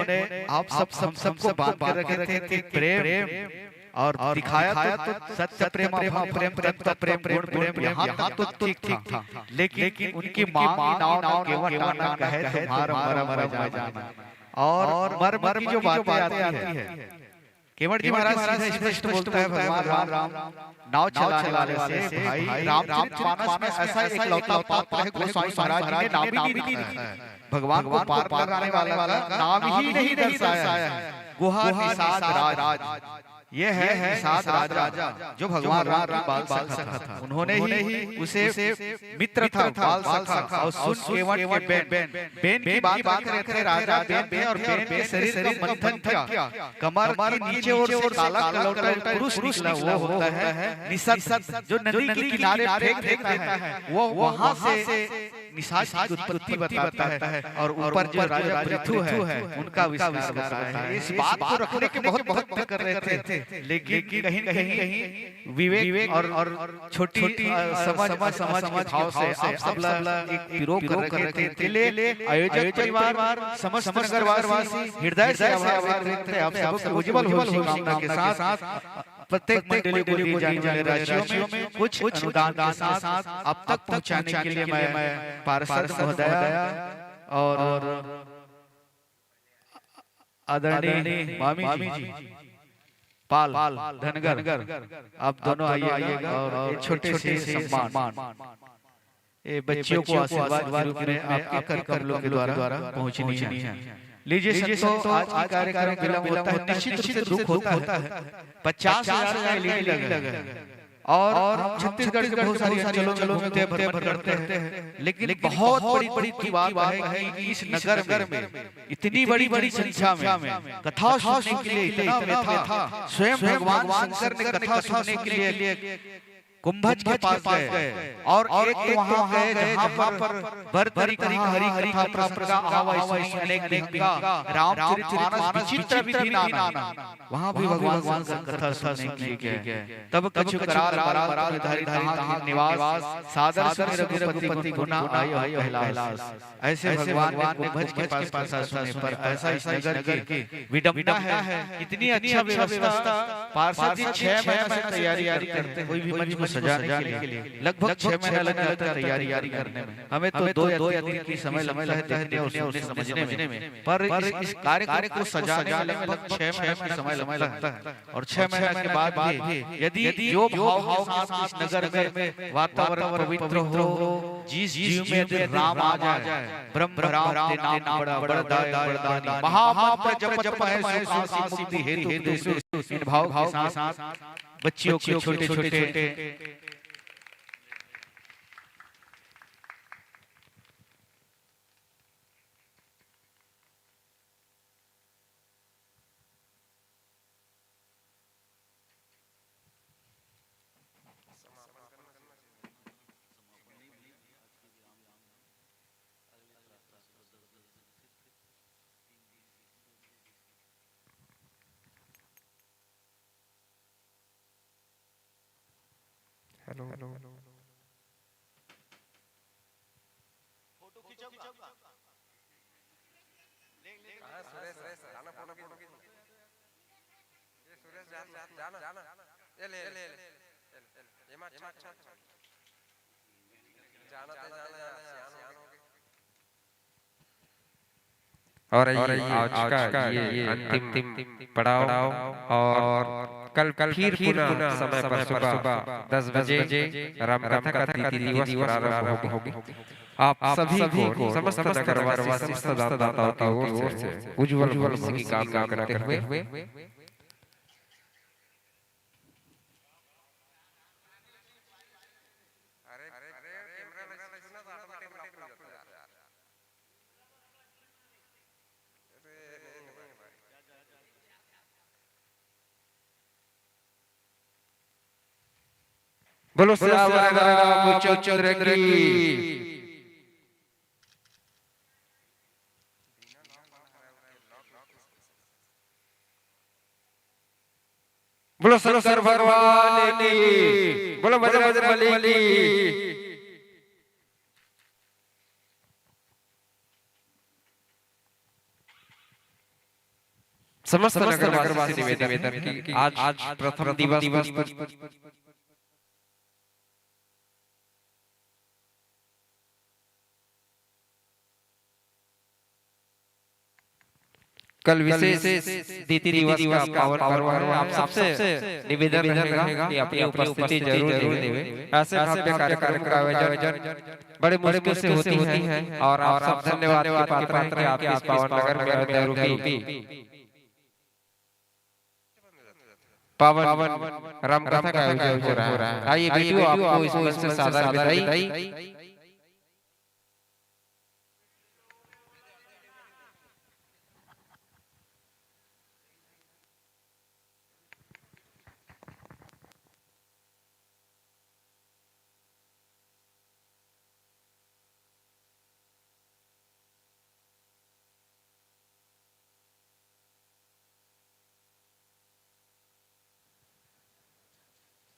आप सब, सब, सबको बांध के रखे थे कि प्रेम और दिखाया तो सत्य प्रेम, अभाव प्रेम, प्रेम तो प्रेम, गुण प्रेम, यहाँ तक तो ठीक था, लेकिन उनकी माँ की नाव ना केवल टाना कहे तुम्हारा मरम मर जाना। और मर्म की जो बातें आती है, केवट जी महाराज सीधा स्पष्ट बोलता है, भगवान राम नाव चलाने वाले से, भाई, रामचरित मानस में ऐसा इकलौता पात्र है, गोस्वामी महाराज जी ने नाम ही नहीं रखा है। भगवान को पार कराने वाला का नाम ही नहीं दर्शाया है। गुहा निषाद राज, ये है निषाद राजा, जो भगवान राम की बाल सखा था। उन्होंने ही उसे मित्र था, बाल सखा, और सुन केवट के बेन, बेन की बात कर रहे थे, राजा बेन थे और बेन के शरीर का मंथन किया। कमर के नीचे ओर से काला कलौटा एक पुरुष निकला, वो होता है निषाद, जो नदी के किनारे फेंक देता है। वो वहां से निषाद की उत्पत्ति बताता है और ऊपर जो राजा पृथु है, उनका विस्तार बताता है। इस बात को रखने के बहुत प्रयत्न कर रहे थे, लेकिन कहीं न कहीं विवेक और, और छोटी, अ, समझ, समझ, समझ के भाव से आप सब ला एक पिरो कर रखे थे। इनके लिए आयोजक परिवार, समस्त नगरवासी हृदय से आभार व्यक्त करते हैं। आप सबको उज्जवल भविष्य कामना के साथ प्रत्येक मंडली को दिए जाने वाले राशियों में कुछ अनुदान के साथ आप तक पहुंचाने के लिए मैं पार्षद महोदया और आदरणीय मामी जी, पाल धनगर, आप दोनों आइएगा और एक छोटे से सम्मान, ये बच्चियों को आशीर्वाद के रूप में आपके कर कमलों के द्वारा पहुंचनी है। लीजिए संतों, आज का कार्यक्रम विलंब होता है, निश्चित रूप से दुख होता है। पचास हजार का एलईडी लगा है और हम छत्तीसगढ़ के बहुत सारे अंचलों में घूमते हैं, भ्रमण करते हैं, लेकिन बहुत बड़ी, बड़ी की बात है कि इस नगर में इतनी बड़ी, बड़ी संख्या में कथा सुनने के लिए इतना व्यथा, स्वयं भगवान शंकर ने कथा सुनने के लिए कुंभज के पास गए और एक तो वहां गए जहां पर भरतरी कहाँ हरि कथा प्रसंग आवा इसमें अनेक विहंगा, रामचरित मानस विचित्र विधि नाना, वहां भी भगवान शंकर कथा सुनने के लिए गए। तब कछु कराल मराल धारी तहाँ निवास, सादर सुनि रघुपति गुण पुनः आयो कहलास। ऐसे भगवान ने कुंभज के पास कथा सुने, पर ऐसा इस नगर की विडंबना है। इतनी अच्छा व्यवस्था, पार्षद जी छह महीने से तैयारी करते हैं कोई भी मंच को सजाने के लिए, लगभग छह महीना लग जाता है तैयारी करने में। हमें तो दो या तीन दिन की समय लगता है देखने और सुनने समझने में, पर इस, इस कार्यक्रम को सजाने में लगभग छह महीने का समय लगता है। और छह महीने के बाद भी यदि जो भाव के साथ इस नगर में वातावरण पवित्र हो, जिस जीव में यदि राम आ जाए, ब्रह्म राम के नाम बड़ा बड़ा दायक बरदानी, महामंत्र जप जप है सुख आसी मुक्ति हेतु उपदेश। इन भाव के साथ बच्चियों के छोटे छोटे हेलो, हेलो। फोटो खींचोगा? ले, ले, ले। कहाँ है सुरेश? जाना फोटो खींच। ये सुरेश जा, जा, जाना। ये ले, ले, ले। ये मा अच्छा, अच्छा, अच्छा। जाना ते जाना यार, सियान हो गए। और ये आज का ये अंतिम पड़ाव और कल, कल फिर पुनः समय पर सुबह दस बजे रामकथा का द्वितीय दिवस प्रारंभ होगी। आप सभी को समस्त नगरवासी, समस्त दाताओं की ओर से उज्जवल भविष्य की कामना करते हुए। अरे, अरे, कैमरा में से सुना तो ऑटोमेटिक लॉक हो जाता है यार। अरे, नहीं, नहीं, नहीं। बोलो सियावर रामचंद्र की। बोलो शंकर भगवान की, बोलो बजरंग बली की। समस्त नगरवासी से निवेदन कि आज, आज प्रथम दिवस पर कल विशेष दीदी दिवस का पावन पर्व है। आप सबसे निवेदन रहेगा कि अपनी उपस्थिति जरूर देवे। ऐसे भव्य कार्यक्रम का आयोजन बड़े मुश्किल से होती है और आप सब धन्यवाद के पात्र हैं कि आपके इस पावन नगर में अयोध्या रूपी पावन रामकथा का आयोजन हो रहा है। आइए वीडियो आपको इस मंच से सादर विदाई।